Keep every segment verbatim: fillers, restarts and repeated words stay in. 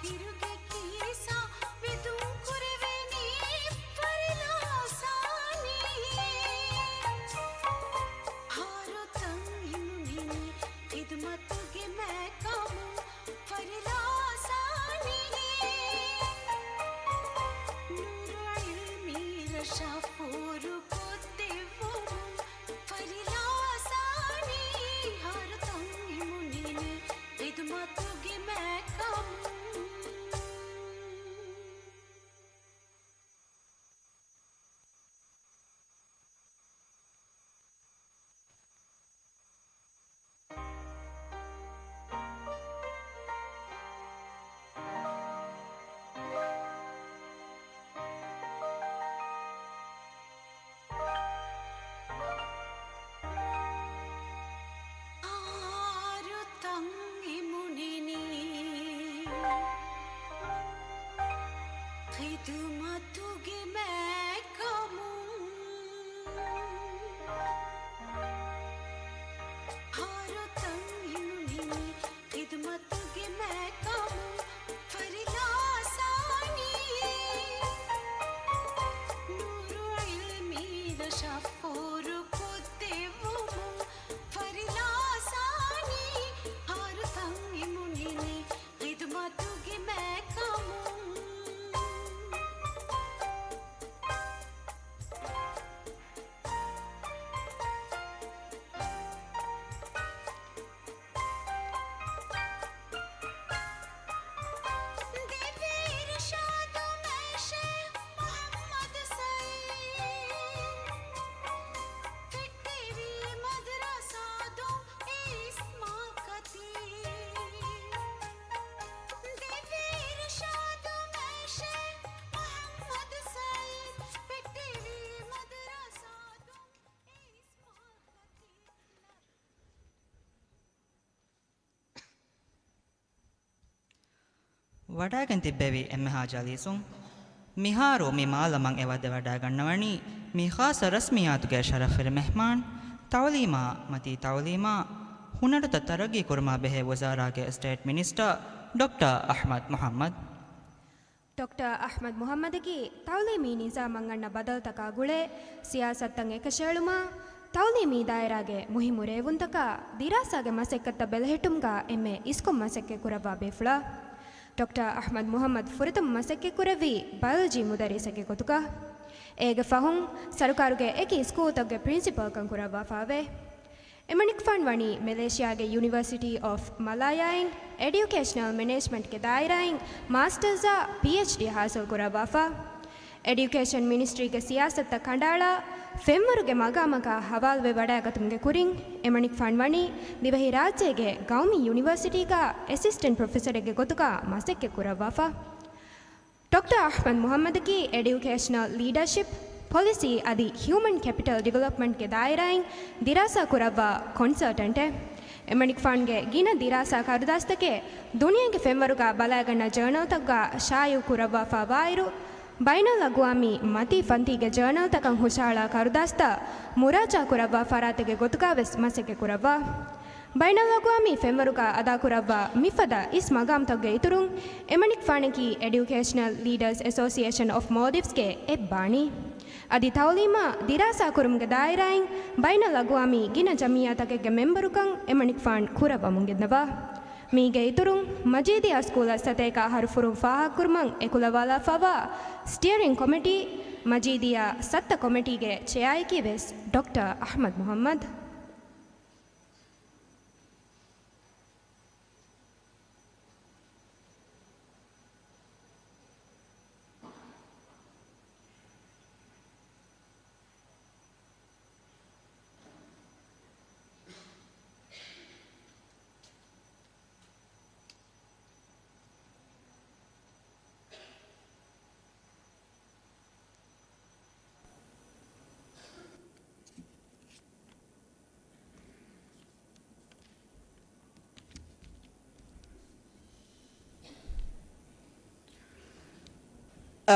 ބިރުގެ ކީސާ ވެދުން ކުރެވެނީ ފަރިލާސާނީ. ހާރުތަން އިމުނިނީ ޚިދުމަތުގެ މައިކަމުން ފަރިލާސާނީ. ނޫރު ޢިލްމީ ރަށަށް ފޯރުކޮށްދެއްވުމުން ފަރިލާސާނީ. ހާރުތަން އިމުނިނީ ޚިދުމަތުގެ މައިކަމުން. ހާރުތަން އިމުނިނީ ޚިދުމަތުގެ މައިކަމުން. ހާރުތަން އިމުނިނީ ޚިދުމަތުގެ މައިކަމުން ފަރިލާސާނީ. ނޫރު ޢިލްމީ ރަށަށް ފޯރުކޮށްދެއްވުމުން ފަރިލާސާނީ. ހާރުތަން އިމުނިނީ ޚިދުމަތުގެ މައިކަމުން. ދެވޭ އިރުޝާދު މޭޝެ މުޙައްމަދު ސައީދު، ފެއްޓެވި މަދްރަސާދު އިސްމާ ކަތީ. ދެވޭ އިރުޝާދު މޭޝެ މުޙައްމަދު ސައީދު، ފެއްޓެވި މަދްރަސާދު އިސްމާ ކަތީ. ވަޑައިގެން ތިއްބެވި އެންމެހާ ޖަލީސުން، މިހާރު މި މާލަމަށް އެ ވައްދެ ވަޑައިގަންނަވަނީ މި ޚާއްޞަ ރަސްމިއްޔާތުގެ ޝަރަފުވެރި މެހްމާން، ތަޢުލީމާ މަތީ ތަޢުލީމާ ހުނަރުތައް ތަރައްގީ ކުރުމާ ބެހޭ ވުޒާރާގެ އެސްޓޭޓް މިނިސްޓަރ ޑޮކްޓަރ އަޙްމަދު މުޙައްމަދު. ޑޮކްޓަރ އަޙްމަދު މުޙައްމަދަކީ ތަޢުލީމީ ނިޒާމަށް އަންނަ ބަދަލުތަކާ ގުޅޭ، ސިޔާސަތުތައް އެކަށައެޅުމާ، ތަޢުލީމީ ދާއިރާގެ މުހިއްމު ރޭވުންތަކާ، ދިރާސާގެ މަސައްކަތްތައް ބެލެހެއްޓުމުގާ އެންމެ އިސްކޮށް މަސައްކަތް ކުރައްވާ ބޭފުޅާ. ޑޮކްޓަރ އަޙްމަދު މުޙައްމަދު ފުރަތަމަ މަސައްކަތް ކުރެއްވީ ބަޔޮލޮޖީ މުދައްރިސެއްގެ ގޮތުގަ. އޭގެ ފަހުން ސަރުކާރުގެ އެކި ސްކޫލްތަކުގެ ޕްރިންސިޕަލްކަން ކުރައްވާފާވޭ. އެމަނިކުފާނު ވަނީ މެލޭޝިޔާގެ ޔުނިވަރސިޓީ އޮފް މަލާޔާއިން އެޑިއުކޭޝަނަލް މެނޭޖްމަންޓްގެ ދާއިރާއިން މާސްޓަރސްއާ ޕީއެޗްޑީ ހާސިލް ކުރައްވާފަ. އެޑިއުކޭޝަން މިނިސްޓްރީގެ ސިޔާސަތުތައް ކަނޑައަޅާ، ފެންވަރުގެ މަގާމަކާ ހަވާލުވެ ވަޑައިގަތުމުގެ ކުރިން، އެމަނިކުފާނު ވަނީ ދިވެހިރާއްޖޭގެ ގައުމީ ޔުނިވަރސިޓީގަ އެސިސްޓެންޓް ޕްރޮފެސަރެއްގެ ގޮތުގަ މަސައްކަތް ކުރައްވާފަ. ޑޮކްޓަރ އަޙްމަދު މުޙައްމަދަކީ އެޑިއުކޭޝަނަލް ލީޑަޝިޕް، ޕޮލިސީ އަދި ހިއުމަން ކެޕިޓަލް ޑިވެލޮޕްމަންޓްގެ ދާއިރާއިން ދިރާސާ ކުރައްވާ ކޮންސަލްޓަންޓެއް. އެމަނިކުފާނުގެ ގިނަ ދިރާސާ ކަރުދާސްތަކެއް ދުނިޔޭގެ ފެންވަރުގަ ބަލައިގަންނަ ޖަރނަލްތަކުގަ ޝާއިޢު ކުރައްވާފާ ވާއިރު، ބައިނަލްއަގުވާމީ މަތީ ފަންތީގެ ޖަރނަލްތަކަށް ހުށަހަޅާ ކަރުދާސްތައް މުރާޖާ ކުރައްވާ ފަރާތެއްގެ ގޮތުގަ ވެސް މަސައްކަތް ކުރައްވާ. ބައިނަލްއަގުވާމީ ފެންވަރުގަ އަދާކުރައްވާ މިފަދަ އިސް މަގާމްތަކުގެ އިތުރުން، އެމަނިކުފާނަކީ އެޑިއުކޭޝަނަލް ލީޑަރސް އެސޯސިއޭޝަން އޮފް މޯލްޑިވްސްގެ އެއްބާނީ. އަދި ތަޢުލީމާ ދިރާސާ ކުރުމުގެ ދާއިރާއިން ބައިނަލްއަގުވާމީ ގިނަ ޖަމިއްޔާތަކެއްގެ މެމްބަރުކަން އެމަނިކުފާނު ކުރައްވަމުން ގެންދަވާ. މީގެ އިތުރުން، މަޖީދިއްޔާ ސްކޫލަށް ސަތޭކަ އަހަރު ފުރުން ފާހަގަކުރުމަށް އެކުލަވާލާފައިވާ ސްޓިއަރިން ކޮމިޓީ، މަޖީދިއްޔާ ސައްތަ ކޮމިޓީގެ ޗެއާއަކީ ވެސް ޑޮކްޓަރ އަޙްމަދު މުޙައްމަދު.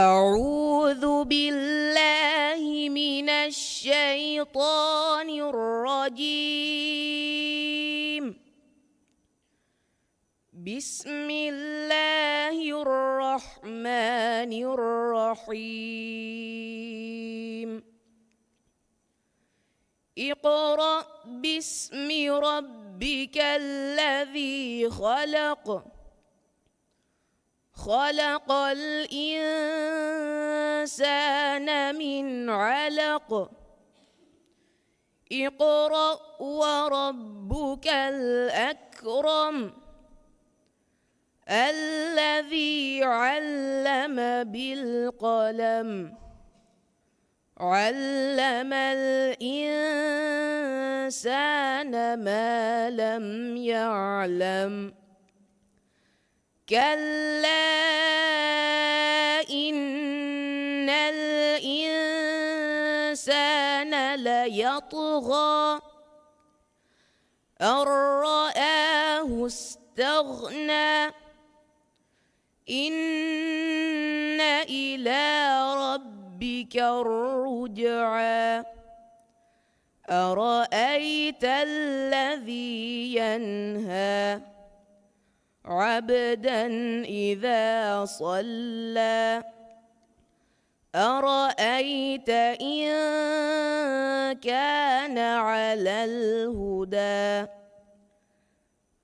أعوذ بالله من الشيطان الرجيم. بسم الله الرحيم. اقرأ باسم ربك الذي خلق. خلق الإنسان من علق. اقرأ وربك الأكرم. الذي علم بالقلم. علم الإنسان ما لم يعلم. كلا إن الإنسان ليطغى. أن رآه استغنى. إن إلى ربك الرجعى. أرأيت الذي ينهى عبدا إذا صلى. أرأيت إن كان على الهدى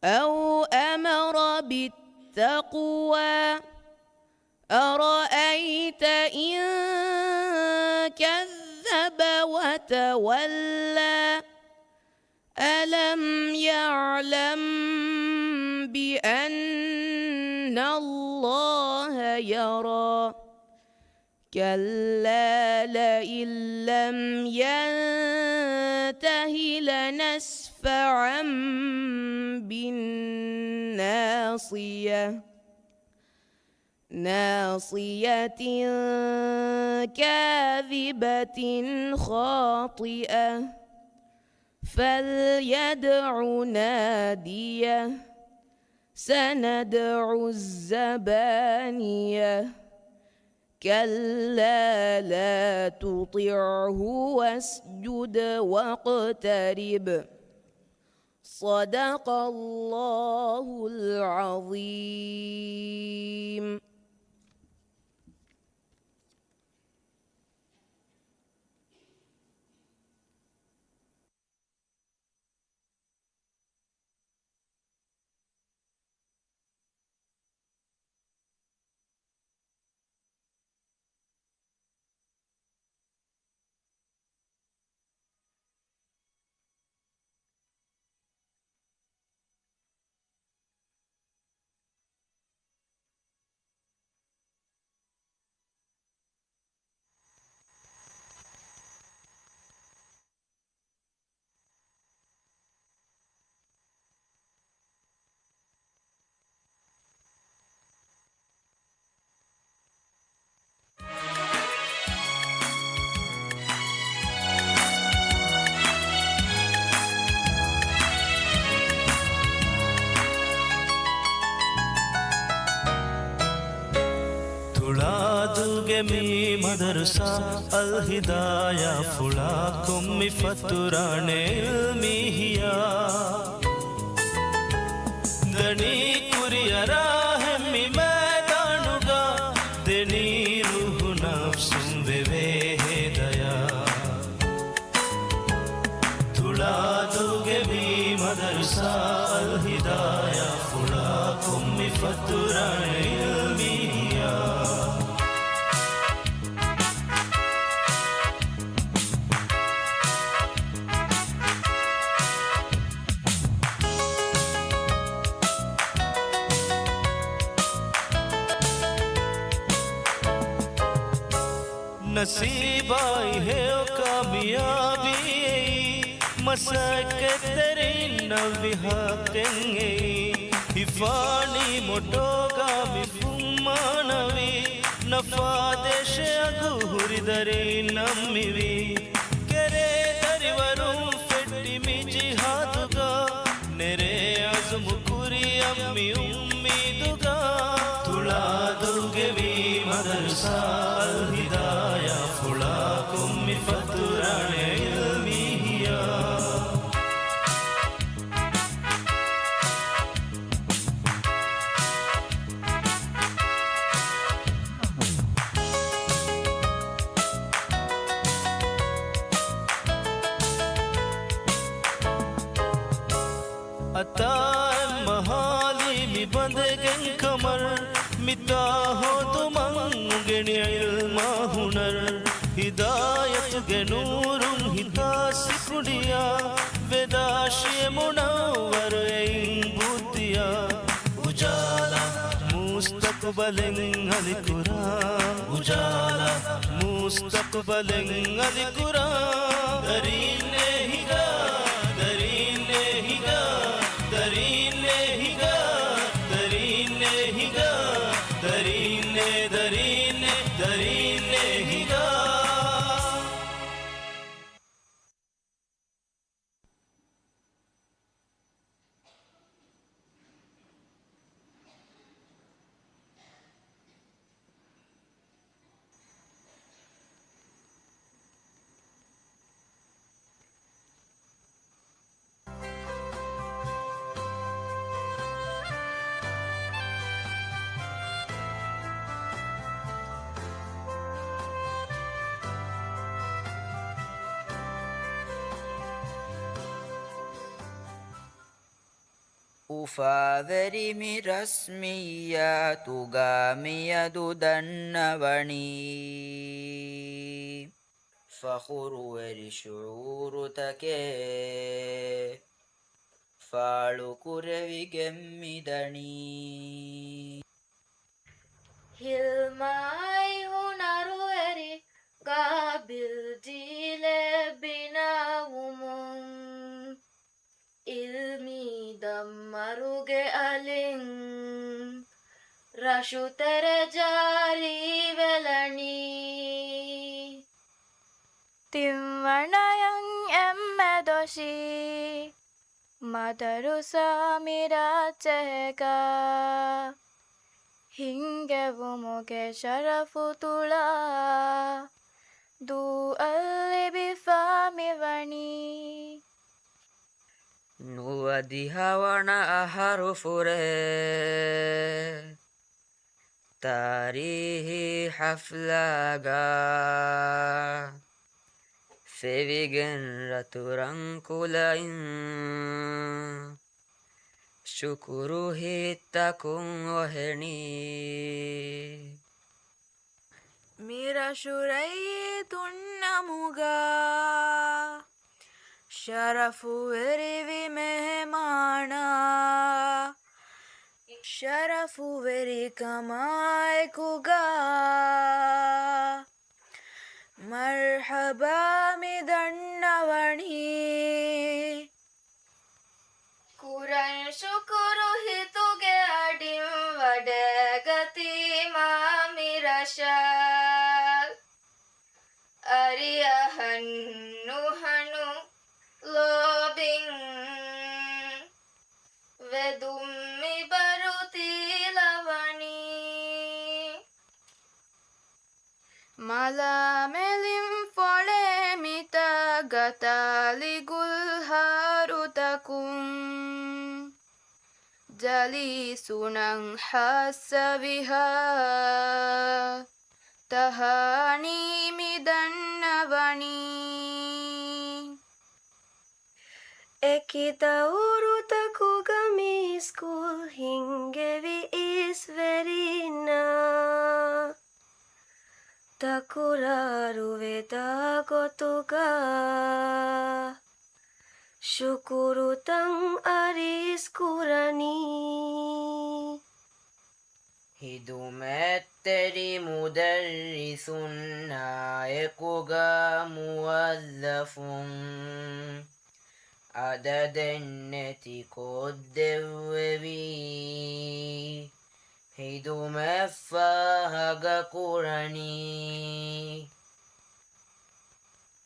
أو أمر بالتقوى. أرأيت إن كذب وتولى. ألم يعلم بأن الله يرى. كلا لئن لم ينته لنسفعا بالناصية. ناصية كاذبة خاطئة. فليدع ناديه. سندع الزبانية. كلا لا تطعه واسجد واقترب. صدق الله العظيم. ތުޅާދޫގެ މި މަދަރުސާ އަލްހިދާޔާ ފުޅާ ކޮންމި ފަތުރާނެ އިލްމީ ހިޔާ. ދަނީ ކުރިއަރާ ހެން މި މައިދާނުގަ، ދެނީ ރޫހު ނަފްސުން ވެވޭ ހޭދަޔާ. ތުޅާދޫގެ މި މަދަރުސާ އަލްހިދާޔާ ފުޅާ ކޮންމި ފަތުރާނެ އިލްމީ ހިޔާ. ނަސީބާއި ހެޔޮ ކާމިޔާބީ އެއީ، މަސައްކަތްތެރިންނަށް ވި ހައްޤެއް އެއީ. ހިފާނީ މޮޓޯގަ މި ފުންމާނަވީ، ނަފާދޭށޭ އަގު ހުރި ދަރީންނަށް މިވީ. ކެރޭ ދަރިވަރުން ފެއްޓި މި ޖިހާދުގަ، ނެރޭ އަޒުމު ކުރިއަށް މި އުއްމީދުގަ. ތުޅާދޫގެ މި މަދަރުސާ އަލްހިދާޔާ ފުޅާ ކޮންމި ފަތުރާނެ އިލްމީ ހިޔާ. ހޯދުމަށް އުނގެނި ޢިލްމާ ހުނަރު، ހިދާޔަތުގެ ނޫރުން ހިތާ ސިކުނޑިއާ، ވެދާށޭ މުނައްވަރު އެއިން ބުއްދިއާ، އުޖާލާ މުސްތަޤުބަލެއް އަލިކުރާ، އުޖާލާ މުސްތަޤުބަލެއް އަލިކުރާ، ދަރީންނޭ ހިނގާ، ދަރީންނޭ ހިނގާ، ދަރީންނޭ ހިނގާ، ދަރީންނޭ ހިނގާ، ދަރީންނޭ، ދަރީންނޭ، ދަރީންނޭ ހިނގާ. އުފާވެރި މި ރަސްމިއްޔާތުގަ މިއަދު ދަންނަވަނީ، ފަޚުރުވެރި ޝުޢޫރުތަކެއް ފާޅުކުރެވިގެން މިދަނީ. ހިލްމާއި ހުނަރުވެރި ގާބިލް ޖީލެއް ބިނާވުމުން، އިލްމީ ދަންމަރުގެ އަލިން ރަށުތެރެ ޖާރީވެލަނީ. ތިންވަނަޔަށް އެންމެ ދޮށީ މަދަރުސާ މިރާއްޖޭގަ ހިންގެވުމުގެ ޝަރަފު ތުޅާ ދޫއަށް ލިބިފާ މިވަނީ. ނުވަދިހަވަނަ އަހަރު ފުރޭ ތާރީހީ ޙަފްލާގަ ފެވިގެން ރަތުރަން ކުލައިން ޝުކުރު ހިތްތަކުން އޮހެނީ. މި ރަށު ރައްޔިތުން ނަމުގަ ޝަރަފުވެރިވި މެހެމާނާ، ޝަރަފުވެރިކަމާއެކުގަ މަރްޙަބާ މި ދަންނަވަނީ. ކުރަން ޝުކުރު ހިތުގެ އަޑިން ވަޑައިގަތީމާ މި ރަށަށް. އަރިއަހަން ނުހަނު ލޯބިން ވެދުން މިބަރު ތީލަވަނީ. މަލާމެލިން ފޮޅޭ މިތާގަ ތާލި ގުލްހާރުތަކުން، ޖަލީސުނަން ހާއްސަވިހާ ތަހާނީ މި ދަންނަވަނީ. އެކި ދައުރުތަކުގަ މި ސްކޫލް ހިންގެވި އިސްވެރިންނާ ތަކުރާރުވެދާ ގޮތުގަ ޝުކުރުތައް އަރިސް ކުރަނީ. ހިދުމަތްތެރި މުދައްރިސުންނާއެކުގަ މުވައްޒަފުން އަދަދެއްނެތި ކޮށްދެއްވެވީ، ހިދުމަތް ފާހަގަކުރަނީ.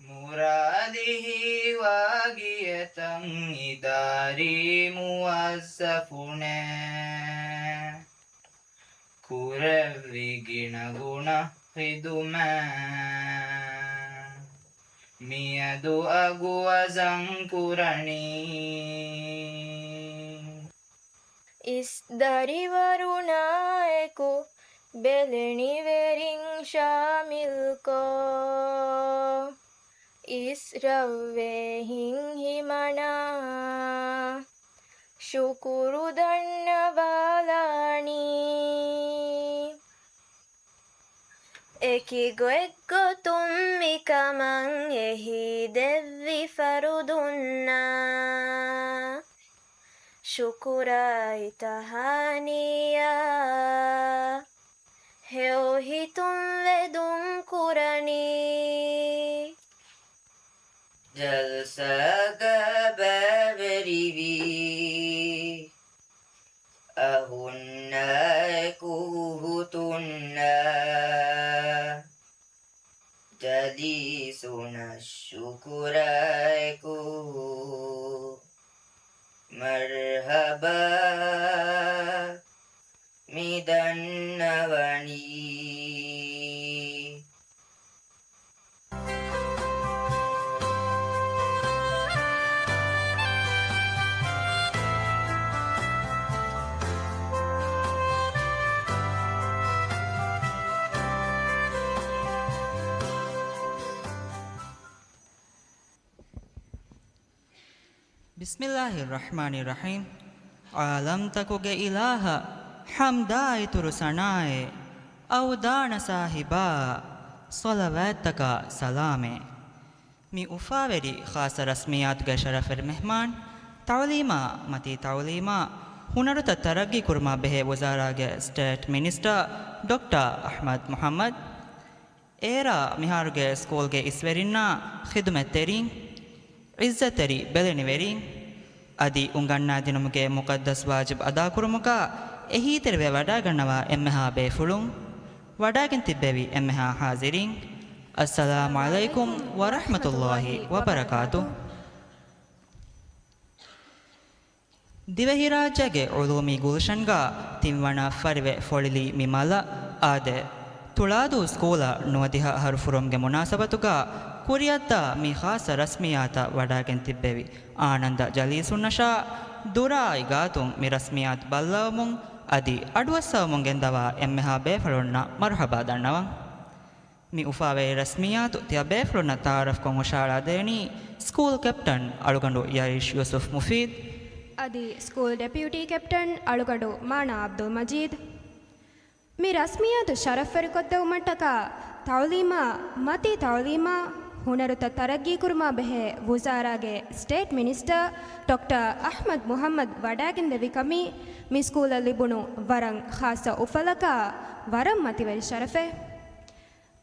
މުރާދި ހީވާގިޔަތަން އިދާރީ މުވައްޒަފުންނޭ، ކުރެއްވި ގިނަގުނަ ޚިދުމަތް މިއަދު އަގުވަޒަން ކުރަނީ. އިސް ދަރިވަރުނާއެކު ބެލެނިވެރިން ޝާމިލްކޮށް، އިސް ރަށްވެހިން ހިމަނާ ޝުކުރު ދަންނަވާލާނީ. އެކި ގޮތްގޮތުން މިކަމަށް އެހީ ދެއްވި ފަރުދުންނާ ޝުކުރާއި ތަހާނީޔާ ހެޔޮ ހިތުން ވެދުން ކުރަނީ. ޖަލްސާގަ ބައިވެރިވި އަހުންނާއެކު ހުތުންނާ ޖަލީސުންނަށް ޝުކުރާއެކު މަރްޙަބާ މި ދަންނަވަނީ. ބިސްމިއްލާހިއްރަޙްމާނިއްރަޙީމް. ޢާލަމްތަކުގެ އިލާހަށް ޙަމްދާ އިތުރު ސަނާއެއް، އަވްދާނަ ސާހިބާއަށް ޞަލަވާތްތަކާ ސަލާމެއް. މި އުފާވެރި ޚާއްޞަ ރަސްމިއްޔާތުގެ ޝަރަފުވެރި މެހްމާން، ތަޢުލީމާ، މަތީ ތަޢުލީމާ، ހުނަރުތައް ތަރައްގީ ކުރުމާ ބެހޭ ވުޒާރާގެ ސްޓޭޓް މިނިސްޓަރ ޑޮކްޓަރ އަޙްމަދު މުޙައްމަދު، އޭރާ މިހާރުގެ ސްކޫލްގެ އިސްވެރިންނާ ޚިދުމަތްތެރިން، ޢިއްޒަތްތެރި ބެލެނިވެރިން، އަދި އުނގަންނާދިނުމުގެ މުޤައްދަސް ވާޖިބު އަދާކުރުމުގަ އެހީތެރިވެ ވަޑައިގަންނަވާ އެންމެހާ ބޭފުޅުން، ވަޑައިގެން ތިއްބެވި އެންމެހާ ޙާޟިރީން، އައްސަލާމު ޢަލައިކުމް ވަރަޙްމަތުﷲި ވަބަރަކާތު. ދިވެހިރާއްޖޭގެ ޢުލޫމީ ގުލްޝަންގަ ތިންވަނަ ފަރިވެ ފޮޅިލީ މި މަލަށް. އާދެ، ތުޅާދޫ ސްކޫލަށް ނުވަދިހަ އަހަރު ފުރުމުގެ މުނާސަބަތުގަ ކުރިއަށްދާ މި ޚާއްޞަ ރަސްމިއްޔާތަށް ވަޑައިގެން ތިއްބެވި އާނަންދަ ޖަލީސުންނަށާ ދުރާއި ގާތުން މި ރަސްމިއްޔާތު ބައްލަވަމުން އަދި އަޑުއައްސަވަމުން ގެންދަވާ އެންމެހާ ބޭފުޅުންނަށް މަރުޙަބާ ދަންނަވަން. މި އުފާވެރި ރަސްމިއްޔާތު ތިޔަ ބޭފުޅުންނަށް ތަޢާރަފްކޮށް ހުށަހަޅާދޭނީ ސްކޫލް ކެޕްޓަން އަޅުގަނޑު ޔަރީޝް ޔޫސުފް މުފީދު. އަދި ސްކޫލް ޑެޕިއުޓީ ކެޕްޓަން އަޅުގަނޑު މާނާ އަބްދުލް މަޖީދު. މި ރަސްމިއްޔާތު ޝަރަފްވެރިކޮށްދެވުމަށްޓަކާ ތަޢުލީމާ، މަތީ ތަޢުލީމާ، ހުނަރުތައް ތަރައްގީކުރުމާ ބެހޭ ވުޒާރާގެ ސްޓޭޓް މިނިސްޓަރ ޑޮކްޓަރ އަޙްމަދު މުޙައްމަދު ވަޑައިގެންދެއްވި ކަމީ މި ސްކޫލަށް ލިބުނު ވަރަށް ޚާއްޞަ އުފަލަކާ ވަރަށް މަތިވެރި ޝަރަފެއް.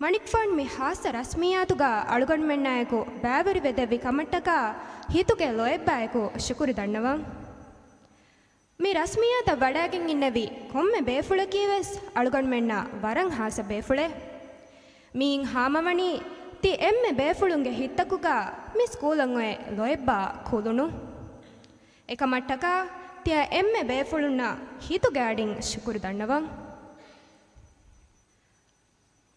މަނިކުފާނު މި ޚާއްޞަ ރަސްމިއްޔާތުގަ އަޅުގަނޑުމެންނާއެކު ބައިވެރިވެދެއްވި ކަމަށްޓަކާ ހިތުގެ ލޯތްބާއެކު ޝުކުރު ދަންނަވަން. މި ރަސްމިއްޔާތަށް ވަޑައިގެން އިންނެވި ކޮންމެ ބޭފުޅަކީވެސް އަޅުގަނޑުމެންނަށް ވަރަށް ޚާއްޞަ ބޭފުޅެއް. މިއިން ހާމަވަނީ ތި އެންމެ ބޭފުޅުންގެ ހިތްތަކުގަ މި ސްކޫލަށް އޮތް ލޯތްބާ ކުލުނު. އެކަމަށްޓަކާ ތިޔަ އެންމެ ބޭފުޅުންނަށް ހިތުގެ އަޑިން ޝުކުރު ދަންނަވަން.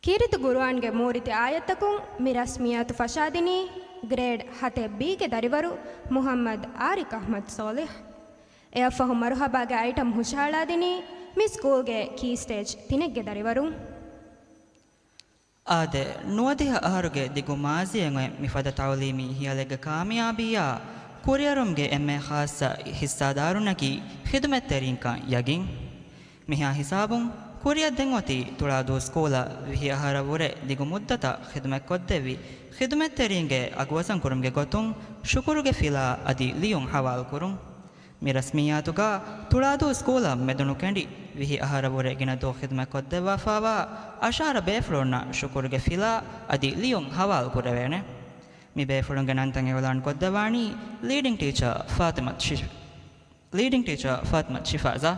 ކީރިތި ޤުރުއާންގެ މޫރިތި އާޔަތްތަކުން މި ރަސްމިއްޔާތު ފަށާދިނީ ގްރޭޑް ހަތެއް ބީގެ ދަރިވަރު މުޙައްމަދު އާރިކް އަޙްމަދު ޞާލިޙް. އެއަށްފަހު މަރުޙަބާގެ އައިޓަމް ހުށަހަޅާދިނީ މި ސްކޫލްގެ ކީ ސްޓޭޖް ތިނެއްގެ ދަރިވަރުން. އާދެ، ނުވަދިހަ އަހަރުގެ ދިގު މާޒީއެއް އޮތް މިފަދަ ތަޢުލީމީ ހިޔަލެއްގެ ކާމިޔާބީއާ ކުރިއަރުމުގެ އެންމެ ޚާއްޞަ ހިއްސާދާރުންނަކީ ޚިދުމަތްތެރިންކަން ޔަގީން. މިހާ ހިސާބުން ކުރިއަށް ދެން އޮތީ ތުޅާދޫ ސްކޫލަށް ވިހި އަހަރަށްވުރެ ދިގު މުއްދަތަށް ޚިދުމަތްކޮށްދެއްވި ޚިދުމަތްތެރީންގެ އަގުވަޒަން ކުރުމުގެ ގޮތުން ޝުކުރުގެ ފިލާ އަދި ލިޔުން ހަވާލުކުރުން. މި ރަސްމިއްޔާތުގަ ތުޅާދޫ ސްކޫލަށް މެދުނުކެނޑި ވިހި އަހަރަށްވުރެ ގިނަ ދުވަހު ޚިދުމަތްކޮށްދެއްވާފައިވާ އަށާރަ ބޭފުޅުންނަށް ޝުކުރުގެ ފިލާ އަދި ލިޔުން ހަވާލު ކުރެވޭނެ. މި ބޭފުޅުންގެ ނަންތައް އިޢުލާން ކޮށްދެއްވާނީ ލީޑިން ޓީޗަރ ފާތިމަތު ޝި-، ލީޑިން ޓީޗަރ ފާތިމަތު ޝިފާޒާ.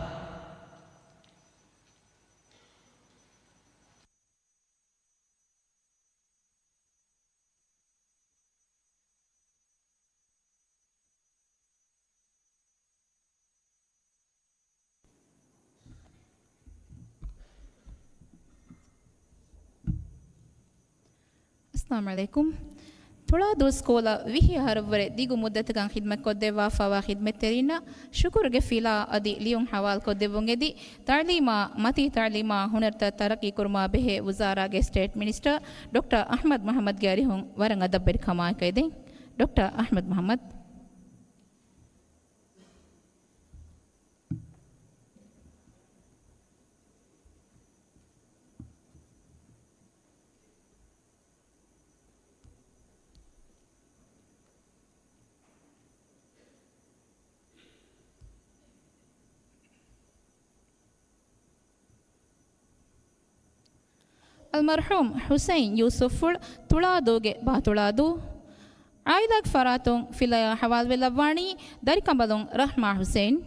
އައްސަލާމު ޢަލައިކުމް. ތުޅާދޫ ސްކޫލަށް ވިހި އަހަރަށްވުރެ ދިގު މުއްދަތަކަށް ޚިދުމަތްކޮށްދެއްވާފައިވާ ޚިދުމަތްތެރިންނަށް ޝުކުރުގެ ފިލާ އަދި ލިޔުން ހަވާލުކޮށްދެއްވުން އެދި، ތަޢުލީމާ، މަތީ ތަޢުލީމާ، ހުނަރުތައް ތަރައްޤީކުރުމާ ބެހޭ ވުޒާރާގެ ސްޓޭޓް މިނިސްޓަރ ޑޮކްޓަރ އަޙްމަދު މުޙައްމަދުގެ އަރިހުން ވަރަށް އަދަބުވެރިކަމާއެކު އެދެން. ޑޮކްޓަރ އަޙްމަދު މުޙައްމަދު. އަލްމަރްޙޫމް ޙުސައިން ޔޫސުފްފުޅު ތުޅާދޫގެ ބާތުޅާދޫ. ޢާއިލާގެ ފަރާތުން ފިލަޔާ ޙަވާލުވެލައްވާނީ ދަރިކަނބަލުން ރަޙްމާ ޙުސައިން.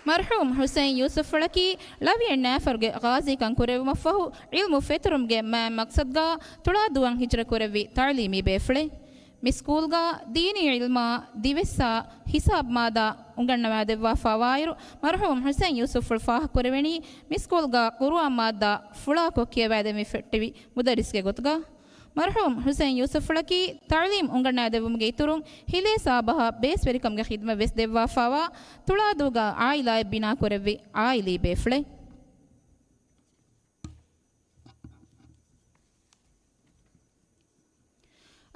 މަރްޙޫމް ޙުސައިން ޔޫސުފްފުޅަކީ ޅަވިޔަން ނާފަރުގެ ޣާޒީކަން ކުރެވުމަށްފަހު، ޢިލްމު ފެތުރުމުގެ މާތް މަޤްޞަދުގަ ތުޅާދޫއަށް ހިޖްރަ ކުރެއްވި ތަޢުލީމީ ބޭފުޅެއް. މި ސްކޫލްގަ ދީނީ ޢިލްމާ ދިވެއްސާ ހިސާބު މާއްދާ އުނގަންނަވާދެއްވާފާވާއިރު، މަރްޙޫމް ޙުސައިން ޔޫސުފްފުޅު ފާހަގަކުރެވެނީ މި ސްކޫލްގަ ޤުރުއާން މާއްދާ ފުޅާކޮށް ކިޔަވާދެމިފެއްޓެވި މުދައްރިސްގެ ގޮތުގަ. މަރްޙޫމް ޙުސައިން ޔޫސުފްފުޅަކީ ތަޢުލީމް އުނގަންނާދެއްވުމުގެ އިތުރުން ހިލޭ ސާބަހަށް ބޭސްވެރިކަމުގެ ޚިދްމަތް ވެސް ދެއްވާފާވާ، ތުޅާދޫގަ ޢާއިލާއެއް ބިނާކުރެއްވި ޢާއިލީ ބޭފުޅެއް.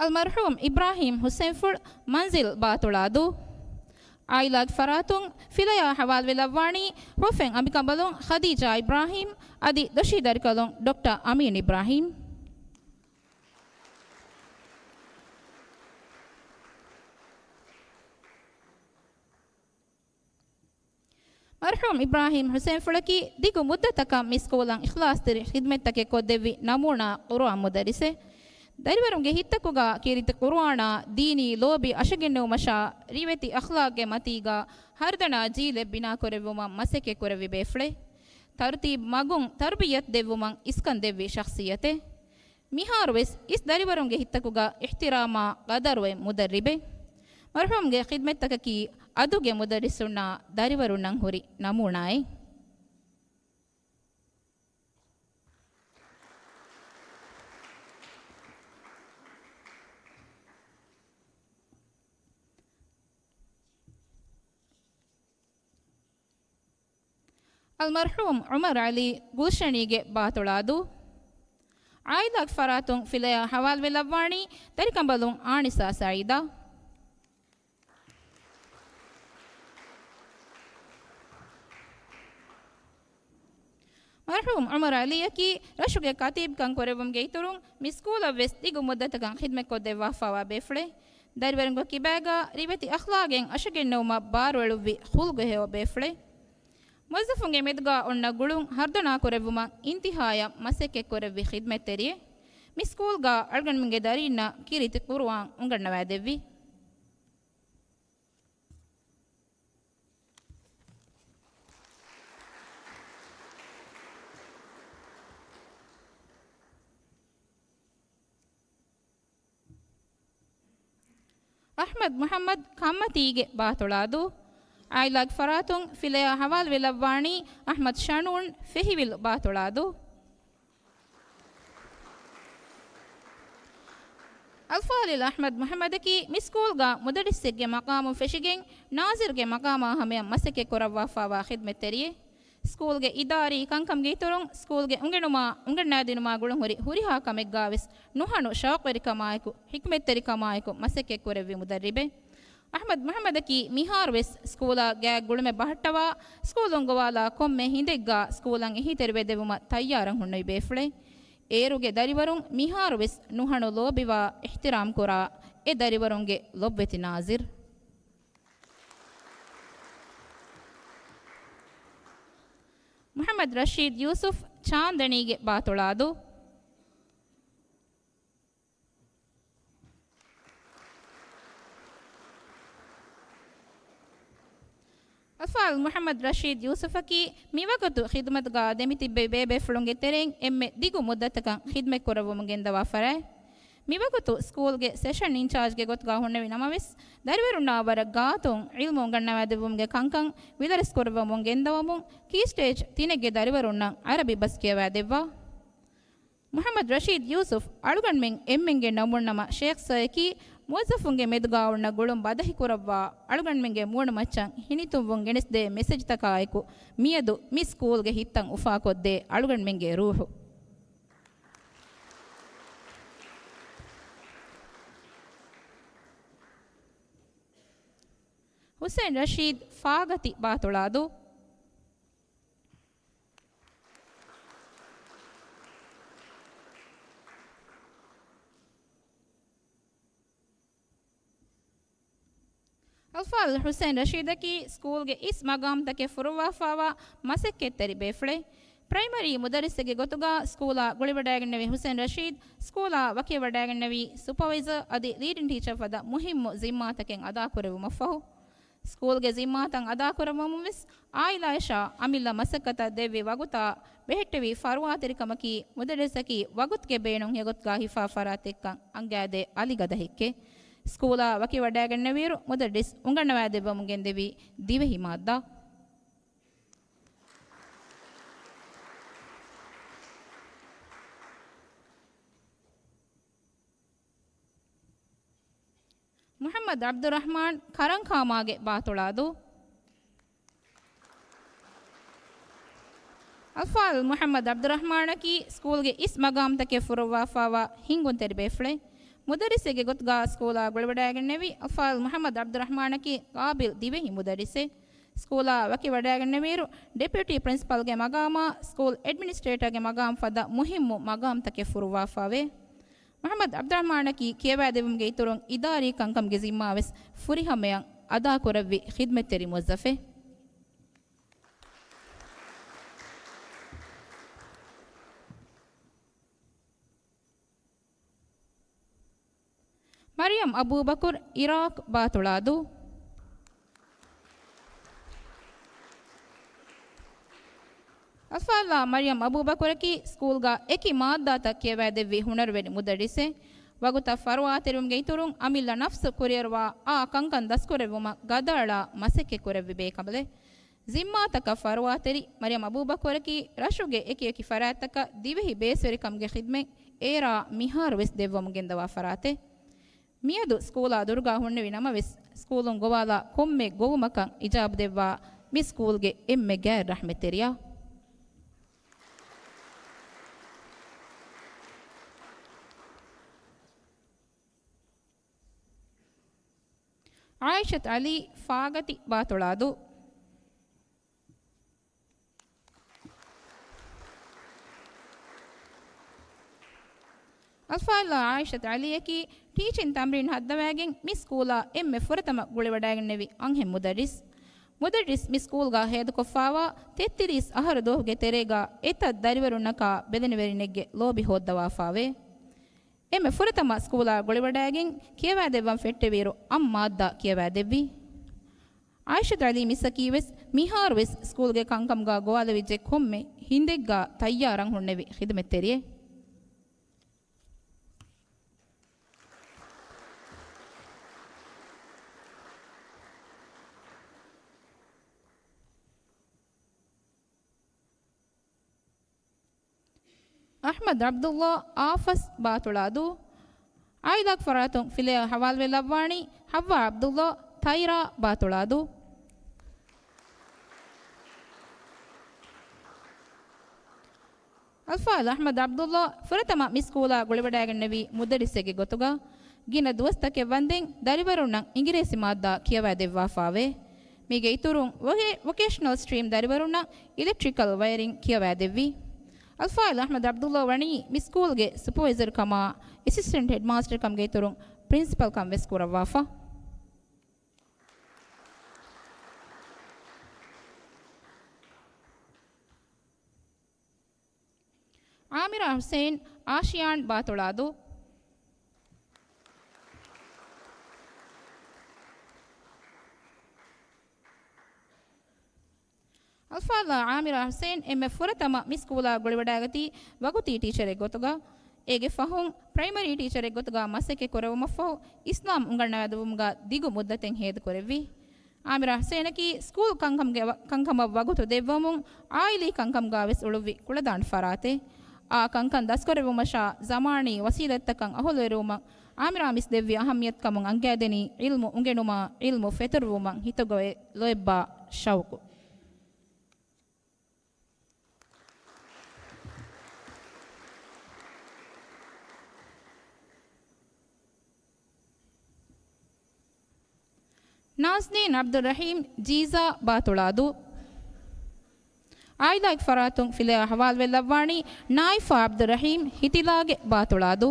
އަލްމަރްޙޫމް އިބްރާހީމް ޙުސައިންފުޅު މަންޒިލް ބާތުޅާދޫ. ޢާއިލާގެ ފަރާތުން ފިލަޔާ ޙަވާލުވެލައްވާނީ ރުފެން އަނބިކަނބަލުން ޚަދީޖާ އިބްރާހީމް އަދި ދޮށީ ދަރިކަލުން ޑޮކްޓަރ އަމީން އިބްރާހީމް. މަރްޙޫމް އިބްރާހީމް ޙުސައިންފުޅަކީ ދިގު މުއްދަތަކަށް މި ސްކޫލަށް އިޚްލާޞްތެރި ޚިދްމަތްތަކެއް ކޮށްދެއްވި ނަމޫނާ ޤުރުއާން މުދައްރިސެއް. ދަރިވަރުންގެ ހިތްތަކުގަ ކީރިތި ޤުރުއާނާ ދީނީ ލޯބި އަށަގެންނެވުމަށާ، ރިވެތި އަޚްލާޤްގެ މަތީގަ ހަރުދަނާ ޖީލެއް ބިނާކުރެއްވުމަށް މަސައްކަތްކުރެއްވި ބޭފުޅެއް. ތަރުތީބު މަގުން ތަރުބިޔަތު ދެއްވުމަށް އިސްކަން ދެއްވި ޝަޚްޞިއްޔަތެއް. މިހާރުވެސް އިސް ދަރިވަރުންގެ ހިތްތަކުގަ އިޙްތިރާމާ ޤަދަރުވެ މުދައްރިބެއް. މަރްޙޫމްގެ ޚިދްމަތްތަކަކީ އަދުގެ މުދައްރިސުންނާ ދަރިވަރުންނަށް ހުރި ނަމޫނާއެއް. އަލްމަރްޙޫމް ޢުމަރު ޢަލީ ގުލްޝަނީގެ ބާތުޅާދޫ. ޢާއިލާގެ ފަރާތުން ފިލަޔާ ޙަވާލުވެލައްވާނީ ދަރިކަނބަލުން އާނިސާ ސަޢީދާ. މަރްޙޫމް ޢުމަރު ޢަލީއަކީ ރަށުގެ ކަތީބުކަން ކުރެއްވުމުގެ އިތުރުން މި ސްކޫލަށް ވެސް ދިގު މުއްދަތަކަށް ޚިދްމަތްކޮށްދެއްވާފާވާ ބޭފުޅެއް. ދަރިވަރުންގެ ކިބާގަ ރިވެތި އަޚްލާގެއް އަށަގެންނެވުމަށް ބާރުއެޅުއްވި ޚުލްޤު ހެޔޮ ބޭފުޅެއް. މުވައްޒަފުންގެ މެދުގަ އޮންނަ ގުޅުން ހަރުދަނާކުރެއްވުމަށް އިންތިހާޔަށް މަސައްކަތްކުރެއްވި ޚިދްމަތްތެރިއެއް. މި ސްކޫލްގަ އަޅުގަނޑުމެންގެ ދަރީންނަށް ކީރިތި ޤުރުއާން އުނގަންނަވާދެއްވި. އަޙްމަދު މުޙައްމަދު ކަންމަތީގެ ބާތުޅާދޫ. ޢާއިލާގެ ފަރާތުން ފިލަޔާ ޙަވާލުވެލައްވާނީ އަޙްމަދު ޝަނޫން ފެހިވިލް ބާތުޅާދޫ. އަލްފާޟިލް އަޙްމަދު މުޙައްމަދަކީ މި ސްކޫލްގަ މުދައްރިސެއްގެ މަޤާމުން ފެށިގެން، ނާޒިރުގެ މަޤާމާ ހަމަޔަށް މަސައްކަތްކުރައްވާފާވާ ޚިދްމަތްތެރިއެއް. ސްކޫލްގެ އިދާރީ ކަންކަމުގެ އިތުރުން، ސްކޫލްގެ އުނގެނުމާ އުނގަންނާދިނުމާ ގުޅުންހުރި ހުރިހާ ކަމެއްގާވެސް ނުހަނު ޝައުޤުވެރިކަމާއެކު، ޙިކްމަތްތެރިކަމާއެކު މަސައްކަތްކުރެއްވި މުދައްރިބެއް. އަޙްމަދު މުޙައްމަދަކީ މިހާރުވެސް ސްކޫލާ ގާތް ގުޅުމެއް ބަހައްޓަވާ، ސްކޫލުން ގޮވާލާ ކޮންމެ ހިނދެއްގާ ސްކޫލަށް އެހީތެރިވެދެއްވުމަށް ތައްޔާރަށް ހުންނެވި ބޭފުޅެއް. އޭރުގެ ދަރިވަރުން މިހާރުވެސް ނުހަނު ލޯބިވާ، އިޙްތިރާމްކުރާ އެ ދަރިވަރުންގެ ލޮބުވެތި ނާޒިރު. މުޙައްމަދު ރަޝީދު ޔޫސުފް ޗާންދަނީގެ ބާތުޅާދޫ. އަލްފާޟިލް މުޙައްމަދު ރަޝީދު ޔޫސުފަކީ މިވަގުތު ޚިދުމަތުގާ ދެމިތިއްބެވި ބޭބޭފުޅުންގެ ތެރެއިން އެންމެ ދިގު މުއްދަތަކަށް ޚިދުމަތްކުރައްވަމުން ގެންދަވާ ފަރާތް. މިވަގުތު ސްކޫލްގެ ސެޝަން އިންޗާޖްގެ ގޮތުގާ ހުންނެވި ނަމަވެސް، ދަރިވަރުންނާ ވަރަށް ގާތުން ޢިލްމު އުނގަންނަވާދެއްވުމުގެ ކަންކަން ވިލަރެސްކުރައްވަމުން ގެންދަވަމުން، ކީ ސްޓޭޖް ތިނެއްގެ ދަރިވަރުންނަށް ޢަރަބި ބަސް ކިޔަވާދެއްވާ. މުޙައްމަދު ރަޝީދު ޔޫސުފް އަޅުގަނޑުމެން އެންމެންގެ ނަމުންނަމަ ޝޭޚް ސަރަކީ، މުވައްޒަފުންގެ މެދުގާ އޮންނަ ގުޅުން ބަދަހިކުރައްވާ، އަޅުގަނޑުމެންގެ މޫނުމައްޗަށް ހިނިތުންވުން ގެނެސްދޭ މެސެޖްތަކާއެކު، މިއަދު މި ސްކޫލްގެ ހިތްތައް އުފާކޮށްދޭ އަޅުގަނޑުމެންގެ ރޫޙު. ޙުސައިން ރަޝީދު ފާގަތި ބާތުޅާދޫ. އަލް އަލްފާޟިލް ޙުސައިން ރަޝީދަކީ ސްކޫލްގެ އިސް މަގާމްތަކެއް ފުރުއްވާފާވާ މަސައްކަތްތެރި ބޭފުޅެއް. ޕްރައިމަރީ މުދައްރިސެއްގެ ގޮތުގަ ސްކޫލާ ގުޅިވަޑައިގެންނެވި ޙުސައިން ރަޝީދް، ސްކޫލާ ވަކިވެވަޑައިގެންނެވީ ސުޕަވައިޒަރ އަދި ލީޑިން ޓީޗަރ ފަދަ މުހިއްމު ޒިންމާތަކެއް އަދާކުރެއްވުމަށްފަހު. ސްކޫލްގެ ޒިންމާތައް އަދާކުރައްވަމުންވެސް، އާއިލާއަށާ އަމިއްލަ މަސައްކަތަށް ދެއްވި ވަގުތާ ބެހެއްޓެވި ފަރުވާތެރިކަމަކީ، މުދައްރިސަކީ ވަގުތުގެ ބޭނުން ހެޔޮގޮތުގަ ހިފާ ފަރާތެއްކަން އަންގައިދޭ އަލިގަދަ ހެއްކެއް. ސްކޫލާ ވަކިވަޑައިގެންނެވިއިރު، މުދައްރިސް އުނގަންނަވައިދެއްވަމުން ގެންދެވީ ދިވެހި މާއްދާ. މުޙައްމަދު ޢަބްދުއްރަޙްމާން، ކަރަންކާމާގެ ބާތުޅާދޫ. އަލްފާޟިލް މުޙައްމަދު ޢަބްދުއްރަޙްމާނަކީ ސްކޫލްގެ އިސް މަގާމްތަކެއް ފުރުއްވާފާވާ ހިންގުންތެރި ބޭފުޅެއް. މުދައްރިސެއްގެ ގޮތުގަ ސްކޫލާ ގުޅިވަޑައިގެންނެވި އަލްފާޟިލް މުޙައްމަދު ޢަބްދުއްރަޙްމާނަކީ ޤާބިލް ދިވެހި މުދައްރިސެއް. ސްކޫލާ ވަކިވަޑައިގެންނެވިއިރު، ޑެޕިއުޓީ ޕްރިންސިޕަލްގެ މަގާމާ ސްކޫލް އެޑްމިނިސްޓްރޭޓަރގެ މަގާމް ފަދަ މުހިއްމު މަގާމްތަކެއް ފުރުއްވާފާވޭ. މުޙައްމަދު ޢަބްދުއްރަޙްމާނަކީ ކިޔަވައިދެއްވުމުގެ އިތުރުން އިދާރީ ކަންކަމުގެ ޒިންމާވެސް ފުރިހަމަޔަށް އަދާކުރެއްވި ޚިދްމަތްތެރި މުވައްޒަފެއް. މަރިޔަމް އަބޫބަކުރު، އިރާޤް، ބާތުޅާދޫ. އަލްފާޟިލާ މަރިޔަމް އަބޫބަކުރަކީ ސްކޫލްގަ އެކި މާއްދާތައް ކިޔަވައިދެއްވި ހުނަރުވެރި މުދައްރިސެއް. ވަގުތަށް ފަރުވާތެރިވުމުގެ އިތުރުން އަމިއްލަ ނަފްސު ކުރިއަރުވާ އާ ކަންކަން ދަސްކުރެއްވުމަށް ގަދައަޅާ މަސައްކަތް ކުރެއްވި ބޭކަނބަލެއް. ޒިންމާތަކަށް ފަރުވާތެރި މަރިޔަމް އަބޫބަކުރަކީ ރަށުގެ އެކިއެކި ފަރާތްތަކަށް ދިވެހި ބޭސްވެރިކަމުގެ ޚިދްމަތް އޭރާ މިހާރުވެސް ދެއްވަމުން ގެންދަވާ ފަރާތެއް. މިއަދު ސްކޫލާ ދުރުގަ ހުންނެވި ނަމަވެސް، ސްކޫލުން ގޮވާލާ ކޮންމެ ގޮވުމަކަށް އިޖާބަދެއްވާ މި ސްކޫލްގެ އެންމެ ގާތް ރަޙްމަތްތެރިޔާ. ޢާއިޝަތު ޢަލީ، ފާގަތި، ބާތުޅާދޫ. އަލްފާޟިލާ ޢާއިޝަތު ޢަލީއަކީ ޓީޗިން ތަމްރީން ހައްދަވައިގެން މި ސްކޫލާ އެންމެ ފުރަތަމަ ގުޅިވަޑައިގެންނެވި އަންހެން މުދައްރިސް. މުދައްރިސް މި ސްކޫލްގަ ހޭދަކޮށްފާވާ ތެއްތިރީސް އަހަރު ދުވަހުގެ ތެރޭގަ އެތައް ދަރިވަރުންނަކާ ބެލެނިވެރިނެއްގެ ލޯބި ހޯއްދަވާފާވޭ. އެންމެ ފުރަތަމަ ސްކޫލާ ގުޅިވަޑައިގެން ކިޔަވައިދެއްވަން ފެއްޓެވިއިރު އަށް މާއްދާ ކިޔަވައިދެއްވި. އާއިޝަތު ޢަލީ މިސްއަކީވެސް މިހާރުވެސް ސްކޫލްގެ ކަންކަމުގަ ގޮވާލެވިއްޖެ ކޮންމެ ހިނދެއްގަ ތައްޔާރަށް ހުންނެވި ޚިދުމަތްތެރިއެއް. އަޙްމަދު ޢަބްދުﷲ، އާފަސް، ބާތުޅާދޫ. އާއިލާގެ ފަރާތުން ފިލަޔާ ޙަވާލުވެލައްވާނީ ޙައްވާ ޢަބްދުﷲ، ތައިރާ، ބާތުޅާދޫ. އަލްފާޟިލް އަޙްމަދު ޢަބްދުﷲ ފުރަތަމަ މި ސްކޫލާ ގުޅިވަޑައިގެންނެވީ މުދައްރިސެއްގެ ގޮތުގަ. ގިނަ ދުވަސްތަކެއް ވަންދެން ދަރިވަރުންނަށް އިނގިރޭސި މާއްދާ ކިޔަވައިދެއްވާފާވޭ. މީގެ އިތުރުން ވޮކޭ-، ވޮކޭޝަނަލް ސްޓްރީމް ދަރިވަރުންނަށް އިލެކްޓްރިކަލް ވަޔަރިން ކިޔަވައިދެއްވި. އަލްފާޟިލް އަޙްމަދު ޢަބްދުﷲ ވަނީ މި ސްކޫލްގެ ސުޕަވައިޒަރު ކަމާ އެސިސްޓެންޓް ހެޑްމާސްޓަރ ކަމުގެ އިތުރުން ޕްރިންސިޕަލް ކަން ވެސް ކުރައްވާފަ. ޢާމިރާ ޙުސެއިން، އާޝިޔާން، ބާތުޅާދޫ. އަލްފާޟިލާ ޢާމިރާ ޙުސެއިން އެންމެ ފުރަތަމަ މި ސްކޫލާ ގުޅިވަޑައިގަތީ ވަގުތީ ޓީޗަރެއް ގޮތުގަ. އޭގެ ފަހުން ޕްރައިމަރީ ޓީޗަރެއް ގޮތުގަ މަސައްކަތް ކުރެއްވުމަށްފަހު، އިސްލާމް އުނގަންނަވާދެއްވުމުގަ ދިގު މުއްދަތެއް ހޭދަކުރެއްވި. ޢާމިރާ ޙުސެއިނަކީ ސްކޫލް ކަންކަމުގެ ވަ-، ކަންކަމަށް ވަގުތު ދެއްވަމުން، ޢާއިލީ ކަންކަމުގަ ވެސް އުޅުއްވި ކުޅަދާނަ ފަރާތެއް. އާ ކަންކަން ދަސްކުރެއްވުމަށާ ޒަމާނީ ވަސީލަތްތަކަށް އަހުލުވެރިވުމަށް ޢާމިރާ މިސް ދެއްވި އަހައްމިޔަތު ކަމުން އަންގައިދެނީ ޢިލްމު އުނގެނުމާ، ޢިލްމު ފެތުރުވުމަށް ހިތުގަ އޮތް ލޯތްބާ ޝައުޤު. ނާޒްނީން ޢަބްދުއްރަޙީމް، ޖީޒާ، ބާތުޅާދޫ. ޢާއިލާގެ ފަރާތުން ފިލަޔާ ޙަވާލުވެލައްވާނީ ނާއިފާ ޢަބްދުއްރަޙީމް، ހިތިލާގެ، ބާތުޅާދޫ.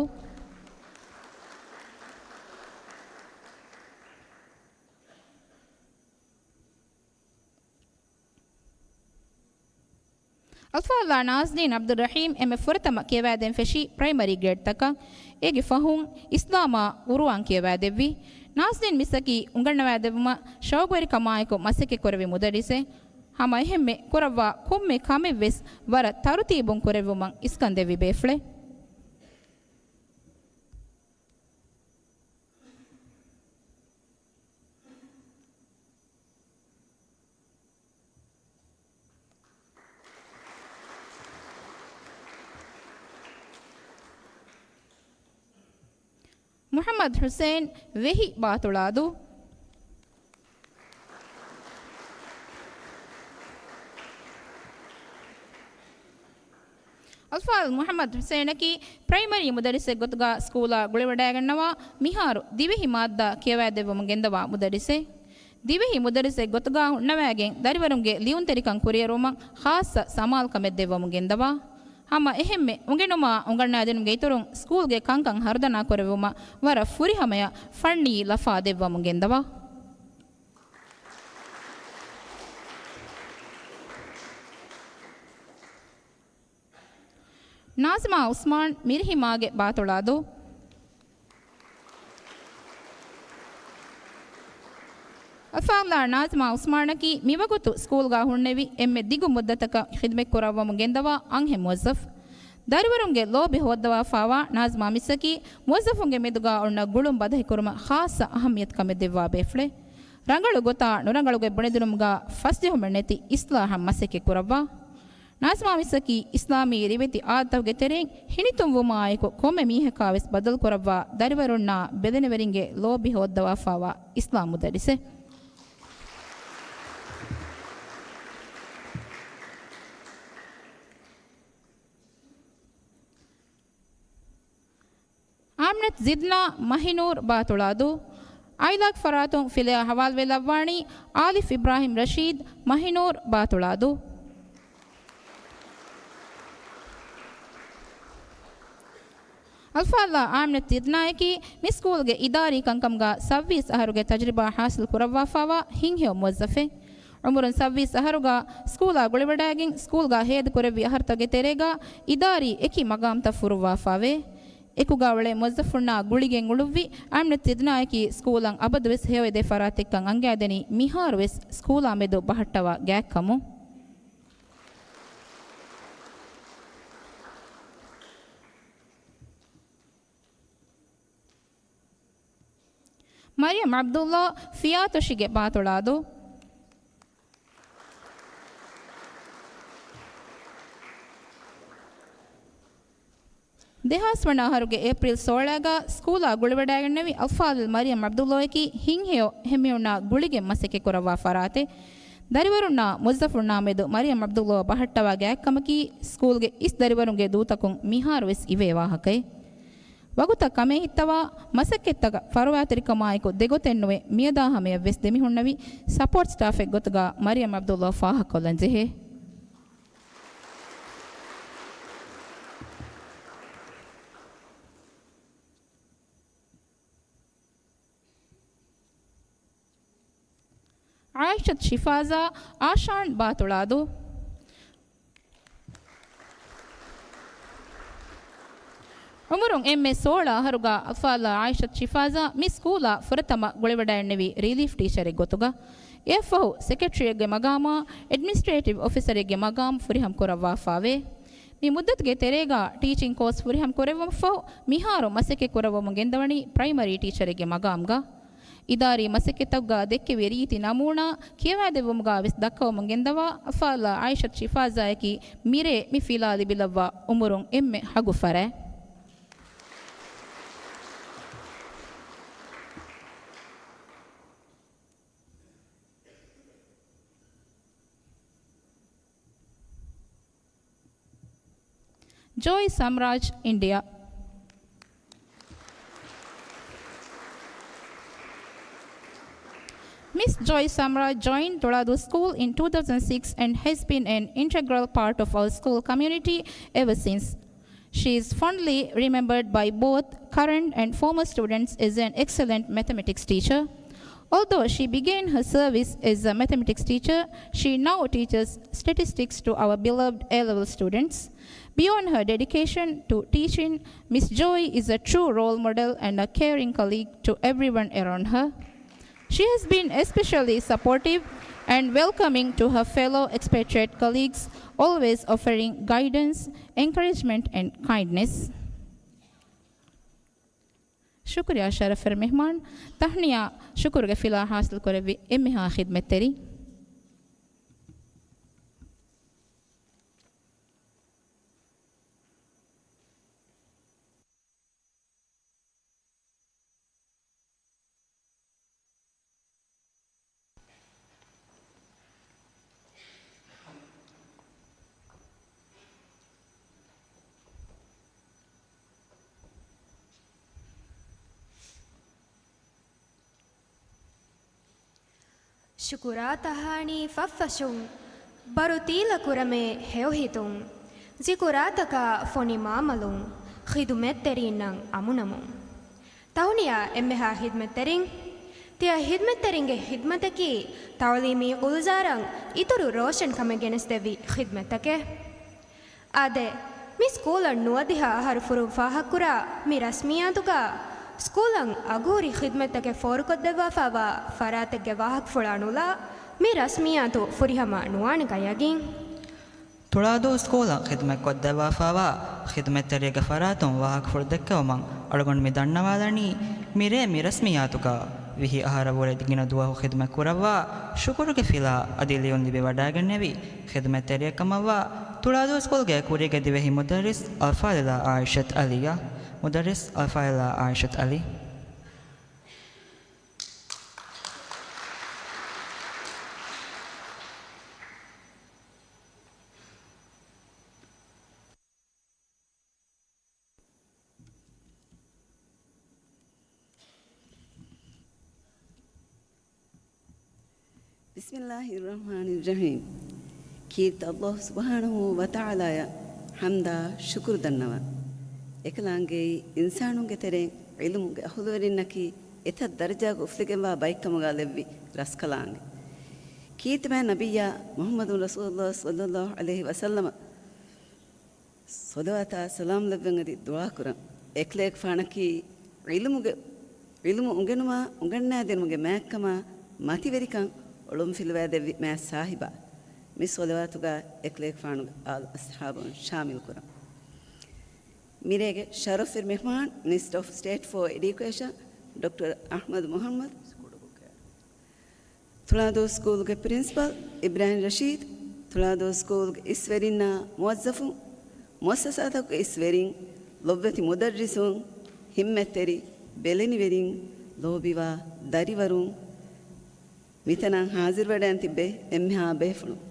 އަލްފާޟިލާ ނާޒްނީން ޢަބްދުއްރަޙީމް އެންމެ ފުރަތަމަ ކިޔަވައިދޭން ފެށީ ޕްރައިމަރީ ގްރޭޑްތަކަށް. އޭގެ ފަހުން އިސްލާމާ ޤުރުއާން ކިޔަވައިދެއްވި. ނާޒްނީން މިސްއަކީ އުނގަންނަވައިދެއްވުމަށް ޝައުގުވެރިކަމާއެކު މަސައްކަތްކުރެއްވި މުދައްރިސެއް. ހަމަ އެހެންމެ ކުރައްވާ ކޮންމެ ކަމެއްވެސް ވަރަށް ތަރުތީބުން ކުރެއްވުމަށް އިސްކަން ދެއްވި ބޭފުޅެއް. މުޙައްމަދު ޙުސެއިން ވެހި ބާތުޅާދޫ. އަލްފާޟިލް މުޙައްމަދު ޙުސެއިނަކީ ޕްރައިމަރީ މުދައްރިސެއް ގޮތުގަ ސްކޫލާ ގުޅިވަޑައިގަންނަވާ، މިހާރު ދިވެހި މާއްދާ ކިޔަވައިދެއްވަމުން ގެންދަވާ މުދައްރިސެއް. ދިވެހި މުދައްރިސެއް ގޮތުގަ ހުންނަވައިގެން ދަރިވަރުންގެ ލިޔުންތެރިކަން ކުރިއެރުވުމަށް ޚާއްޞަ ސަމާލުކަމެއް ދެއްވަމުން ގެންދަވާ. ހަމަ އެހެންމެ އުނގެނުމާ އުނގަންނާދިނުމުގެ އިތުރުން ސްކޫލްގެ ކަންކަން ހަރުދަނާ ކުރެއްވުމަށް ވަރަށް ފުރިހަމަޔަށް ފަންނީ ލަފާ ދެއްވަމުން ގެންދަވާ. ނާޒިމާ އުސްމާން މިރިހިމާގެ ބާތުޅާދޫ. އަލްފާޟިލާ ނާޒިމާ އުސްމާނަކީ މިވަގުތު ސްކޫލްގަ ހުންނެވި އެންމެ ދިގު މުއްދަތަކަށް ޚިދުމަތްކުރައްވަމުން ގެންދަވާ އަންހެން މުވައްޒަފް. ދަރިވަރުންގެ ލޯބި ހޯއްދަވާފާވާ ނާޒިމާ މިސްއަކީ މުވައްޒަފުންގެ މެދުގަ އޮންނަ ގުޅުން ބަދަހިކުރުމަށް ޚާއްޞަ އަހައްމިޔަތުކަމެއް ދެއްވާ ބޭފުޅެއް. ރަނގަޅު ގޮތާ ނުރަނގަޅުގޮތް ބުނެދިނުމުގަ ފަސްޖެހުމެއް ނެތި އިސްލާހަށް މަސައްކަތް ކުރައްވާ. ނާޒިމާ މިސްއަކީ އިސްލާމީ ރިވެތި އާދަތަކުގެ ތެރެއިން ހިނިތުންވުމާއެކު ކޮންމެ މީހަކާވެސް ބަދަލުކުރައްވާ ދަރިވަރުންނާ ބެލެނިވެރިންގެ ލޯބި ހޯއްދަވާފާވާ އިސްލާމް މުދައްރިސެއް. އާމިނަތު ޒިދްނާ މަހިނޫރު ބާތުޅާދޫ. އާއިލާގެ ފަރާތުން ފިލަޔާ ހަވާލުވެލައްވާނީ އާލިފް އިބްރާހިމް ރަޝީދު މަހިނޫރު ބާތުޅާދޫ. އަލްފާޟިލާ އާމިނަތު ޒިދްނާއަކީ މި ސްކޫލްގެ އިދާރީ ކަންކަމުގަ ސައްވީސް އަހަރުގެ ތަޖްރިބާ ހާސިލް ކުރައްވާފާވާ ހިތްހެޔޮ މުވައްޒަފެއް. އުމުރުން ސައްވީސް އަހަރުގަ ސްކޫލާ ގުޅިވަޑައިގެން ސްކޫލްގަ ހޭދަކުރެއްވި އަހަރުތަކުގެ ތެރޭގަ އިދާރީ އެކި މަގާމްތައް ފުރުއްވާފާވޭ. އެކުގަ އުޅޭ މުވައްޒަފުންނާ ގުޅިގެން އުޅުއްވި އާމިނަތު ޒިދްނާއަކީ ސްކޫލަށް އަބަދުވެސް ހެޔޮއެދޭ ފަރާތެއްކަން އަންގައިދެނީ މިހާރުވެސް ސްކޫލާ މެދު ބަހައްޓަވާ ގާތްކަމުން. މަރިޔަމް ޢަބްދުﷲ ފިޔާތޮށިގެ ބާތުޅާދޫ. ދެހާސް ވަނަ އަހަރުގެ އޭޕްރީލް ސޯޅައިގަ ސްކޫލާ ގުޅިވަޑައިގެންނެވި އަލްފާޟިލް މަރިޔަމް ޢަބްދުﷲއަކީ ހިތްހެޔޮ އެހެންމީހުންނާ ގުޅިގެން މަސައްކަތް ކުރައްވާ ފަރާތެއް. ދަރިވަރުންނާ މުވައްޒަފުންނާ މެދު މަރިޔަމް ޢަބްދުﷲ ބަހައްޓަވާ ގާތްކަމަކީ ސްކޫލްގެ އިސް ދަރިވަރުންގެ ދޫތަކުން މިހާރުވެސް އިވޭ ވާހަކައެއް. ވަގުތަށް ކަމޭހިއްތަވާ، މަސައްކަތްތަކަށް ފަރުވާތެރިކަމާއެކު ދެގޮތެއްނުވެ، މިއަދާ ހަމަޔަށްވެސް ދެމިހުންނެވި ސަޕޯޓް ސްޓާފެއް ގޮތުގަ މަރިޔަމް ޢަބްދުﷲ ފާހަގަކޮށްލަން ޖެހޭ. ޢާއިޝަތު ޝިފާޒާ އާޝާން ބާތުޅާދޫ. އުމުރުން އެންމެ ސޯޅަ އަހަރުގަ އަލްފާޟިލާ ޢާއިޝަތު ޝިފާޒާ މި ސްކޫލާ ފުރަތަމަ ގުޅިވަޑައިންނެވި ރިލީފް ޓީޗަރެއް ގޮތުގަ. އެއަށްފަހު ސެކްރެޓަރީއެއްގެ މަގާމާ އެޑްމިނިސްޓްރޭޓިވް އޮފިސަރެއްގެ މަގާމް ފުރިހަމަ ކުރައްވާފާވޭ. މި މުއްދަތުގެ ތެރޭގަ ޓީޗިން ކޯސް ފުރިހަމަ ކުރެއްވުމަށްފަހު މިހާރު މަސައްކަތް ކުރައްވަމުން ގެންދަވަނީ ޕްރައިމަރީ ޓީޗަރެއްގެ މަގާމްގަ. އިދާރީ މަސައްކަތްތަކުގަ ދެއްކެވި ރީތި ނަމޫނާ ކިޔަވައިދެއްވުމުގަ ވެސް ދައްކަވަމުން ގެންދަވާ އަލްފާޟިލާ ޢާއިޝަތު ޝިފާޒާއަކީ މިރޭ މި ފިލާ ލިބިލައްވާ އުމުރުން އެންމެ ހަގު ފަރާތް. Joy Samraj, India. Miss Joy Samraj joined Toladu School in two thousand six and has been an integral part of our school community ever since. She is fondly remembered by both current and former students as an excellent mathematics teacher. Although she began her service as a mathematics teacher, she now teaches statistics to our beloved A-level students. Beyond her dedication to teaching, Miss Joy is a true role model and a caring colleague to everyone around her. She has been especially supportive and welcoming to her fellow expatriate colleagues, always offering guidance, encouragement, and kindness. ޝުކުރިއްޔާ ޝަރަފްވެރި މެހްމާން. ތަހްނިޔާ ޝުކުރުގެ ފިލާ ހާސިލް ކުރެއްވި އެންމެހާ ޚިދްމަތްތެރި. ޝުކުރާ ތަހާނީ ފަށްފަށުން، ބަރު ތީލަ ކުރަމޭ ހެޔޮހިތުން، ޒިކުރާތަކާ ފޮނި މާމަލުން، ޚިދުމަތްތެރީންނަށް އަމުނަމުން. ތަހުނިޔާ އެންމެހާ ޚިދްމަތްތެރިން. ތިޔަ ޚިދްމަތްތެރިންގެ ޚިދްމަތަކީ ތަޢުލީމީ ގުލްޒާރަށް އިތުރު ރޯޝަން ކަމެއް ގެނެސްދެއްވި ޚިދްމަތްތަކެއް. އާދެ، މި ސްކޫލަށް ނުވަދިހަ އަހަރު ފުރުން ފާހަގަކުރާ މި ރަސްމިއްޔާތުގަ ސްކޫލަށް އަގުހުރި ޚިދްމަތްތަކެއް ފޯރުކޮށްދެއްވާފައިވާ ފަރާތެއްގެ ވާހަކަފުޅާ ނުލާ މި ރަސްމިއްޔާތު ފުރިހަމަ ނުވާނެކަން ޔަގީން. ތުޅާދޫ ސްކޫލަށް ޚިދުމަތްކޮށްދެއްވާފައިވާ ޚިދުމަތްތެރިއެއްގެ ފަރާތުން ވާހަކަފުޅު ދެއްކެވުމަށް އަޅުގަނޑު މި ދަންނަވާލަނީ، މިރޭ މި ރަސްމިއްޔާތުގަ ވިހި އަހަރަށްވުރެ ގިނަ ދުވަހު ޚިދުމަތް ކުރައްވާ ޝުކުރުގެ ފިލާ އަދި ލިޔުން ލިބިވަޑައިގެންނެވި ޚިދުމަތްތެރިއެއްކަމަށްވާ ތުޅާދޫ ސްކޫލްގެ ކުރީގެ ދިވެހި މުދައްރިސް އަލްފާޟިލާ އާއިޝަތް އަލީއާ. މުދައްރިސް އަލްފާޟިލާ އާއިޝަތް އަލީ. ބިސްމިއްލާހިއްރަޙްމާނިއްރަޙީމް. ކީރިތި ﷲ ސުބްޙާނަހޫ ވަތަޢާލާއަށް ޙަމްދާ ޝުކުރު ދަންނަވަން. އެކަލާނގެއީ އިންސާނުންގެ ތެރެއިން ޢިލްމުގެ އަހުލުވެރިންނަކީ އެތައް ދަރަޖާގަ އުފުލިގެންވާ ބައެއްކަމުގަ ލެއްވި ރަސްކަލާނގެ. ކީރިތިމާ ނަބިއްޔާ މުޙައްމަދު ރަސޫލުﷲ ޞައްލަﷲ ޢަލައިހި ވަސައްލަމަ ޞަލަވާތާ ސަލާމް ލެއްވެން އަދި ދުޢާ ކުރަން. އެކަލޭގެފާނަކީ ޢިލްމުގެ، ޢިލްމު އުނގެނުމާ، އުނގަންނާދިނުމުގެ މާތްކަމާ މަތިވެރިކަން އޮޅުންފިލުވާދެއްވި މާތް ސާހިބާ. މި ޞަލަވާތުގަ އެކަލޭގެފާނުގެ އާލު އަޞްޙާބުން ޝާމިލް ކުރަން. މިރޭގެ ޝަރަފްވެރި މެހްމާން، މިނިސްޓަރ އޮފް ސްޓޭޓް ފޯ އެޑިއުކޭޝަން، ޑޮކްޓަރ އަޙްމަދު މުޙައްމަދު. ތުޅާދޫ ސްކޫލްގެ ޕްރިންސިޕަލް އިބްރާހިމް ރަޝީދު، ތުޅާދޫ ސްކޫލްގެ އިސްވެރިންނާ މުވައްޒަފުން، މުއައްސަސާތަކުގެ އިސްވެރިން، ލޮބުވެތި މުދައްރިސުން، ހިތްމަތްތެރި ބެލެނިވެރިން، ލޯބިވާ ދަރިވަރުން، މިތަނަށް ހާޒިރުވެޑައިން ތިއްބެވި އެންމެހާ ބޭފުޅުން،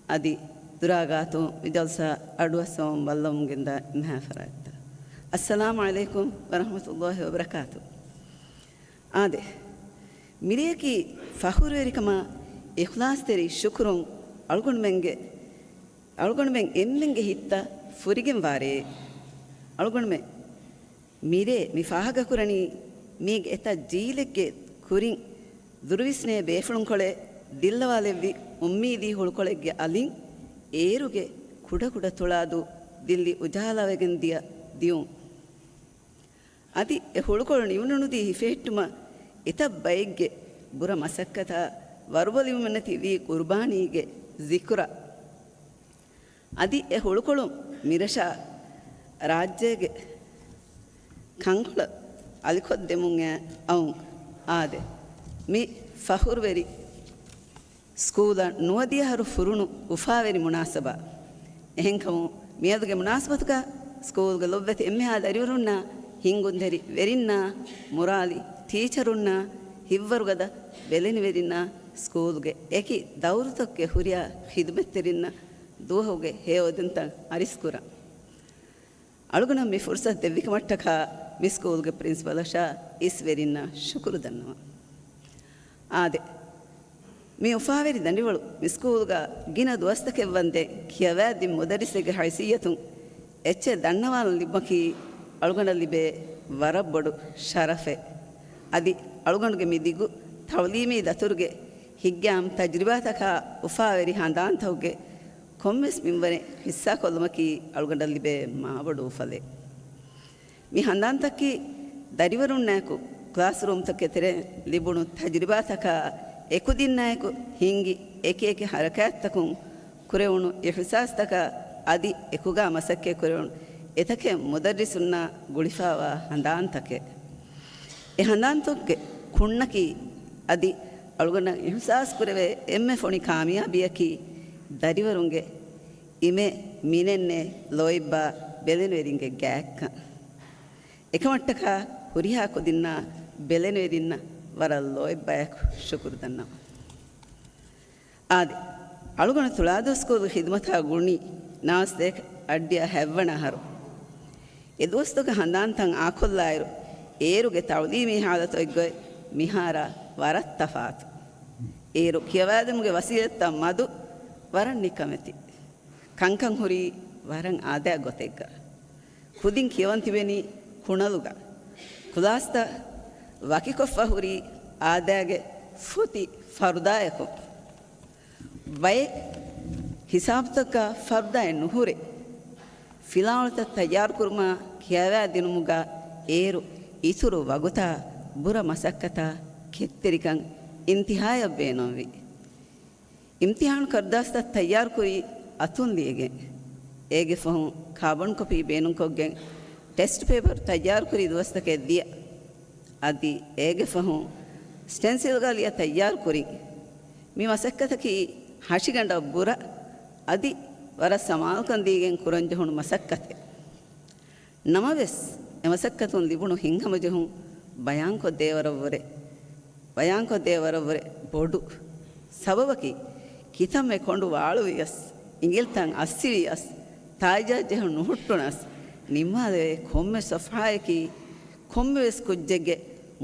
އަދި ދުރާ ގާތުން މި ޖަލްސާ އަޑުއައްސަވަމުން ބައްލަވަމުން ގެންދާ އެންމެހާ ފަރާތްތައް. އައްސަލާމު ޢަލައިކުމް ވަރަޙްމަތުﷲ ވަބަރަކާތު. އާދެ، މިރެއަކީ ފަޚުރުވެރިކަމާ އިޚްލާޞްތެރި ޝުކުރުން އަޅުގަނޑުމެންގެ، އަޅުގަނޑުމެން އެންމެންގެ ހިތްތައް ފުރިގެންވާ ރެއެއް. އަޅުގަނޑުމެން މިރޭ މި ފާހަގަކުރަނީ މީގެ އެތައް ޖީލެއްގެ ކުރިން ދުރުވިސްނޭ ބޭފުޅުންކޮޅެއް ދިއްލަވާލެއްވި އުއްމީދީ ހުޅުކޮޅެއްގެ އަލިން އޭރުގެ ކުޑަކުޑަ ތުޅާދޫ ދިއްލި އުޖާލާވެގެން ދިޔަ ދިޔުން. އަދި އެ ހުޅުކޮޅު ނިވުނުނުދީ ހިފެހެއްޓުމަށް އެތައް ބައެއްގެ ބުރަ މަސައްކަތާ ވަރުބަލިވުމެއްނެތި ވީ ޤުރުބާނީގެ ޒިކުރާ. އަދި އެ ހުޅުކޮޅުން މިރަށާ ރާއްޖޭގެ ކަންކޮޅަށް އަލިކޮށްދެމުން އައުން އާދެ، މި ފަޚުރުވެރި ސްކޫލަށް ނުވަދިހަ އަހަރު ފުރުނު އުފާވެރި މުނާސަބާ. އެހެންކަމުން މިއަދުގެ މުނާސަބަތުގަ ސްކޫލްގެ ލޮބުވެތި އެންމެހާ ދަރިވަރުންނާ، ހިންގުންތެރި ވެރިންނާ، މުރާލި ޓީޗަރުންނާ، ހިތްވަރުގަދަ ބެލެނިވެރިންނާ، ސްކޫލްގެ އެކި ދައުރުތަކުގެ ހުރިހާ ޚިދުމަތްތެރިންނަށް ދުވަހުގެ ހެޔޮއެދުންތައް އަރިސްކުރަން. އަޅުގަނޑަށް މި ފުރުސަތު ދެއްވިކަމަށްޓަކާ މި ސްކޫލްގެ ޕްރިންސިޕަލަށާ އިސްވެރިންނަށް ޝުކުރު ދަންނަވަން. އާދެ، މި އުފާވެރި ދަނޑިވަޅު މި ސްކޫލްގަ ގިނަ ދުވަސްތަކެއްވަންދެން ކިޔަވައިދިން މުދައްރިސެއްގެ ހައިސިއްޔަތުން އެއްޗެއް ދަންނަވާލަން ލިބުމަކީ އަޅުގަނޑަށް ލިބޭ ވަރަށް ބޮޑު ޝަރަފެއް. އަދި އަޅުގަނޑުގެ މި ދިގު ތަޢުލީމީ ދަތުރުގެ ހިތްގައިމު ތަޖުރިބާތަކާ އުފާވެރި ހަނދާންތަކުގެ ކޮންމެސް މިންވަރެއް ހިއްސާކޮށްލުމަކީ އަޅުގަނޑަށް ލިބޭ މާބޮޑު އުފަލެއް. މި ހަނދާންތަކީ ދަރިވަރުންނާއެކު ކްލާސްރޫމްތަކުގެ ތެރެއިން ލިބުނު ތަޖުރިބާތަކާ އެކުދިންނާއެކު ހިންގި އެކިއެކި ހަރަކާތްތަކުން ކުރެވުނު އިޙްސާސްތަކާ އަދި އެކުގާ މަސައްކަތް ކުރެވުނު އެތަކެއް މުދައްރިސުންނާ ގުޅިފާވާ ހަނދާންތަކެއް. އެ ހަނދާންތަކުގެ ކުންނަކީ އަދި އަޅުގަނޑަށް އިޙްސާސް ކުރެވޭ އެންމެ ފޮނި ކާމިޔާބީއަކީ ދަރިވަރުންގެ އިމެ މިނެންނޭ ލޯތްބާ ބެލެނިވެރިންގެ ގާތްކަން. އެކަމަށްޓަކާ ހުރިހާ ކުދިންނާ ބެލެނިވެރިންނަށް ވަރަށް ލޯތްބާއެކު ޝުކުރު ދަންނަވަން. އާދެ، އަޅުގަނޑު ތުޅާދޫ ސްކޫލު ޚިދުމަތާ ގުޅުނީ ނަވަސް އައްޑިހަ ހަތްވަނަ އަހަރު. އެ ދުވަސްތަކުގެ ހަނދާންތައް އާކޮށްލާއިރު، އޭރުގެ ތަޢުލީމީ ހާލަތު އޮތްގޮތް މިހާރާ ވަރަށް ތަފާތު. އޭރު ކިޔަވާދިނުމުގެ ވަސީލަތްތައް މަދު، ވަރަށް ނިކަމެތި. ކަންކަން ހުރީ ވަރަށް އާދައިގެ ގޮތެއްގަ. ކުދިން ކިޔަވަން ތިބެނީ ކުނަލުގަ. ކުލާސްތައް ވަކިކޮށްފަ ހުރީ އާދައިގެ ފޮތި ފަރުދާއަކުން. ބައެއް ހިސާބުތަކަށް ފަރުދާއެއް ނުހުރޭ. ފިލާވަޅުތައް ތައްޔާރުކުރުމާ ކިޔަވާދިނުމުގަ އޭރު އިތުރު ވަގުތާ ބުރަ މަސައްކަތާ ކެތްތެރިކަން އިންތިހާޔަށް ބޭނުންވި. އިމްތިހާނު ކަރުދާސްތައް ތައްޔާރުކުރީ އަތުން ލިޔެގެން، އޭގެ ފަހުން ކާބަން ކޮޕީ ބޭނުންކޮށްގެން، ޓެސްޓް ޕޭޕަރު ތައްޔާރުކުރީ ދުވަސްތަކެއް ލިޔަ. އަދި އޭގެ ފަހުން ސްޓެންސިލްގަ ލިޔަ ތައްޔާރުކުރިން. މި މަސައްކަތަކީ ހަށިގަނޑަށް ބުރަ އަދި ވަރަށް ސަމާލުކަން ދީގެން ކުރަންޖެހުނު މަސައްކަތެއް. ނަމަވެސް، އެމަސައްކަތުން ލިބުނު ހިތްހަމަޖެހުން ބަޔާންކޮށްދޭވަރަށްވުރެ، ބަޔާންކޮށްދޭވަރަށްވުރެ ބޮޑު ސަބަބަކީ، ކިތަންމެ ކޮނޑު ވާޅުވިޔަސް، އިނގިލިތައް އައްސިވިޔަސް، ތާއިޖާ ޖެހުން ނުހުއްޓުނަސް، ނިންމާލެވޭ ކޮންމެ ސޮފްހާއަކީ، ކޮންމެވެސް ކުއްޖެއްގެ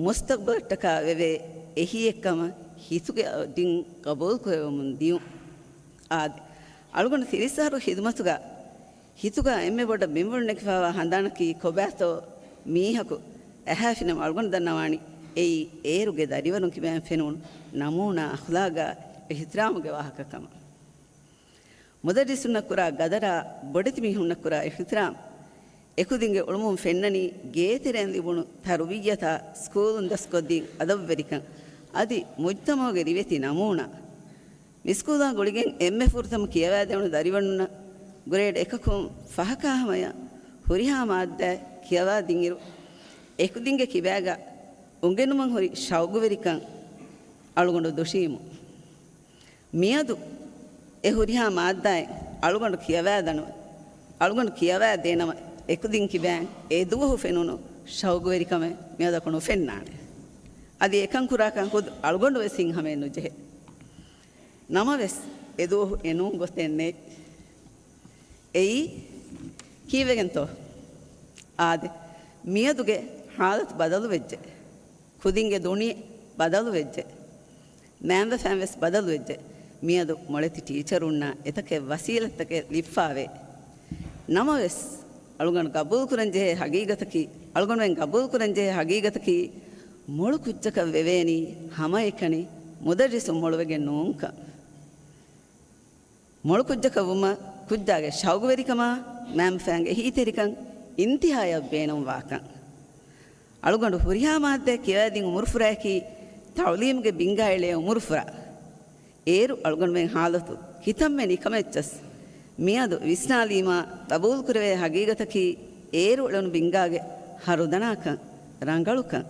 މުސްތަގްބަލަށްޓަކާ ވެވޭ އެހީއެއްކަމަށް ހިތުގެ އަޑިން ގަބޫލުކުރެވެމުން ދިޔުން. އާދެ، އަޅުގަނޑު ތިރީސް އަހަރު ޚިދުމަތުގަ ހިތުގަ އެންމެ ބޮޑަށް ބިންވަޅު ނެގިފާވާ ހަނދާނަކީ ކޮބާތޯ މީހަކު އަހާފިނަމަ އަޅުގަނޑު ދަންނަވާނީ އެއީ އޭރުގެ ދަރިވަރުން ކިބައިން ފެނުނު ނަމޫނާ އަޚްލާގާ އިޙްތިރާމުގެ ވާހަކަކަމަށް. މުދައްރިސުންނަށް ކުރާ ގަދަރާ ބޮޑެތި މީހުންނަށް ކުރާ އިޙްތިރާމް އެކުދިންގެ އުޅުމުން ފެންނަނީ ގޭތެރެއިން ލިބުނު ތަރުބިއްޔަތާ ސްކޫލުން ދަސްކޮށްދިން އަދަބުވެރިކަން އަދި މުޖްތަމަޢުގެ ރިވެތި ނަމޫނާ. މި ސްކޫލާ ގުޅިގެން އެންމެ ފުރަތަމަ ކިޔަވާދެވުނު ދަރިވަރުންނަށް ގްރޭޑް އެކަކުން ފަހަކާ ހަމަޔަށް ހުރިހާ މާއްދާއެއް ކިޔަވާދިންއިރު، އެކުދިންގެ ކިބާގަ އުނގެނުމަށް ހުރި ޝައުގުވެރިކަން އަޅުގަނޑު ދުށީމު. މިއަދު އެ ހުރިހާ މާއްދާއެއް އަޅުގަނޑު ކިޔަވާދަނަމަ، އަޅުގަނޑު ކިޔަވާދޭނަމަ، އެކުދިން ކިބާއިން އެދުވަހު ފެނުނު ޝައުގުވެރިކަމެއް މިއަދަކު ނުފެންނާނެ. އަދި އެކަން ކުރާކަން ޚުދު އަޅުގަނޑު ވެސް ހިތްހަމައެއް ނުޖެހޭ. ނަމަވެސް، އެދުވަހު އެނޫން ގޮތެއް ނެތް. އެއީ ކީއްވެގެންތޯ؟ އާދެ، މިއަދުގެ ހާލަތު ބަދަލުވެއްޖެ. ކުދިންގެ ދުނިޔެ ބަދަލުވެއްޖެ. މައިންބަފައިން ވެސް ބަދަލުވެއްޖެ. މިއަދު މޮޅެތި ޓީޗަރުންނާ އެތަކެއް ވަސީލަތްތަކެއް ލިއްފާވޭ. ނަމަވެސް، އަޅުގަނޑު ގަބޫލުކުރަންޖެހޭ ހަގީގަތަކީ، އަޅުގަނޑުމެން ގަބޫލުކުރަންޖެހޭ ހަގީގަތަކީ، މޮޅު ކުއްޖަކަށް ވެވޭނީ ހަމައެކަނި މުދައްރިސުން މޮޅުވެގެން ނޫންކަން. މޮޅު ކުއްޖަކަށް ވުމަށް ކުއްޖާގެ ޝައުގުވެރިކަމާ، މައިންބަފައިންގެ އެހީތެރިކަން އިންތިހާޔަށް ބޭނުންވާކަން. އަޅުގަނޑު ހުރިހާ މާއްދައެއް ކިޔަވައިދިން އުމުރުފުރާއަކީ ތަޢުލީމުގެ ބިންގާ އެޅޭ އުމުރުފުރާ. އޭރު އަޅުގަނޑުމެން ހާލަތު ކިތަންމެ ނިކަމެއްޗަސް މިއަދު ވިސްނާލީމާ ގަބޫލުކުރެވޭ ހަގީގަތަކީ އޭރު އެޅުނު ބިންގާގެ ހަރުދަނާކަން، ރަނގަޅުކަން.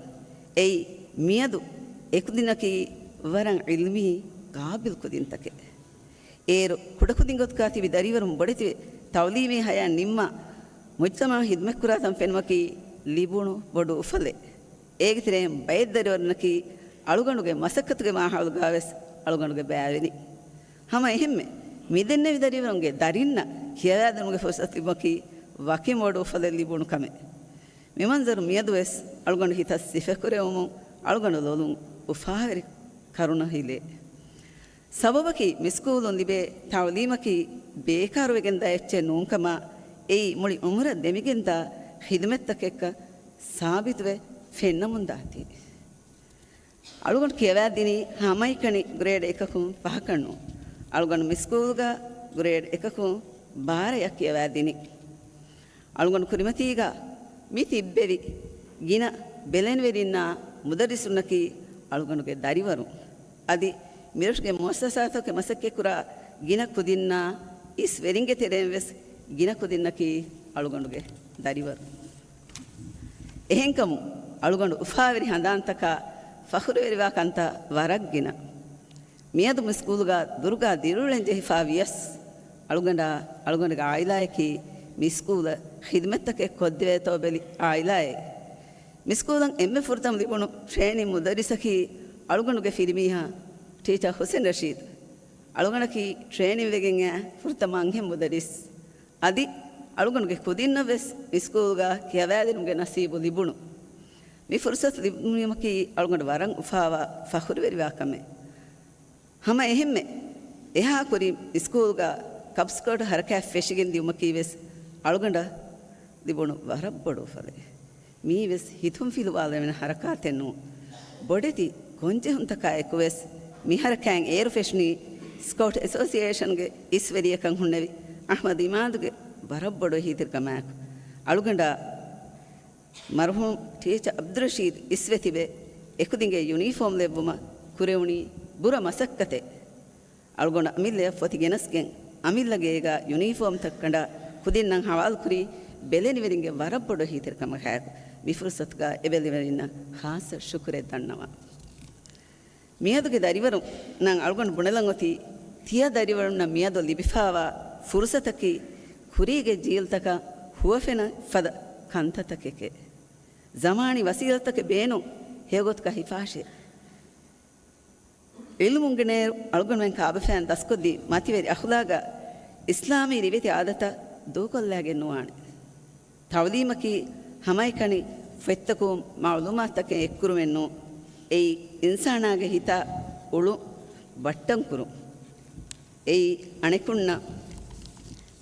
އެއީ މިއަދު އެކުދިންނަކީ ވަރަށް ޢިލްމީ ޤާބިލް ކުދިންތަކެއް. އޭރު ކުޑަކުދިން ގޮތުގަ ތިބި ދަރިވަރުން ބޮޑެތިވެ، ތަޢުލީމީ ހަޔާތް ނިންމާ، މުޖްތަމަޢަށް ޚިދުމަތްކުރާތަން ފެނުމަކީ ލިބުނު ބޮޑު އުފަލެއް. އޭގެ ތެރެއިން ބައެއް ދަރިވަރުންނަކީ އަޅުގަނޑުގެ މަސައްކަތުގެ މާހައުލުގަ ވެސް އަޅުގަނޑުގެ ބައިވެރިން. ހަމަ އެހެންމެ، މިދެންނެވި ދަރިވަރުންގެ ދަރިންނަށް ކިޔަވާދިނުމުގެ ފުރުސަތު ލިބުމަކީ ވަކިން ބޮޑު އުފަލެއް ލިބުނު ކަމެއް. މި މަންޒަރު މިއަދު ވެސް އަޅުގަނޑު ހިތަށް ސިފަކުރެވުމުން އަޅުގަނޑު ލޮލުން އުފާވެރި ކަރުނަ ހިލޭ. ސަބަބަކީ މިސްކޫލުން ލިބޭ ތަޢުލީމަކީ ބޭކާރުވެގެންދާ އެއްޗެއް ނޫންކަމާ، އެއީ މުޅި އުމުރަށް ދެމިގެންދާ ޚިދުމަތްތަކެއްކަން ސާބިތުވެ ފެންނަމުންދާތީ. އަޅުގަނޑު ކިޔަވާދިނީ ހަމައެކަނި ގްރޭޑް އެކަކުން ފަހަކަށް ނޫން. އަޅުގަނޑު މި ސްކޫލްގަ ގްރޭޑް އެކަކުން ބާރައަށް ކިޔަވާދިނީ. އަޅުގަނޑު ކުރިމަތީގަ މި ތިއްބެވި ގިނަ ބެލެނިވެރިންނާ މުދައްރިސުންނަކީ އަޅުގަނޑުގެ ދަރިވަރުން. އަދި މިރަށުގެ މުއައްސަސާތަކުގެ މަސައްކަތްކުރާ ގިނަ ކުދިންނާ އިސް ވެރިންގެ ތެރެއިން ވެސް ގިނަ ކުދިންނަކީ އަޅުގަނޑުގެ ދަރިވަރުން. އެހެންކަމުން، އަޅުގަނޑު އުފާވެރި ހަނދާންތަކާ ފަޚުރުވެރިވާ ކަންތައް ވަރަށް ގިނަ. މިއަދު މި ސްކޫލުގަ ދުރުގަ ދިރިއުޅެން ޖެހިފާ ވިޔަސް، އަޅުގަނޑާ އަޅުގަނޑުގެ އާއިލާއަކީ މި ސްކޫލަށް ޚިދުމަތްތަކެއް ކޮށްދެވޭތޯ ބެލި އާއިލާއެއް. މި ސްކޫލަށް އެންމެ ފުރަތަމަ ލިބުނު ޓްރޭނިން މުދައްރިސަކީ އަޅުގަނޑުގެ ފިރިމީހާ ޓީޗަރ ހުސެން ރަޝީދު. އަޅުގަނޑަކީ ޓްރޭނިން ވެގެން އައި ފުރަތަމަ އަންހެން މުދައްރިސް. އަދި އަޅުގަނޑުގެ ކުދިންނަށް ވެސް މި ސްކޫލްގަ ކިޔަވާލުމުގެ ނަސީބު ލިބުނު. މި ފުރުސަތު ލިބުނީމަކީ އަޅުގަނޑު ވަރަށް އުފާވާ ފަޚުރުވެރިވާ ކަމެއް. ހަމަ އެހެންމެ، އެހާ ކުރިން މި ސްކޫލްގަ ކަޕް ސްކާޓް ހަރަކާތް ފެށިގެން ދިއުމަކީ ވެސް އަޅުގަނޑަށް ލިބުނު ވަރަށް ބޮޑު އުފަލެއް. މީ ވެސް ހިތުން ފިލުވާލެވޭނެ ހަރަކާތެއް ނޫން. ބޮޑެތި ގޮންޖެހުންތަކާ އެކު ވެސް މި ހަރަކާތް އޭރު ފެށުނީ ސްކައުޓް އެސޯސިއޭޝަންގެ އިސްވެރިޔަކަށް ހުންނެވި އަޙްމަދު އިމާދުގެ ވަރަށް ބޮޑު އެހީތެރިކަމާއެކު. އަޅުގަނޑާ މަރުޙޫމް ޓީޗަރ ޢަބްދުއްރަޝީދު އިސްވެ ތިބެ އެކުދިންގެ ޔުނީފޯމް ލެއްވުމަށް ކުރެވުނީ ބުރަ މަސައްކަތެއް. އަޅުގަނޑު އަމިއްލަޔަށް ފޮތި ގެނަސްގެން، އަމިއްލަ ގޭގަ ޔުނީފޯމްތައް ކަނޑާ ކުދިންނަށް ހަވާލުކުރީ ބެލެނިވެރިންގެ ވަރަށް ބޮޑު އެހީތެރިކަމަކާއެކު، މި ފުރުސަތުގަ އެ ބެލެނިވެރިންނަށް ޚާއްޞަ ޝުކުރެއް ދަންނަވަން. މިއަދުގެ ދަރިވަރުންނަށް އަޅުގަނޑު ބުނެލަން އޮތީ، ތިޔަ ދަރިވަރުންނަށް މިއަދު ލިބިފާވާ ފުރުސަތަކީ ކުރީގެ ޖީލްތަކަށް ހުވަފެނަށް ފަދަ ކަންތައްތަކެކޭ. ޒަމާނީ ވަސީލަތްތަކެއް ބޭނުން ހެޔޮގޮތުގަ ހިފާށޭ. ޢިލްމު އުނގެނޭއިރު އަޅުގަނޑުމެން ކާބަފައިން ދަސްކޮށްދީ މަތިވެރި އަޚުލާގާ އިސްލާމީ ރިވެތި އާދަތަށް ދޫކޮށްލާގެން ނުވާނެ. ތަޢުލީމަކީ ހަމައެކަނި ފޮތްތަކުން މަޢުލޫމާތުތަކެއް އެއްކުރުމެއް ނޫން. އެއީ އިންސާނާގެ ހިތާ އުޅުން ބައްޓަން ކުރުން. އެއީ އަނެކުންނަށް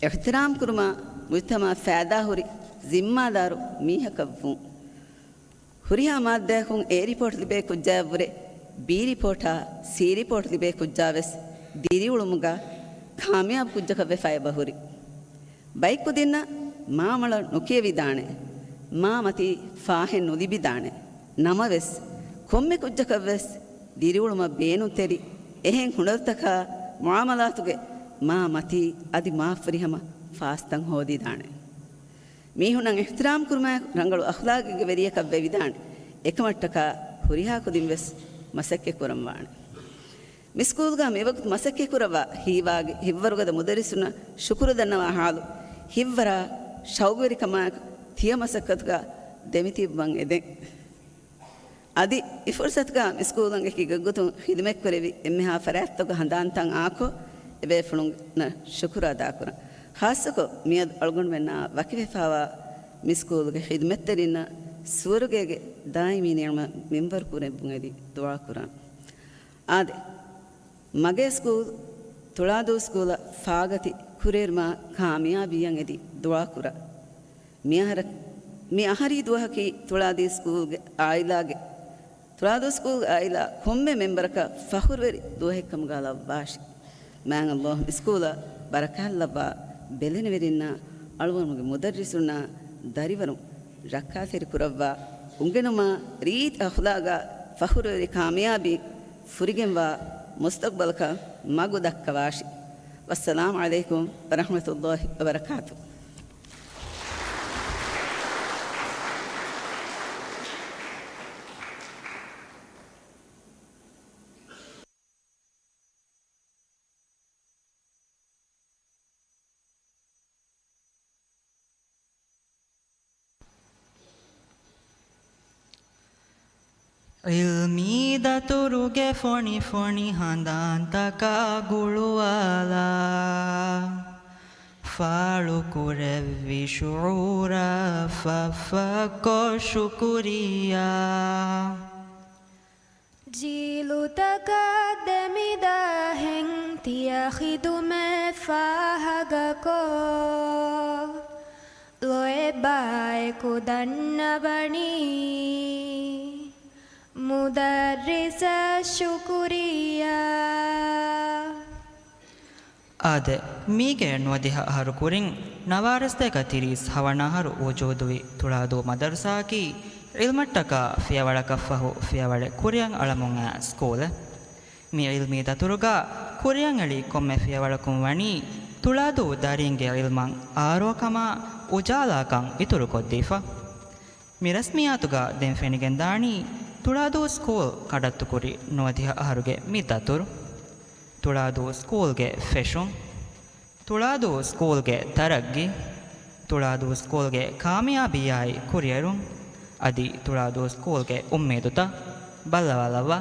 އިޙްތިރާމް ކުރުމާ މުޖްތަމަޢަށް ފައިދާހުރި ޒިންމާދާރު މީހަކަށް ވުން. ހުރިހާ މާއްދާއަކުން އޭ ރިޕޯޓް ލިބޭ ކުއްޖާއަށްވުރެ، ބީ ރިޕޯޓާ ސީ ރިޕޯޓް ލިބޭ ކުއްޖާވެސް ދިރިއުޅުމުގަ ކާމިޔާބު ކުއްޖަކަށް ވެފަ އެބަހުރި. ބައެއް ކުދިންނަށް މާމަޅަށް ނުކިޔެވިދާނެ، މާ މަތީ ފާހެއް ނުލިބިދާނެ. ނަމަވެސް، ކޮންމެ ކުއްޖަކަށްވެސް ދިރިއުޅުމަށް ބޭނުންތެރި އެހެން ހުނަރުތަކާ މުޢާމަލާތުގެ މާ މަތީ އަދި މާ ފުރިހަމަ ފާސްތައް ހޯދިދާނެ. މީހުންނަށް އިޙްތިރާމް ކުރުމާއެކު ރަނގަޅު އަޚްލާގެއްގެ ވެރިޔަކަށް ވެވިދާނެ. އެކަމަށްޓަކާ ހުރިހާ ކުދިން ވެސް މަސައްކަތް ކުރަން ވާނެ. މި ސްކޫލްގަ މިވަގުތު މަސައްކަތް ކުރައްވާ ހީވާގި ހިއްވަރުގަދަ މުދައްރިސުންނަށް ޝުކުރު ދަންނަވާ ހާލު، ހިއްވަރާ ޝައުގުވެރިކަމާއެކު ތިޔަ މަސައްކަތުގަ ދެމިތިއްބަން އެދެން. އަދި މި ފުރުސަތުގަ މި ސްކޫލަށް އެކި ގޮތްގޮތުން ޚިދުމަތްކުރެއްވި އެންމެހާ ފަރާތްތަކުގެ ހަނދާންތައް އާކޮށް، އެބޭފުޅުންނަށް ޝުކުރު އަދާކުރަން. ޚާއްޞަކޮށް، މިއަދު އަޅުގަނޑުމެންނާ ވަކިވެފާވާ މި ސްކޫލުގެ ޚިދުމަތްތެރިންނަށް ސުވަރުގޭގެ ދާއިމީ ނިޢުމަތް މިންވަރު ކުރެއްވުން އެދި ދުޢާކުރަން. އާދެ، މަގޭ ސްކޫލް، ތުޅާދޫ ސްކޫލަށް ފާގަތި ކުރިއެރުމާ ކާމިޔާބީއަށް އެދި ދުޢާކުރަން. މި އަހަރަ-، މި އަހަރީ ދުވަހަކީ ތުޅާދީ ސްކޫލްގެ އާއިލާގެ، ތުޅާދޫ ސްކޫލްގެ އާއިލާ ކޮންމެ މެމްބަރަކަށް ފަޚުރުވެރި ދުވަހެއްކަމުގަ ލައްވާށި. މާތް ﷲ މި ސްކޫލަށް ބަރަކާތްލައްވާ، ބެލެނިވެރިންނާ، އަޅުގަނޑުގެ މުދައްރިސުންނާ، ދަރިވަރުން ރައްކާތެރި ކުރައްވާ، އުނގެނުމާ ރީތި އަޚްލާގާ ފަޚުރުވެރި ކާމިޔާބީ ފުރިގެންވާ މުސްތަޤްބަލަކަށް މަގު ދައްކަވާށި. ވައްސަލާމް ޢަލައިކުމް ވަރަޙްމަތުﷲ ވަބަރަކާތު. ޢިލްމީ ދަތުރުގެ ފޮނިފޮނި ހަނދާންތަކާ ގުޅުވާލާ، ފާޅުކުރެއްވި ޝުޢޫރަށް ފަށްފަށްކޮށް ޝުކުރިއްޔާ. ޖީލުތަކަށް ދެމިދާހެން ތިޔަ ޚިދުމަތް ފާހަގަކޮށް، ލޯތްބާއެކު ދަންނަވަނީ. މުދައްރިސަށް ޝުކުރިއްޔާ. އާދެ، މީގެ ނުވަދިހަ އަހަރު ކުރިން ނަވާރަސްތޭކަ ތިރީސް ހަވަނަ އަހަރު ވުޖޫދުވި ތުޅާދޫ މަދަރުސާއަކީ ޢިލްމަށްޓަކާ ފިޔަވަޅަކަށްފަހު ފިޔަވަޅެއް ކުރިއަށް އަޅަމުން އައި ސްކޫލެއް. މި ޢިލްމީ ދަތުރުގަ ކުރިއަށް އެޅި ކޮންމެ ފިޔަވަޅަކުން ވަނީ ތުޅާދޫ ދަރީންގެ ޢިލްމަށް އާރޯކަމާ އުޖާލާކަން އިތުރުކޮށްދީފަ. މި ރަސްމިއްޔާތުގަ ދެން ފެނިގެންދާނީ ތުޅާދޫ ސްކޫލް ކަނޑައްތުކުރި ނުވަދިހަ އަހަރުގެ މި ދަތުރު. ތުޅާދޫ ސްކޫލްގެ ފެށުން، ތުޅާދޫ ސްކޫލްގެ ތަރައްގީ، ތުޅާދޫ ސްކޫލްގެ ކާމިޔާބީއާއި ކުރިއެރުން، އަދި ތުޅާދޫ ސްކޫލްގެ އުއްމީދުތައް ބައްލަވާލައްވާ.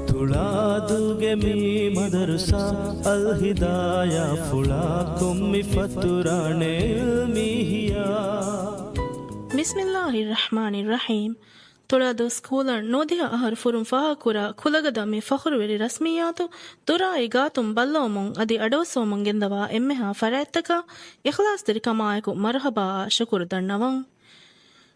ތުޅާދޫގެ މި މަދަރުސާ، އަލް ހިދާޔާ ފުޅާ ކޮންމި ފަތުރާނެ އިލްމީ ހިޔާ. ބިސްމިއްލާހި ރަޙްމާނި ރަޙީމް. ތުޅާދޫ ސްކޫލަށް ނުވަދިހަ އަހަރު ފުރުން ފާހަގަކުރާ ކުލަގަދަ މި ފަޚުރުވެރި ރަސްމިއްޔާތު ދުރާއި ގާތުން ބައްލަވަމުން އަދި އަޑުއައްސަވަމުން ގެންދަވާ އެންމެހާ ފަރާތްތަކަށް އިޚްލާޞްތެރިކަމާއެކު މަރުޙަބާއާ ޝުކުރު ދަންނަވަން.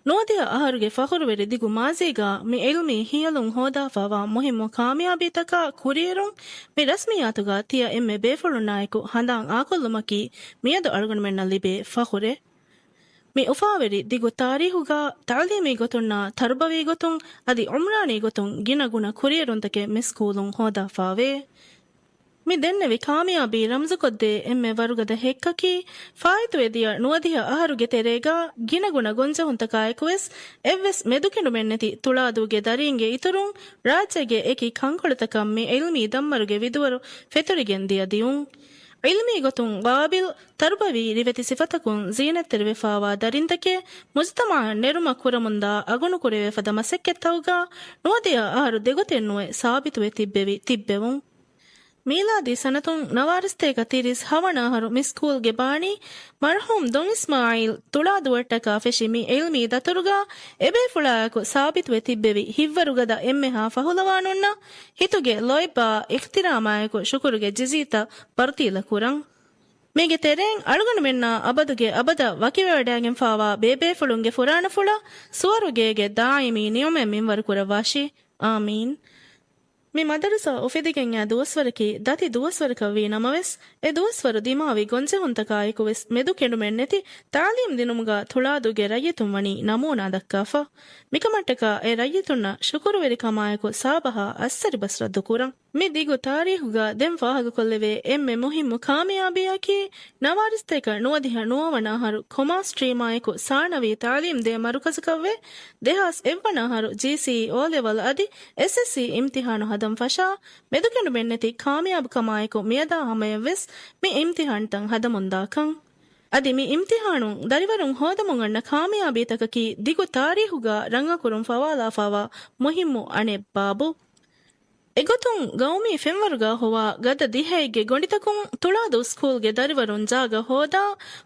ނުވަދިހަ އަހަރުގެ ފަޚުރުވެރި ދިގު މާޒީގަ މި ޢިލްމީ ހިޔަލުން ހޯދާފާވާ މުހިއްމު ކާމިޔާބީތަކާ ކުރިއެރުން މި ރަސްމިއްޔާތުގަ ތިޔަ އެންމެ ބޭފުޅުންނާއެކު ހަނދާން އާކޮށްލުމަކީ މިއަދު އަޅުގަނޑުމެންނަށް ލިބޭ ފަޚުރެއް. މި އުފާވެރި ދިގު ތާރީޚުގަ ތަޢުލީމީ ގޮތުންނާ ތަރުބަވީ ގޮތުން އަދި ޢުމްރާނީ ގޮތުން ގިނަ ގުނަ ކުރިއެރުންތަކެއް މި ސްކޫލުން ހޯދާފާވޭ. މި ދެންނެވި ކާމިޔާބީ ރަމްޒުކޮށްދޭ އެންމެ ވަރުގަދަ ހެއްކަކީ، ފާއިތުވެދިޔަ ނުވަދިހަ އަހަރުގެ ތެރޭގަ ގިނަގުނަ ގޮންޖެހުންތަކާއެކުވެސް އެއްވެސް މެދުކެނޑުމެއްނެތި ތުޅާދޫގެ ދަރީންގެ އިތުރުން ރާއްޖޭގެ އެކި ކަންކޮޅުތަކަށް މި ޢިލްމީ ދަންވަރުގެ ވިދުވަރު ފެތުރިގެން ދިޔަ ދިޔުން. ޢިލްމީ ގޮތުން ޤާބިލް، ތަރުބަވީ ރިވެތި ސިފަތަކުން ޒީނަތްތެރިވެފާވާ ދަރިންތަކެއް މުޖުތަމަޢަށް ނެރުމަށް ކުރަމުންދާ އަގުނުކުރެވޭފަދަ މަސައްކަތްތަކުގަ ނުވަދިހަ އަހަރު ދެގޮތެއްނުވެ ސާބިތުވެ ތިއްބެވި ތިއްބެވުން. މީލާދީ ސަނަތުން ނަވާރަސްތޭކަ ތިރީސް ހަވަނަ އަހަރު މި ސްކޫލްގެ ބާނީ މަރްޙޫމް ދޮން އިސްމާޢީލް ތުޅާދޫއަށްޓަކާ ފެށި މި ޢިލްމީ ދަތުރުގަ އެބޭފުޅާއެކު ސާބިތުވެ ތިއްބެވި ހިތްވަރުގަދަ އެންމެހާ ފަހުލަވާނުންނަށް ހިތުގެ ލޯތްބާ އިޙްތިރާމާއެކު ޝުކުރުގެ ޖިޒީތައް ބަރުތީލަ ކުރަން. މީގެ ތެރެއިން އަޅުގަނޑުމެންނާ އަބަދުގެ އަބަދަށް ވަކިވެވަޑައިގެންފާވާ ބޭބޭފުޅުންގެ ފުރާނަފުޅަށް ސުވަރުގޭގެ ދާއިމީ ނިޢުމަތް މިންވަރު ކުރައްވާށި. އާމީން. މި މަދަރުސާ އުފެދިގެން އައި ދުވަސްވަރަކީ ދަތި ދުވަސްވަރަކަށް ވީ ނަމަވެސް، އެ ދުވަސްވަރު ދިމާވި ގޮންޖެހުންތަކާއެކުވެސް މެދުކެނޑުމެއްނެތި ތަޢުލީމް ދިނުމުގަ ތުޅާދޫގެ ރައްޔިތުން ވަނީ ނަމޫނާ ދައްކާފަ. މިކަމަށްޓަކާ އެ ރައްޔިތުންނަށް ޝުކުރުވެރިކަމާއެކު ސާބަހާ އައްސަރި ބަސް ރައްދުކުރަން. މި ދިގު ތާރީޚުގަ ދެން ފާހަގަކޮށްލެވޭ އެންމެ މުހިއްމު ކާމިޔާބީއަކީ، ނަވާރަސްތޭކަ ނުވަދިހަ ނުވަވަނަ އަހަރު ކޮމާސް ސްޓްރީމާއެކު ސާނަވީ ތަޢުލީމް ދޭ މަރުކަޒަކަށްވެ، ދެހާސް އެއްވަނަ އަހަރު ޖީސީއީ އޯލެވަލް އަދި އެސްއެސްސީ އިމްތިޙާނު ހަދަން ފަށާ، މެދުކެނޑުމެއްނެތި ކާމިޔާބުކަމާއެކު މިއަދާ ހަމަޔަށްވެސް މި އިމްތިޙާންތައް ހަދަމުންދާކަން. އަދި މި އިމްތިޙާނުން ދަރިވަރުން ހޯދަމުން އަންނަ ކާމިޔާބީތަކަކީ ދިގު ތާރީޚުގަ ރަނގަކުރުން ފަވާލާފާވާ މުހިއްމު އަނެއް ބާބު. އެގޮތުން ގައުމީ ފެންވަރުގަ ހޮވާ ގަދަ ދިހައެއްގެ ގޮނޑިތަކުން ތުޅާދޫ ސްކޫލްގެ ދަރިވަރުން ޖާގަ ހޯދާ،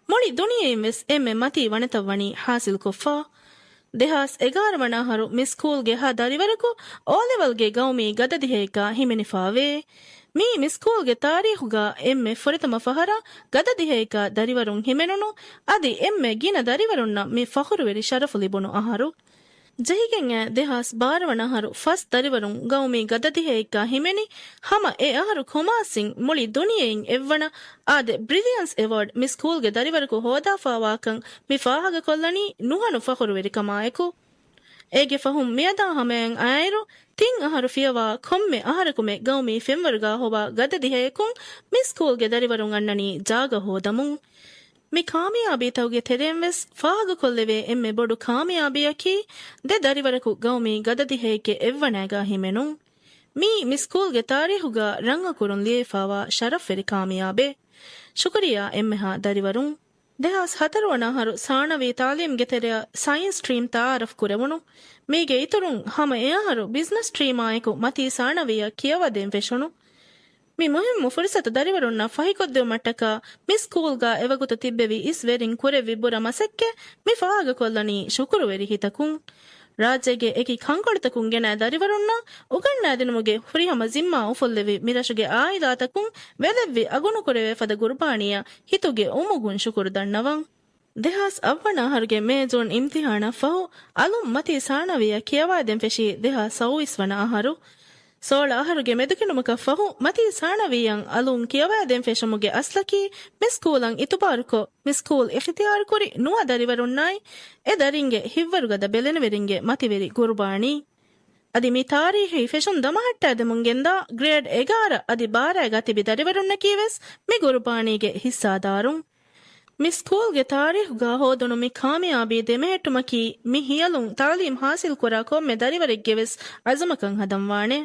މުޅި ދުނިޔެއިން ވެސް އެންމެ މަތީ ވަނަތައް ވަނީ ހާސިލްކޮށްފަ. ދެހާސް އެގާރަ ވަނަ އަހަރު މި ސްކޫލްގެ ހަ ދަރިވަރަކު އޯލެވަލްގެ ގައުމީ ގަދަ ދިހައެއްގަ ހިމެނިފާވޭ. މީ މި ސްކޫލްގެ ތާރީޚުގަ އެންމެ ފުރަތަމަ ފަހަރަށް ގަދަ ދިހައެއްގަ ދަރިވަރުން ހިމެނުނު، އަދި އެންމެ ގިނަ ދަރިވަރުންނަށް މި ފަޚުރުވެރި ޝަރަފު ލިބުނު އަހަރު. ޖެހިގެން އައި ދެހާސް ބާރަ ވަނަ އަހަރު ފަސް ދަރިވަރުން ގައުމީ ގަދަ ދިހައެއްގަ ހިމެނި، ހަމަ އެ އަހަރު ކޮމާސްއިން މުޅި ދުނިޔެއިން އެއްވަނަ އާދެ ބްރިލިއަންސް އެވޯޑް މި ސްކޫލްގެ ދަރިވަރަކު ހޯދާފާވާކަން މި ފާހަގަކޮށްލަނީ ނުހަނު ފަޚުރުވެރިކަމާއެކު. އޭގެ ފަހުން މިއަދާ ހަމަޔަށް އައިރު، ތިން އަހަރު ފިޔަވާ ކޮންމެ އަހަރަކުމެ ގައުމީ ފެންވަރުގަ ހޮވާ ގަދަ ދިހައެކުން މި ސްކޫލްގެ ދަރިވަރުން އަންނަނީ ޖާގަ ހޯދަމުން. މި ކާމިޔާބީތަކުގެ ތެރެއިން ވެސް ފާހަގަކޮށްލެވޭ އެންމެ ބޮޑު ކާމިޔާބީއަކީ، ދެ ދަރިވަރަކު ގައުމީ ގަދަ ދިހައެއްގެ އެއްވަނައިގަ ހިމެނުން. މީ މި ސްކޫލްގެ ތާރީޚުގަ ރަނގަކުރުން ލިޔެފާވާ ޝަރަފްވެރި ކާމިޔާބެއް. ޝުކުރިއްޔާ އެންމެހާ ދަރިވަރުން. ދެހާސް ހަތަރު ވަނަ އަހަރު ސާނަވީ ތާލީމްގެ ތެރެއަށް ސައިންސް ސްޓްރީމް ތައާރަފް ކުރެވުނު. މީގެ އިތުރުން ހަމަ އެ އަހަރު ބިޒްނަސް ސްޓްރީމާއެކު މަތީ ސާނަވީއަށް ކިޔަވަދޭން ފެށުނު. މި މުހިއްމު ފުރުސަތު ދަރިވަރުންނަށް ފަހިކޮށްދެވުމަށްޓަކާ މި ސްކޫލްގަ އެވަގުތު ތިއްބެވި އިސް ވެރިން ކުރެއްވި ބުރަ މަސައްކަތް މި ފާހަގަކޮށްލަނީ ޝުކުރުވެރި ހިތަކުން. ރާއްޖޭގެ އެކި ކަންކޮޅުތަކުން ގެނައި ދަރިވަރުންނަށް އުގަންނާދިނުމުގެ ހުރިހަމަ ޒިންމާ އުފުއްލެވި މި ރަށުގެ އާއިލާތަކުން ބެލެއްވި އަގުނުކުރެވޭފަދަ ގުރުބާނީއަށް ހިތުގެ އުމުގުން ޝުކުރު ދަންނަވަން. ދެހާސް އަށްވަނަ އަހަރުގެ މޭ ޖޫން އިމްތިހާނަށް ފަހު އަލުން މަތީ ސާނަވީއަށް ކިޔަވާދޭން ފެށީ ދެހާސް ސައުވީސް ވަނަ އަހަރު. ސޯޅަ އަހަރުގެ މެދުކިނުމަކަށް ފަހު މަތީ ސާނަވީއަށް އަލުން ކިޔަވާދޭން ފެށުމުގެ އަސްލަކީ މި ސްކޫލަށް އިތުބާރުކޮށް، މި ސްކޫލް އިޚްތިޔާރުކުރި ނުވަ ދަރިވަރުންނާއި، އެ ދަރިންގެ ހިތްވަރުގަދަ ބެލެނިވެރިންގެ މަތިވެރި ގުރުބާނީ. އަދި މި ތާރީހީ ފެށުން ދަމަހައްޓާދެމުން ގެންދާ ގްރޭޑް އެގާރަ އަދި ބާރައިގާ ތިބި ދަރިވަރުންނަކީ ވެސް މި ގުރުބާނީގެ ހިއްސާދާރުން. މި ސްކޫލްގެ ތާރީޚުގަ ހޯދުނު މި ކާމިޔާބީ ދެމެހެއްޓުމަކީ މި ހިޔަލުން ތަޢުލީމް ޙާޞިލްކުރާ ކޮންމެ ދަރިވަރެއްގެ ވެސް ޢަޒުމަކަށް ހަދަންވާނެ.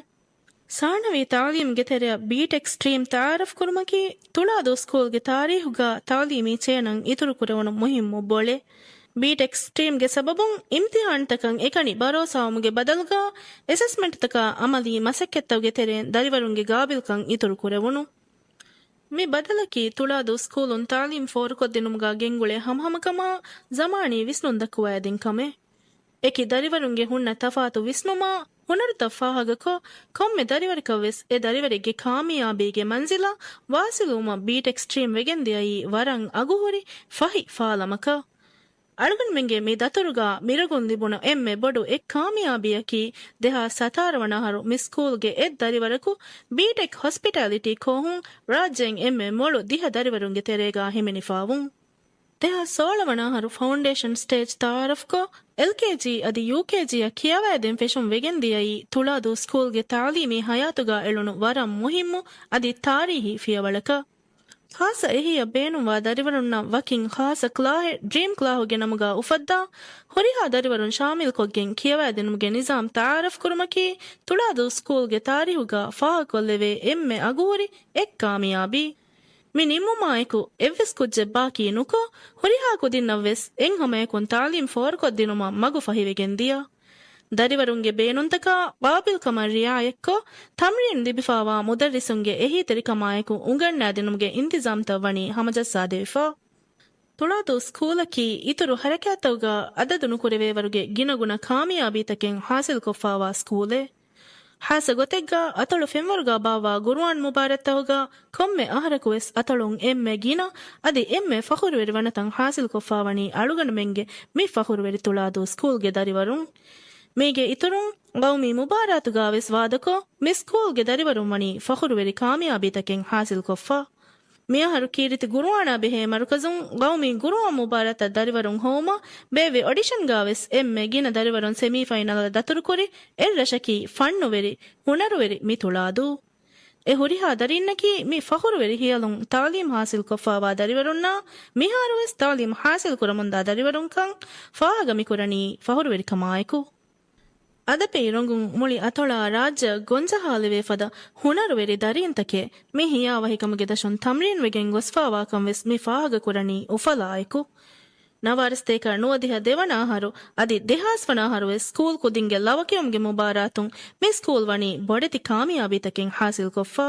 ސާނަވީ ތަޢުލީމްގެ ތެރެއަށް ބީޓެކް ސްޓްރީމް ތަޢާރަފްކުރުމަކީ ތުޅާދޫ ސްކޫލްގެ ތާރީޚުގަ ތަޢުލީމީ ޗޭނަށް އިތުރުކުރެވުނު މުހިއްމު ބޮޅެއް. ބީޓެކް ސްޓްރީމްގެ ސަބަބުން އިމްތިޙާންތަކަށް އެކަނި ބަރޯސާވުމުގެ ބަދަލުގަ އެސެސްމަންޓްތަކާ ޢަމަލީ މަސައްކަތްތަކުގެ ތެރެއިން ދަރިވަރުންގެ ގާބިލްކަން އިތުރުކުރެވުނު. މި ބަދަލަކީ ތުޅާދޫ ސްކޫލުން ތަޢުލީމް ފޯރުކޮށްދިނުމުގަ ގެންގުޅޭ ހަމަހަމަކަމާ ޒަމާނީ ވިސްނުން ދައްކުވައިދިން ކަމެއް. އެކި ދަރިވަރުންގެ ހުންނަ ތަފާތު ވިސްނުމާ ހުނަރުތައް ފާހަގަކޮށް، ކޮންމެ ދަރިވަރަކަށް ވެސް އެ ދަރިވަރެއްގެ ކާމިޔާބީގެ މަންޒިލަށް ވާސިލުވުމަށް ބީޓެކް ސްޓްރީމް ވެގެންދިޔައީ ވަރަށް އަގުހުރި ފަހި ފާލަމަކަށް. އަޅުގަނޑުމެންގެ މި ދަތުރުގަ މިރަގުން ލިބުނު އެންމެ ބޮޑު އެއް ކާމިޔާބީއަކީ، ދެހާސް ސަތާރަ ވަނަ އަހަރު މި ސްކޫލްގެ އެއް ދަރިވަރަކު ބީޓެކް ހޮސްޕިޓާލިޓީ ކޯހުން ރާއްޖޭން އެންމެ މޮޅު ދިހަ ދަރިވަރުންގެ ތެރޭގަ ހިމެނިފާވުން. ދެހާސް ސޯޅަ ވަނަ އަހަރު ފައުންޑޭޝަން ސްޓޭޖް ތަޢާރަފްކޮށް، އެލްކޭޖީ އަދި ޔޫކޭޖީއަށް ކިޔަވައިދޭން ފެށުން ވެގެންދިޔައީ ތުޅާދޫ ސްކޫލްގެ ތަޢުލީމީ ޙަޔާތުގަ އެޅުނު ވަރަށް މުހިއްމު އަދި ތާރީހީ ފިޔަވަޅަކަށް. ޚާއްޞަ އެހީއަށް ބޭނުންވާ ދަރިވަރުންނަށް ވަކިން ޚާއްޞަ ކްލާހެއް ޑްރީމް ކްލާހުގެ ނަމުގަ އުފައްދާ، ހުރިހާ ދަރިވަރުން ޝާމިލްކޮށްގެން ކިޔަވައިދިނުމުގެ ނިޒާމް ތަޢާރަފްކުރުމަކީ ތުޅާދޫ ސްކޫލްގެ ތާރީހުގަ ފާހަގަކޮށްލެވޭ އެންމެ އަގުހުރި އެއް ކާމިޔާބީ. މި ނިންމުމާއެކު އެއްވެސް ކުއްޖެއް ބާކީ ނުކޮށް، ހުރިހާ ކުދިންނަށްވެސް އެއްހަމަޔަކުން ތަޢުލީމް ފޯރުކޮށްދިނުމަށް މަގު ފަހިވެގެން ދިޔަ. ދަރިވަރުންގެ ބޭނުންތަކާ ޤާބިލްކަމަށް ރިޢާޔަތްކޮށް، ތަމްރީން ލިބިފާވާ މުދައްރިސުންގެ އެހީތެރިކަމާއެކު އުނގަންނާދިނުމުގެ އިންތިޒާމްތައް ވަނީ ހަމަޖައްސާދެވިފަ. ތުޅާދޫ ސްކޫލަކީ އިތުރު ޙަރަކާތްތަކުގަ އަދަދުނުކުރެވޭވަރުގެ ގިނަގުނަ ކާމިޔާބީތަކެއް ޙާޞިލްކޮށްފާވާ ސްކޫލެއް. ޚާއްޞަ ގޮތެއްގަ އަތޮޅު ފެންވަރުގަ ބާއްވާ ގުރުއާން މުބާރާތްތަކުގަ ކޮންމެ އަހަރަކުވެސް އަތޮޅުން އެންމެ ގިނަ އަދި އެންމެ ފަޚުރުވެރި ވަނަތައް ޙާޞިލްކޮށްފާވަނީ އަޅުގަނޑުމެންގެ މި ފަޚުރުވެރި ތުޅާދޫ ސްކޫލްގެ ދަރިވަރުން. މީގެ އިތުރުން، ޤައުމީ މުބާރާތުގަ ވެސް ވާދަކޮށް، މި ސްކޫލްގެ ދަރިވަރުން ވަނީ ފަޚުރުވެރި ކާމިޔާބީތަކެއް ޙާޞިލްކޮށްފަ. މިއަހަރު ކީރިތި ގުރުއާނާ ބެހޭ މަރުކަޒުން ގައުމީ ގުރުއާން މުބާރާތަށް ދަރިވަރުން ހޮވުމަށް ބޭއްވި އޮޑިޝަންގަ ވެސް އެންމެ ގިނަ ދަރިވަރުން ސެމީފައިނަލަށް ދަތުރުކުރި އެއްރަށަކީ ފަންނުވެރި، ހުނަރުވެރި މި ތުޅާދޫ. އެ ހުރިހާ ދަރިންނަކީ މި ފަޚުރުވެރި ހިޔަލުން ތަޢުލީމް ޙާޞިލްކޮށްފާވާ ދަރިވަރުންނާ މިހާރުވެސް ތަޢުލީމް ޙާޞިލްކުރަމުންދާ ދަރިވަރުންކަން ފާހަގަ މިކުރަނީ ފަޚުރުވެރިކަމާއެކު. އަދަބީ ރޮނގުން މުޅި އަތޮޅާ ރާއްޖެއަށް ގޮންޖަހާލެވޭފަދަ ހުނަރުވެރި ދަރީންތަކެއް މި ހިޔާވަހިކަމުގެ ދަށުން ތަމްރީންވެގެން ގޮސްފާވާކަން ވެސް މި ފާހަގަކުރަނީ އުފަލާއެކު. ނަވާރަސަތޭކަ ނުވަދިހަ ދެވަނަ އަހަރު އަދި ދެހާސް ވަނަ އަހަރު ވެސް ސްކޫލް ކުދިންގެ ލަވަކިޔުމުގެ މުބާރާތުން މި ސްކޫލް ވަނީ ބޮޑެތި ކާމިޔާބީތަކެއް ޙާޞިލްކޮށްފަ.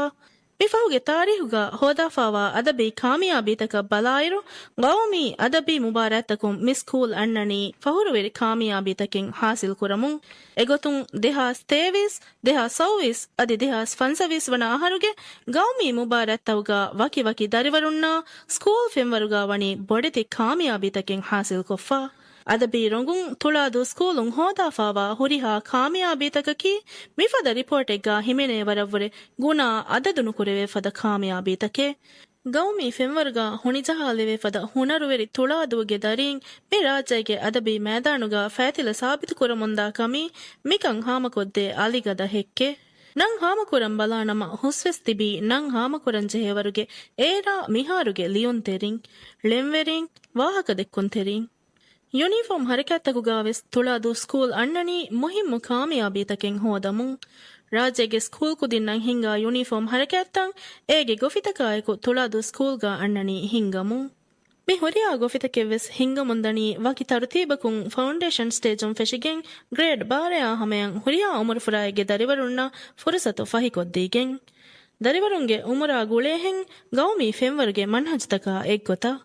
މި ފަހުގެ ތާރީޚުގަ ހޯދާފާވާ އަދަބީ ކާމިޔާބީތަކަށް ބަލާއިރު، ގައުމީ އަދަބީ މުބާރާތްތަކުން މި ސްކޫލް އަންނަނީ ފަޚުރުވެރި ކާމިޔާބީތަކެއް ޙާޞިލްކުރަމުން. އެގޮތުން ދެހާސް ތޭވީސް، ދެހާސް ސައުވީސް އަދި ދެހާސް ފަންސަވީސް ވަނަ އަހަރުގެ ގައުމީ މުބާރާތްތަކުގަ ވަކިވަކި ދަރިވަރުންނާ ސްކޫލް ފެންވަރުގަ ވަނީ ބޮޑެތި ކާމިޔާބީތަކެއް ޙާޞިލްކޮށްފަ. އަދަބީ ރޮނގުން ތުޅާދޫ ސްކޫލުން ހޯދާފާވާ ހުރިހާ ކާމިޔާބީތަކަކީ މިފަދަ ރިޕޯޓެއްގަ ހިމެނޭ ވަރަށްވުރެ ގުނާ އަދަދުނުކުރެވޭ ފަދަ ކާމިޔާބީތަކެއް. ގައުމީ ފެންވަރުގަ ހޮނިޖަހާލެވޭ ފަދަ ހުނަރުވެރި ތުޅާދޫގެ ދަރީން މި ރާއްޖޭގެ އަދަބީ މައިދާނުގަ ފައިތިލަ ސާބިތުކުރަމުންދާ ކަމީ މިކަން ހާމަކޮށްދޭ އަލިގަދަ ހެއްކެއް. ނަން ހާމަކުރަން ބަލާނަމަ ހުސްވެސް ތިބީ ނަން ހާމަކުރަންޖެހޭވަރުގެ އޭރާ މިހާރުގެ ލިޔުންތެރިން، ޅެންވެރިން، ވާހަކަދެއްކުންތެރިން. ޔުނީފޯމް ހަރަކާތްތަކުގަ ވެސް ތުޅާދޫ ސްކޫލް އަންނަނީ މުހިއްމު ކާމިޔާބީތަކެއް ހޯދަމުން. ރާއްޖޭގެ ސްކޫލް ކުދިންނަށް ހިންގާ ޔުނީފޯމް ހަރަކާތްތައް އޭގެ ގޮފިތަކާއެކު ތުޅާދޫ ސްކޫލްގަ އަންނަނީ ހިންގަމުން. މި ހުރިހާ ގޮފިތަކެއް ވެސް ހިންގަމުންދަނީ ވަކި ތަރުތީބަކުން ފައުންޑޭޝަން ސްޓޭޖުން ފެށިގެން ގްރޭޑް ބާރައާ ހަމަޔަށް ހުރިހާ އުމުރުފުރާއެއްގެ ދަރިވަރުންނަށް ފުރުސަތު ފަހިކޮށްދީގެން. ދަރިވަރުންގެ އުމުރާ ގުޅޭހެން ގައުމީ ފެންވަރުގެ މަންހަޖުތަކާ އެއްގޮތަށް.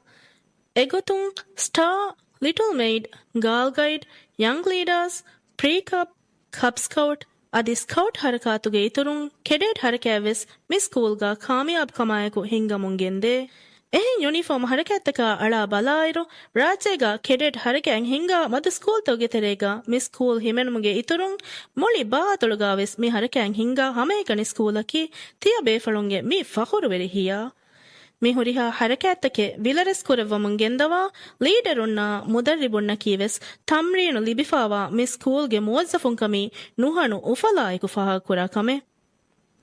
އެގޮތުން ސްޓާ، ލިޓުލް މެއިޑް، ގާލް ގައިޑް، ޔަންގް ލީޑާސް، ޕްރީ ކަޕް، ކަބް ސްކައުޓް އަދި ސްކައުޓް ހަރަކާތުގެ އިތުރުން ކެޑެޓް ހަރަކާތްވެސް މި ސްކޫލްގަ ކާމިޔާބުކަމާއެކު ހިންގަމުން ގެންދޭ. އެހެން ޔުނީފޯމް ހަރަކާތްތަކާ އަޅާ ބަލާއިރު، ރާއްޖޭގަ ކެޑެޓް ހަރަކާތް ހިންގާ މަދު ސްކޫލްތަކުގެ ތެރޭގަ މި ސްކޫލް ހިމެނުމުގެ އިތުރުން މުޅި ބާ އަތޮޅުގަވެސް މި ހަރަކާތް ހިންގާ ހަމައެކަނި ސްކޫލަކީ ތިޔަބޭފުޅުންގެ މި ފަޚުރުވެރި ހިޔާ. މި ހުރިހާ ހަރަކާތްތަކެއް ވިލަރެސް ކުރައްވަމުން ގެންދަވާ ލީޑަރުންނާ މުދައްރިބުންނަކީވެސް ތަމްރީނު ލިބިފާވާ މި ސްކޫލްގެ މުވައްޒަފުންކަމީ ނުހަނު އުފަލާއެކު ފާހަގަކުރާ ކަމެއް.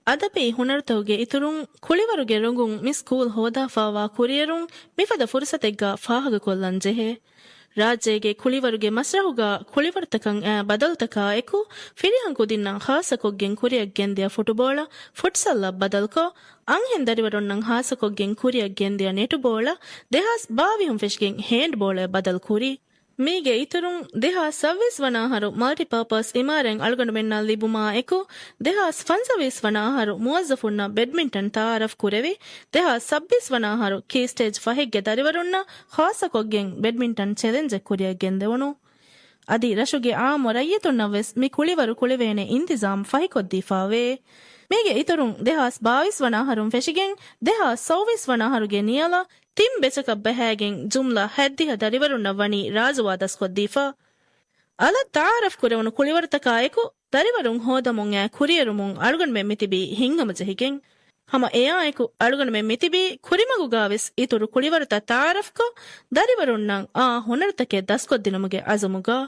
އަދަބީ ހުނަރުތަކުގެ އިތުރުން ކުޅިވަރުގެ ރޮނގުން މި ސްކޫލް ހޯދާފާވާ ކުރިއެރުން މިފަދަ ފުރުސަތެއްގަ ފާހަގަކޮށްލަން ޖެހޭ. ރާއްޖޭގެ ކުޅިވަރުގެ މަސްރަހުގަ ކުޅިވަރުތަކަށް އައި ބަދަލުތަކާ އެކު، ފިރިހެން ކުދިންނަށް ޚާއްޞަކޮށްގެން ކުރިއަށް ގެންދިޔަ ފުޓުބޯޅަ، ފުޓްސަލްއަށް ބަދަލުކޮށް، އަންހެން ދަރިވަރުންނަށް ޚާއްޞަކޮށްގެން ކުރިއަށް ގެންދިޔަ ނެޓުބޯޅަ، ދެހާސް ބާވީސް ފެށިގެން ހޭންޑްބޯޅައަށް ބަދަލު ކުރި. މީގެ އިތުރުން، ދެހާސް ސައްބީސް ވަނަ އަހަރު މަލްޓިޕާޕަސް އިމާރާތް އަޅުގަނޑުމެންނަށް ލިބުމާ އެކު، ދެހާސް ފަންސަވީސް ވަނަ އަހަރު މުވައްޒަފުންނަށް ބެޑްމިންޓަން ތައާރަފް ކުރެވި، ދެހާސް ސައްބީސް ވަނަ އަހަރު ކީ ސްޓޭޖް ފަހެއްގެ ދަރިވަރުންނަށް ޚާއްޞަކޮށްގެން ބެޑްމިންޓަން ޗެލެންޖެއް ކުރިއަށް ގެންދެވުނު. އަދި ރަށުގެ އާއްމު ރައްޔިތުންނަށްވެސް މި ކުޅިވަރު ކުޅެވޭނެ އިންތިޒާމް ފަހިކޮށްދީފާވޭ. މީގެ އިތުރުން، ދެހާސް ބާވީސް ވަނަ އަހަރުން ފެށިގެން ދެހާސް ސައުވީސް ވަނަ އަހަރުގެ ނިޔަލަށް ތިން ބެޗަކަށް ބަހައިގެން ޖުމްލަ ހަތްދިހަ ދަރިވަރުންނަށް ވަނީ ރާޖުވާ ދަސްކޮށްދީފަ. އަލަށް ތައާރަފް ކުރެވުނު ކުޅިވަރުތަކާއެކު، ދަރިވަރުން ހޯދަމުން އައި ކުރިއެރުމުން އަޅުގަނޑުމެން މިތިބީ ހިތްހަމަޖެހިގެން. ހަމަ އެއާއެކު، އަޅުގަނޑުމެން މިތިބީ ކުރިމަގުގާވެސް އިތުރު ކުޅިވަރުތައް ތައާރަފްކޮށް، ދަރިވަރުންނަށް އާ ހުނަރުތަކެއް ދަސްކޮށްދިނުމުގެ އަޒުމުގަ.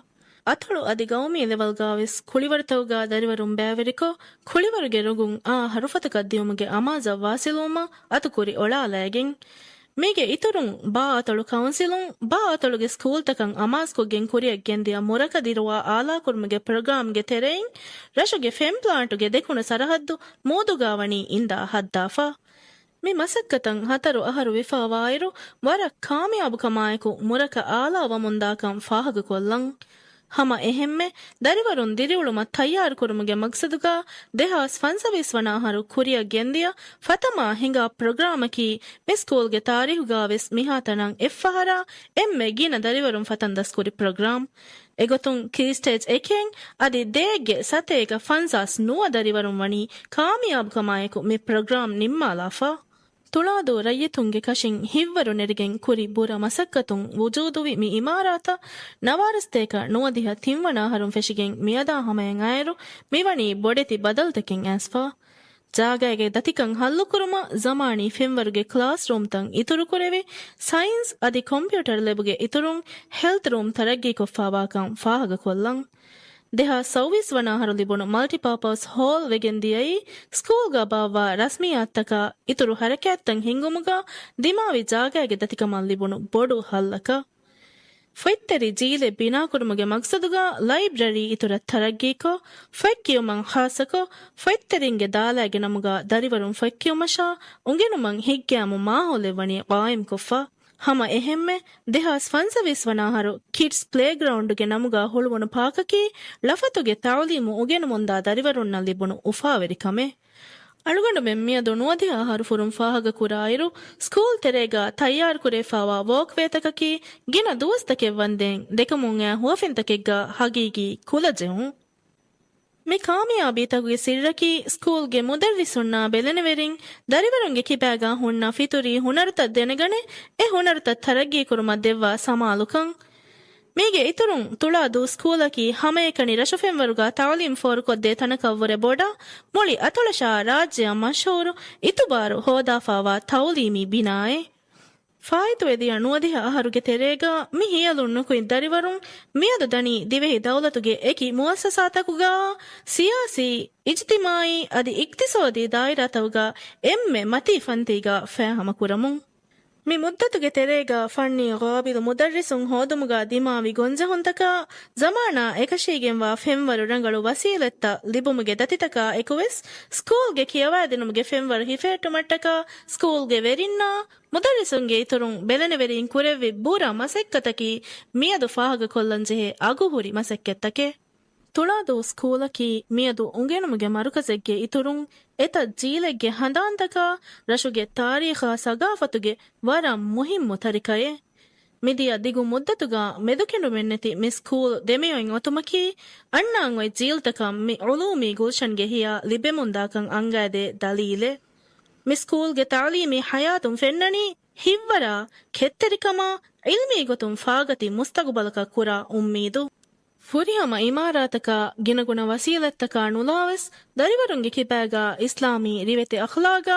އަތޮޅު އަދި ގައުމީ ލެވެލްގާވެސް ކުޅިވަރުތަކުގަ ދަރިވަރުން ބައިވެރިކޮށް، ކުޅިވަރުގެ ރޮނގުން އާ ހަރުފަތަކަށް ދިޔުމުގެ އަމާޒަށް ވާސިލުވުމަށް އަތުކުރި އޮޅާލައިގެން. މީގެ އިތުރުން، ބާ އަތޮޅު ކައުންސިލުން ބާ އަތޮޅުގެ ސްކޫލްތަކަށް އަމާޒުކޮށްގެން ކުރިއަށް ގެންދިޔަ މުރަކަ ދިރުވާ އާލާކުރުމުގެ ޕްރޮގްރާމްގެ ތެރެއިން، ރަށުގެ ފެން ޕްލާންޓުގެ ދެކުނު ސަރަހައްދު މޫދުގާ ވަނީ އިންދާ ހައްދާފަ. މި މަސައްކަތަށް ހަތަރު އަހަރު ވެފައިވާއިރު، ވަރަށް ކާމިޔާބުކަމާއެކު މުރަކަ އާލާ ވަމުންދާކަން ފާހަގަކޮށްލަން. ހަމަ އެހެންމެ، ދަރިވަރުން ދިރިއުޅުމަށް ތައްޔާރުކުރުމުގެ މަގްސަދުގަ، ދެހާސް ފަންސަވީސް ވަނަ އަހަރު ކުރިއަށް ގެންދިޔަ ފަތަމާ ހިނގާ ޕްރޮގްރާމަކީ، މި ސްކޫލްގެ ތާރީހުގަވެސް މިހާތަނަށް އެއްފަހަރާ އެންމެ ގިނަ ދަރިވަރުން ފަތަން ދަސްކުރި ޕްރޮގްރާމް. އެގޮތުން ކީ ސްޓޭޖް އެކެއް އަދި ދޭއްގެ ސަތޭކަ ފަންސާސް ނުވަ ދަރިވަރުން ވަނީ ކާމިޔާބުކަމާއެކު މި ޕްރޮގްރާމް ނިންމާލާފަ. ތުޅާދޫ ރައްޔިތުންގެ ކަށިން ހިތްވަރު ނެރިގެން ކުރި ބުރަ މަސައްކަތުން ވުޖޫދުވި މި އިމާރާތަށް ނަވާރަސްތޭކަ ނުވަދިހަ ތިންވަނަ އަހަރުން ފެށިގެން މިއަދާ ހަމަޔަށް އައިރު، މިވަނީ ބޮޑެތި ބަދަލުތަކެއް އައިސްފަ. ޖާގައިގެ ދަތިކަން ހައްލުކުރުމަށް ޒަމާނީ ފެންވަރުގެ ކްލާސްރޫމްތައް އިތުރުކުރެވި، ސައިންސް އަދި ކޮމްޕިއުޓަރ ލެބުގެ އިތުރުން ހެލްތް ރޫމް ތަރައްގީކޮށްފާވާކަން ފާހަގަކޮށްލަން. ދެހާސް ސައުވީސް ވަނަ އަހަރު ލިބުނު މަލްޓިޕާޕަސް ހޯލް ވެގެން ދިޔައީ، ސްކޫލްގަ ބާއްވާ ރަސްމިއްޔާތުތަކާ އިތުރު ހަރަކާތްތައް ހިންގުމުގަ ދިމާވި ޖާގައިގެ ދަތިކަމަށް ލިބުނު ބޮޑު ހައްލަކަށް. ފޮތްތެރި ޖީލެއް ބިނާކުރުމުގެ މަގްސަދުގަ ލައިބްރަރީ އިތުރަށް ތަރައްގީކޮށް، ފޮތް ކިޔުމަށް ޚާއްޞަކޮށް، ފޮތްތެރިންގެ ދާލާގެ ނަމުގަ ދަރިވަރުން ފޮތް ކިޔުމަށާ އުނގެނުމަށް ހިތްގައިމު މާހައުލެއް ވަނީ ޤާއިމްކޮށްފަ. ހަމަ އެހެންމެ، ދެހާސް ފަންސަވީސް ވަނަ އަހަރު ކިޑްސް ޕްލޭގްރައުންޑްގެ ނަމުގަ ހުޅުވުނު ޕާކަކީ، ޅަފަތުގެ ތަޢުލީމު އުގެނުމުންދާ ދަރިވަރުންނަށް ލިބުނު އުފާވެރި ކަމެއް. އަޅުގަނޑުމެން މިއަދު ނުވަދިހަ އަހަރު ފުރުން ފާހަގަކުރާއިރު، ސްކޫލް ތެރޭގަ ތައްޔާރުކުރެވިފާވާ ވޯކްވޭތަކަކީ، ގިނަ ދުވަސްތަކެއް ވަންދެން ދެކެމުން އައި ހުވަފެންތަކެއްގަ ހަގީގީ ކުލަ ޖެހުން. މި ކާމިޔާބީތަކުގެ ސިއްރަކީ، ސްކޫލްގެ މުދައްރިސުންނާ ބެލެނިވެރިން ދަރިވަރުންގެ ކިބާގަ ހުންނަ ފިތުރީ ހުނަރުތައް ދެނެގަނެ، އެ ހުނަރުތައް ތަރައްގީކުރުމަށް ދެއްވާ ސަމާލުކަން. މީގެ އިތުރުން، ތުޅާދޫ ސްކޫލަކީ ހަމައެކަނި ރަށުފެންވަރުގަ ތަޢުލީމް ފޯރުކޮށްދޭ ތަނަކަށްވުރެ ބޮޑަށް، މުޅި އަތޮޅަށާ ރާއްޖެއަށް މަޝްހޫރު އިތުބާރު ހޯދާފާވާ ތަޢުލީމީ ބިނާއެއް. ފާއިތުވެދިޔަ ނުވަދިހަ އަހަރުގެ ތެރޭގަ މި ހިޔަލުން ނުކުތް ދަރިވަރުން މިއަދު ދަނީ ދިވެހި ދައުލަތުގެ އެކި މުއައްސަސާތަކުގަ، ސިޔާސީ، އިޖްތިމާޢީ އަދި އިޤްތިޞާދީ ދާއިރާތަކުގަ އެންމެ މަތީ ފަންތީގަ ފާހަމަކުރަމުން. މި މުއްދަތުގެ ތެރޭގަ ފަންނީ ގާބިލު މުދައްރިސުން ހޯދުމުގަ ދިމާވި ގޮންޖެހުންތަކާ، ޒަމާނާ އެކަށީގެންވާ ފެންވަރު ރަނގަޅު ވަސީލަތްތައް ލިބުމުގެ ދަތިތަކާ އެކުވެސް، ސްކޫލްގެ ކިޔަވާދިނުމުގެ ފެންވަރު ހިފެހެއްޓުމަށްޓަކާ، ސްކޫލްގެ ވެރިންނާ، މުދައްރިސުންގެ އިތުރުން ބެލެނިވެރީން ކުރެއްވި ބުރަ މަސައްކަތަކީ މިއަދު ފާހަގަކޮށްލަންޖެހޭ އަގުހުރި މަސައްކަތްތަކެއް. ތުޅާދޫ ސްކޫލަކީ މިއަދު އުނގެނުމުގެ މަރުކަޒެއްގެ އިތުރުން އެތައް ޖީލެއްގެ ހަނދާންތަކާ ރަށުގެ ތާރީޚާ ސަގާފަތުގެ ވަރަށް މުހިއްމު ތަރިކައެއް. މިދިޔަ ދިގު މުއްދަތުގަ މެދުކެނޑުމެއްނެތި މި ސްކޫލް ދެމިއޮތް އޮތުމަކީ އަންނާން އޮތް ޖީލްތަކަށް މި އުޅޫމީ ގުލްޝަންގެ ހިޔާ ލިބެމުންދާކަން އަންގައިދޭ ދަލީލެއް. މި ސްކޫލްގެ ތަޢުލީމީ ޙަޔާތުން ފެންނަނީ ހިތްވަރާ ކެތްތެރިކަމާ، ޢިލްމީ ގޮތުން ފާގަތި މުސްތަގުބަލަކަށް ކުރާ އުއްމީދު. ފުރިހަމަ އިމާރާތަކާ، ގިނަގުނަ ވަސީލަތްތަކާ ނުލާވެސް، ދަރިވަރުންގެ ކިބާގާ އިސްލާމީ ރިވެތި އަޚްލާގާ،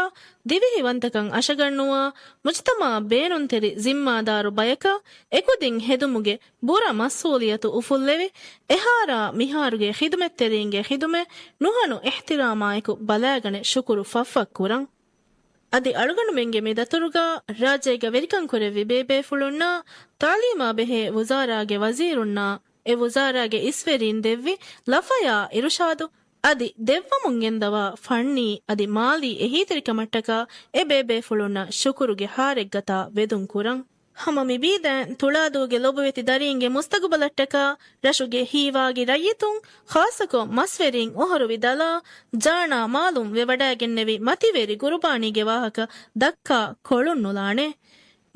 ދިވެހިވަންތަކަން އަށަގަންނުވާ، މުޖުތަމަޢަށް ބޭނުންތެރި ޒިންމާދާރު ބަޔަކަށް އެކުދިން ހެދުމުގެ ބުރަ މަސްއޫލިއްޔަތު އުފުއްލެވި، އެހާރާ މިހާރުގެ ޚިދުމަތްތެރީންގެ ޚިދުމަތް ނުހަނު އިޙްތިރާމާއެކު ބަލާގަނެ ޝުކުރު ފަށްފަށް ކުރަން. އަދި އަޅުގަނޑުމެންގެ މި ދަތުރުގަ ރާއްޖޭގަ ވެރިކަން ކުރެއްވި ބޭބޭފުޅުންނާ، ތަޢުލީމާ ބެހޭ ވުޒާރާގެ ވަޒީރުންނާ، އެ ވުޒާރާގެ އިސްވެރީން ދެއްވި ލަފަޔާ އިރުޝާދު އަދި ދެއްވަމުން ގެންދަވާ ފަންނީ އަދި މާލީ އެހީތެރިކަމަށްޓަކާ އެ ބޭބޭފުޅުންނަށް ޝުކުރުގެ ހާރެއްގަތާ ވެދުން ކުރަން. ހަމަ މި ބީދައިން ތުޅާދޫގެ ލޮބުވެތި ދަރީންގެ މުސްތަގުބަލަށްޓަކާ ރަށުގެ ހީވާގި ރައްޔިތުން، ޚާއްޞަކޮށް މަސްވެރިން އޮހޮރުވި ދަލާ، ޖާނާ މާލުން ވެވަޑައިގެންނެވި މަތިވެރި ގުރުބާނީގެ ވާހަކަ ދައްކާ ކޮޅުން ނުލާނެ.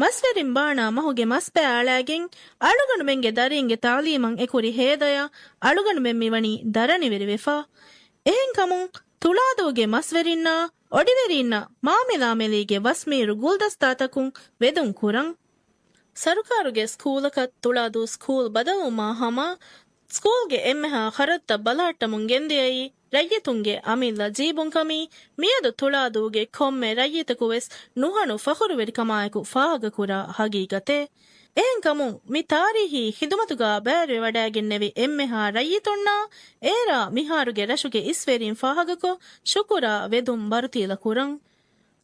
މަސްވެރިން ބާނާ މަހުގެ މަސްބައި އަޅައިގެން، އަޅުގަނޑުމެންގެ ދަރީންގެ ތަޢުލީމަށް އެކުރި ހޭދަޔަށް އަޅުގަނޑުމެން މިވަނީ ދަރަނިވެރިވެފަ. އެހެންކަމުން، ތުޅާދޫގެ މަސްވެރިންނާ އޮޑިވެރީންނަށް މާމެލާމެލީގެ ވަސްމީރު ގުލްދަސްތާތަކުން ވެދުން ކުރަން. ސަރުކާރުގެ ސްކޫލަކަށް ތުޅާދޫ ސްކޫލް ބަދަލުވުމާ ހަމަ، ސްކޫލްގެ އެންމެހާ ޚަރަދުތައް ބަލަހައްޓަމުން ގެންދިޔައީ ރައްޔިތުންގެ އަމިއްލަ ޖީބުން ކަމީ، މިއަދު ތުޅާދޫގެ ކޮންމެ ރައްޔިތަކު ވެސް ނުހަނު ފަޚުރުވެރިކަމާއެކު ފާހަގަކުރާ ހަގީގަތެއް. އެހެންކަމުން، މި ތާރީހީ ޚިދުމަތުގަ ބައިވެވަޑައިގެންނެވި އެންމެހާ ރައްޔިތުންނާ އޭރާ މިހާރުގެ ރަށުގެ އިސްވެރިން ފާހަގަކޮށް، ޝުކުރާ ވެދުން ބަރުތީލަ ކުރަން.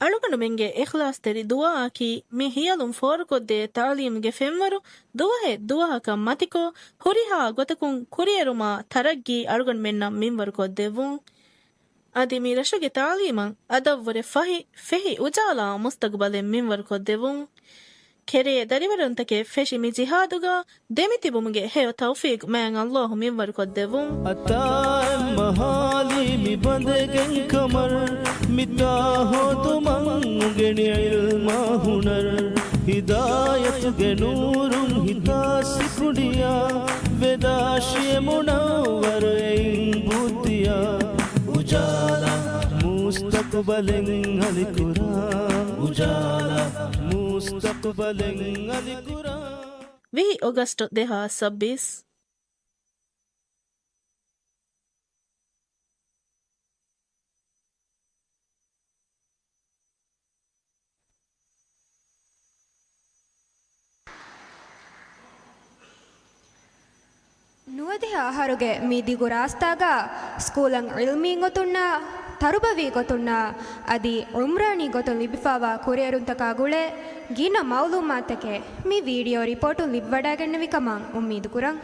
އަޅުގަނޑުމެންގެ އިޚްލާޞްތެރި ދުޢާއަކީ، މި ހިޔަލުން ފޯރުކޮށްދޭ ތަޢުލީމުގެ ފެންވަރު ދުވަހެއް ދުވަހަކަށް މަތިކޮށް، ހުރިހާ ގޮތަކުން ކުރިއެރުމާ ތަރައްގީ އަޅުގަނޑުމެންނަށް މިންވަރުކޮށްދެއްވުން. އަދި މި ރަށުގެ ތަޢުލީމަށް އަދަށްވުރެ ފަހި، ފެހި އުޖާލާ މުސްތަގުބަލެއް މިންވަރުކޮށްދެއްވުން. ކެރޭ ދަރިވަރުންތަކެއް ފެށި މި ޖިހާދުގަ ދެމިތިބުމުގެ ހެޔޮ ތައުފީޤު މާތް ﷲ މިންވަރުކޮށްދެއްވުން. އަތާއެއް މަހާލީ މި ބަނދެގެން ކަމަށް، މިތާ ހޯދުމަށް އުނގެނި ޢިލްމާ ހުނަރު. ހިދާޔަތުގެ ނޫރުން ހިތާ ސިކުނޑިޔާ، ވެދާށި މުނައްވަރު އެއިން ބުއްދިޔާ. އުޖާލާ މުސްތަޤުބަލެއް އަލިކުރާ، އުޖާލާ މުސްތަޤުބަލެއް އަލިކުރާ. ވިހި އޮގަސްޓު ދެހާސް ސައްބީސް. ނުވަދިހަ އަހަރުގެ މި ދިގު ރާސްތާގަ ސްކޫލަށް ޢިލްމީ ގޮތުންނާ، ތަރުބަވީ ގޮތުންނާ، އަދި ޢުމްރާނީ ގޮތުން ލިބިފާވާ ކުރިއެރުންތަކާ ގުޅޭ ގިނަ މަޢުލޫމާތުތަކެއް މި ވީޑިއޯ ރިޕޯޓުން ލިބިވަޑައިގެންނެވި ކަމަށް އުއްމީދު ކުރަން.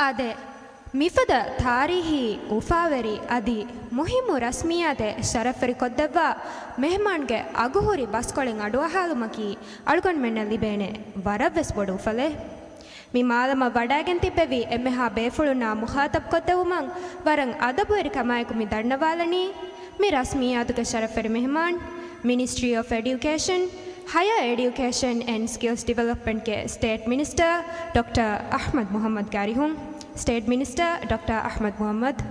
އާދެ، މިފަދަ ތާރީހީ، އުފާވެރި އަދި މުހިއްމު ރަސްމިއްޔާތެއް ޝަރަފްވެރިކޮށްދެއްވާ މެހެމާންގެ އަގުހުރި ބަސްކޮޅެއް އަޑުއަހާލުމަކީ އަޅުގަނޑުމެންނަށް ލިބޭނެ ވަރަށްވެސް ބޮޑު އުފަލެއް. މި މާލަމަށް ވަޑައިގެން ތިއްބެވި އެންމެހާ ބޭފުޅުންނާ މުޚާޠަބްކޮށްދެވުމަށް ވަރަށް އަދަބުވެރިކަމާއެކު މި ދަންނަވާލަނީ، މި ރަސްމިއްޔާތުގެ ޝަރަފްވެރި މެހެމާން، މިނިސްޓްރީ އޮފް އެޑިއުކޭޝަން، ހަޔަރ އެޑިއުކޭޝަން އެންޑް ސްކިލްސް ޑިވެލޮޕްމަންޓްގެ ސްޓޭޓް މިނިސްޓަރ ޑޮކްޓަރ އަޙްމަދު މުޙައްމަދު ގާރިހުން، ސްޓޭޓް މިނިސްޓަރ ޑޮކްޓަރ އަޙްމަދު މުޙައްމަދު.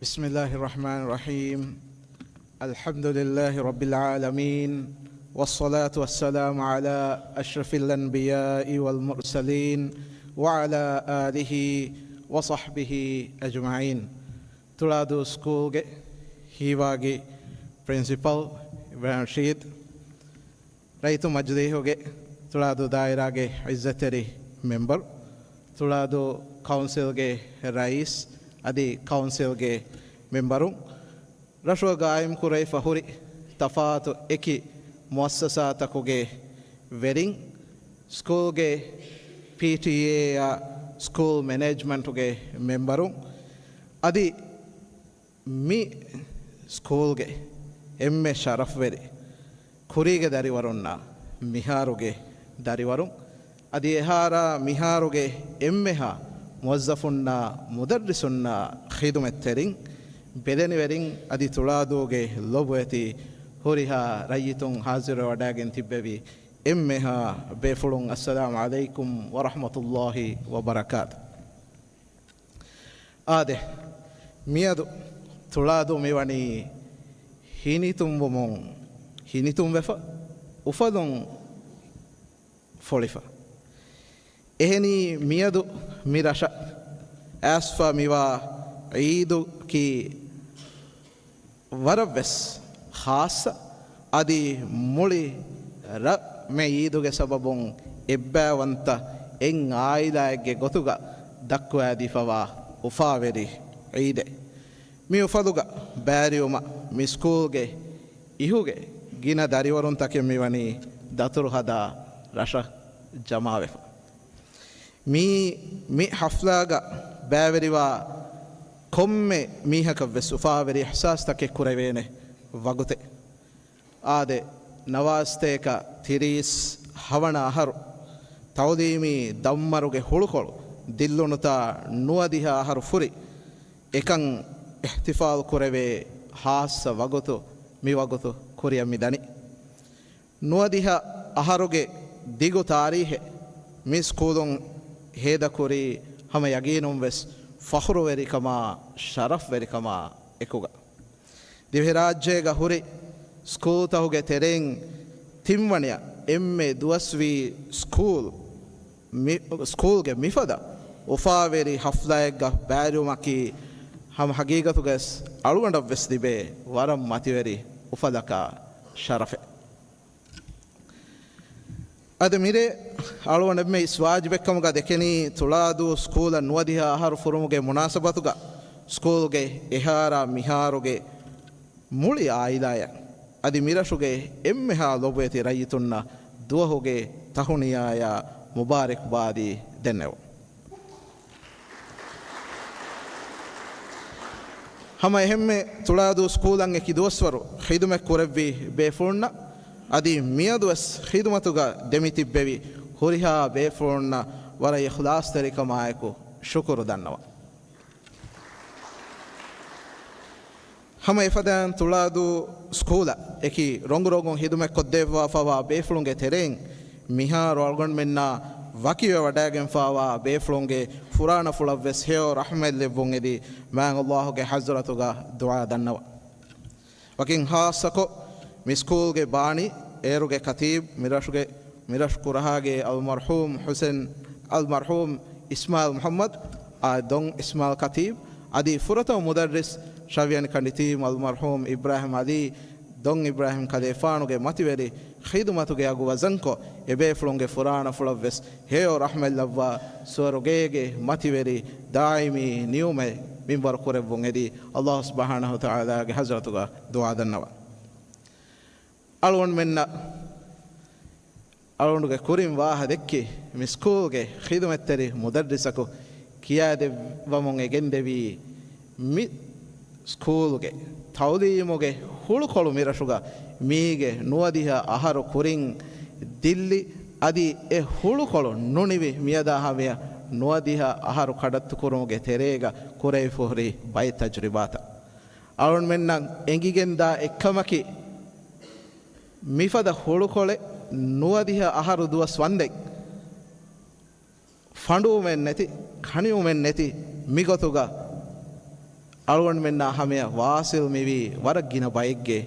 بسم الله الرحمن الرحيم. الحمد لله رب العالمين، والصلاة والسلام على أشرف الأنبياء والمرسلين، وعلى آله وصحبه أجمعين. ތުޅާދޫ ސްކޫލްގެ ހީވާގި ޕްރިންސިޕަލް އިބްރާހިމް ރަޝީދު، ރައްޔިތު މަޖިލީހުގެ ތުޅާދޫ ދާއިރާގެ ޢިއްޒަތްތެރި މެމްބަރު، ތުޅާދޫ ކައުންސިލްގެ ރައީސް އަދި ކައުންސިލްގެ މެމްބަރުން، ރަށުގަ ގާއިމް ކުރެވިފަ ހުރި ތަފާތު އެކި މުއައްސަސާތަކުގެ ވެރިން، ސްކޫލްގެ ޕީޓީއޭއާ ސްކޫލް މެނޭޖްމަންޓުގެ މެމްބަރުން، އަދި މި ސްކޫލްގެ އެންމެ ޝަރަފްވެރި ކުރީގެ ދަރިވަރުންނާ މިހާރުގެ ދަރިވަރުން، އަދި އެހާރާ މިހާރުގެ އެންމެހާ މުވައްޒަފުންނާ މުދައްރިސުންނާ ޚިދުމަތްތެރިން، ބެލެނިވެރިން އަދި ތުޅާދޫގެ ލޮބުވެތި ހުރިހާ ރައްޔިތުން ހާޒިރުވެވަޑައިގެން ތިއްބެވި އެންމެހާ ބޭފުޅުން، އައްސަލާމު ޢަލައިކުމް ވަރަޙްމަތުﷲި ވަބަރަކާތު. އާދެ، މިއަދު ތުޅާދޫ މިވަނީ ހިނިތުންވުމުން ހިނިތުންވެފަ، އުފަލުން ފޮޅިފަ. އެހެނީ، މިއަދު މި ރަށަށް އައިސްފަ މިވާ ޢީދަކީ ވަރަށްވެސް ޚާއްޞަ، އަދި މުޅި ރަށް މި ޢީދުގެ ސަބަބުން އެއްބައިވަންތަ އެއް ޢާއިލާއެއްގެ ގޮތުގަ ދައްކުވައިދީފަވާ އުފާވެރި ޢީދެއް. މި އުފަލުގަ ބައިވެރިވުމަށް މި ސްކޫލްގެ އިހުގެ ގިނަ ދަރިވަރުންތަކެއް މިވަނީ ދަތުރު ހަދާ ރަށަށް ޖަމާވެފަ. މީ، މި ޙަފްލާގަ ބައިވެރިވާ ކޮންމެ މީހަކަށްވެސް އުފާވެރި އިޙްސާސްތަކެއް ކުރެވޭނެ ވަގުތެއް. އާދެ، ނަވާސްތޭކަ ތިރީސް ހަވަނަ އަހަރު ތަޢުލީމީ ދައްމަރުގެ ހުޅުކޮޅު ދިއްލުނުތާ ނުވަދިހަ އަހަރު ފުރި އެކަން އިޙްތިފާލު ކުރެވޭ ޚާއްޞަ ވަގުތު މި ވަގުތު ކުރިއަށް މި ދަނީ. ނުވަދިހަ އަހަރުގެ ދިގު ތާރީހެއް މި ސްކޫލުން ހޭދަކުރީ ހަމަ ޔަގީނުން ވެސް ފަޚުރުވެރިކަމާ، ޝަރަފްވެރިކަމާ އެކުގަ. ދިވެހިރާއްޖޭގަ ހުރި ސްކޫލްތަކުގެ ތެރެއިން ތިންވަނަޔަށް އެންމެ ދުވަސްވީ ސްކޫލް، މި، ސްކޫލްގެ މިފަދަ އުފާވެރި ޙަފްލާއެއްގަ ބައިވެރިވުމަކީ ހަމަ ޙަޤީޤަތުގަވެސް އަޅުގަނޑަށްވެސް ލިބޭ ވަރަށް މަތިވެރި އުފަލަކާ ޝަރަފެއް. އަދި މިރޭ އަޅުގަނޑުމެން އިސް ވާޖިބެއްކަމުގަ ދެކެނީ، ތުޅާދޫ ސްކޫލަށް ނުވަދިހަ އަހަރު ފުރުމުގެ މުނާސަބަތުގަ ސްކޫލްގެ އެހާރާ މިހާރުގެ މުޅި ޢާއިލާއަށް އަދި މިރަށުގެ އެންމެހާ ލޮބުވެތި ރައްޔިތުންނަށް ދުވަހުގެ ތަހުނިޔާޔާ މުބާރަކްބާދީ ދެންނެވުން. ހަމަ އެހެންމެ ތުޅާދޫ ސްކޫލަށް އެކި ދުވަސްވަރު ޚިދުމަތް ކުރެއްވި ބޭފުޅުންނަށް އަދި މިއަދުވެސް ޚިދުމަތުގަ ދެމިތިއްބެވި ހުރިހާ ބޭފުޅުންނަށް ވަރަށް އިޚްލާޞްތެރިކަމާއެކު ޝުކުރު ދަންނަވަން. ހަމަ އެފަދައިން ތުޅާދޫ ސްކޫލަށް އެކި ރޮނގުރޮނގުން ޚިދުމަތްކޮށްދެއްވާފަވާ ބޭފުޅުންގެ ތެރެއިން މިހާރު އަޅުގަނޑުމެންނާ ވަކިވެވަޑައިގެންފާވާ ބޭފުޅުންގެ ފުރާނަފުޅަށްވެސް ހެޔޮ ރަޙްމަތް ލެއްވުން އެދި، މާތް ﷲ ގެ ޙަޟްރަތުގަ ދުޢާ ދަންނަވަން. ވަކިން ޚާއްޞަކޮށް، މި ސްކޫލްގެ ބާނީ، އޭރުގެ ކަތީބް، މިރަށުގެ، މިރަށު ކުރަހާގެ އަލްމަރްޙޫމް ޙުސެން، އަލްމަރްޙޫމް އިސްމާޢީލް މުޙައްމަދު، އާ، ދޮން އިސްމާޢީލް ކަތީބް، އަދި ފުރަތަމަ މުދައްރިސް ޝަވިޔަނި ކަނޑިތީމް އަލްމަރްޙޫމް އިބްރާހިމް ޢަލީ، ދޮން އިބްރާހިމް ކަލޭފާނުގެ މަތިވެރި ޚިދުމަތުގެ އަގު ވަޒަންކޮށް، އެބޭފުޅުންގެ ފުރާނަފުޅަށްވެސް ހެޔޮ ރަޙްމަތްލައްވާ، ސުވަރުގޭގެ މަތިވެރި ދާއިމީ ނިޢުމަތް މިންވަރު ކުރެއްވުން އެދި، ﷲ ސުބްޙާނަހޫ ވަތަޢާލާގެ ޙަޟްރަތުގަ ދުޢާ ދަންނަވަން. އަޅުގަނޑުމެންނަށް އަޅުގަނޑުގެ ކުރިން ވާހަ ދެއްކި މި ސްކޫލްގެ ޚިދުމަތްތެރި މުދައްރިސަކު ކިޔާދެއްވަމުން އެގެންދެވީ، މި ސްކޫލްގެ ތަޢުލީމުގެ ހުޅުކޮޅު މިރަށުގަ މީގެ ނުވަދިހަ އަހަރު ކުރިން ދިއްލި، އަދި އެ ހުޅުކޮޅު ނުނިވި މިއަދާ ހަމަޔަށް ނުވަދިހަ އަހަރު ކަޑައްތުކުރުމުގެ ތެރޭގަ ކުރެވިފަހުރި ބައެއް ތަޖުރިބާތައް. އަޅުގަނޑުމެންނަށް އެނގިގެންދާ އެއްކަމަކީ، މިފަދަ ހުޅުކޮޅެއް ނުވަދިހަ އަހަރު ދުވަސް ވަންދެން ފަނޑުވުމެއް ނެތި، ކަނިވުމެއް ނެތި މިގޮތުގަ އަޅުގަނޑުމެންނާ ހަމަޔަށް ވާސިލް މިވީ ވަރަށް ގިނަ ބައެއްގެ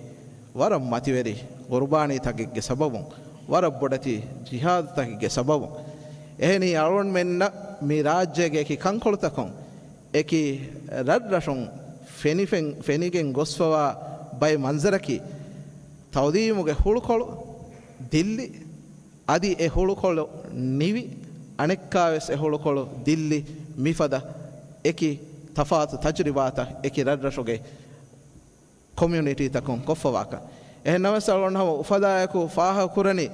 ވަރަށް މަތިވެރި ޤުރުބާނީތަކެއްގެ ސަބަބުން، ވަރަށް ބޮޑެތި ޖިހާދުތަކެއްގެ ސަބަބުން. އެހެނީ އަޅުގަނޑުމެންނަށް މި ރާއްޖޭގެ އެކި ކަންކޮޅުތަކުން، އެކި ރަށްރަށުން ފެނިފެން-، ފެނިގެން ގޮސްފަވާ ބައެއް މަންޒަރަކީ، ތަޢުލީމުގެ ހުޅުކޮޅު ދިއްލި، އަދި އެ ހުޅުކޮޅު ނިވި، އަނެއްކާވެސް އެ ހުޅުކޮޅު ދިއްލި، މިފަދަ އެކި ތަފާތު ތަޖުރިބާތައް އެކި ރަށްރަށުގެ ކޮމިއުނިޓީތަކުން ކޮށްފަވާކަން. އެހެންނަމަވެސް އަޅުގަނޑު ހަމަ އުފަލާއެކު ފާހަގަކުރަނީ،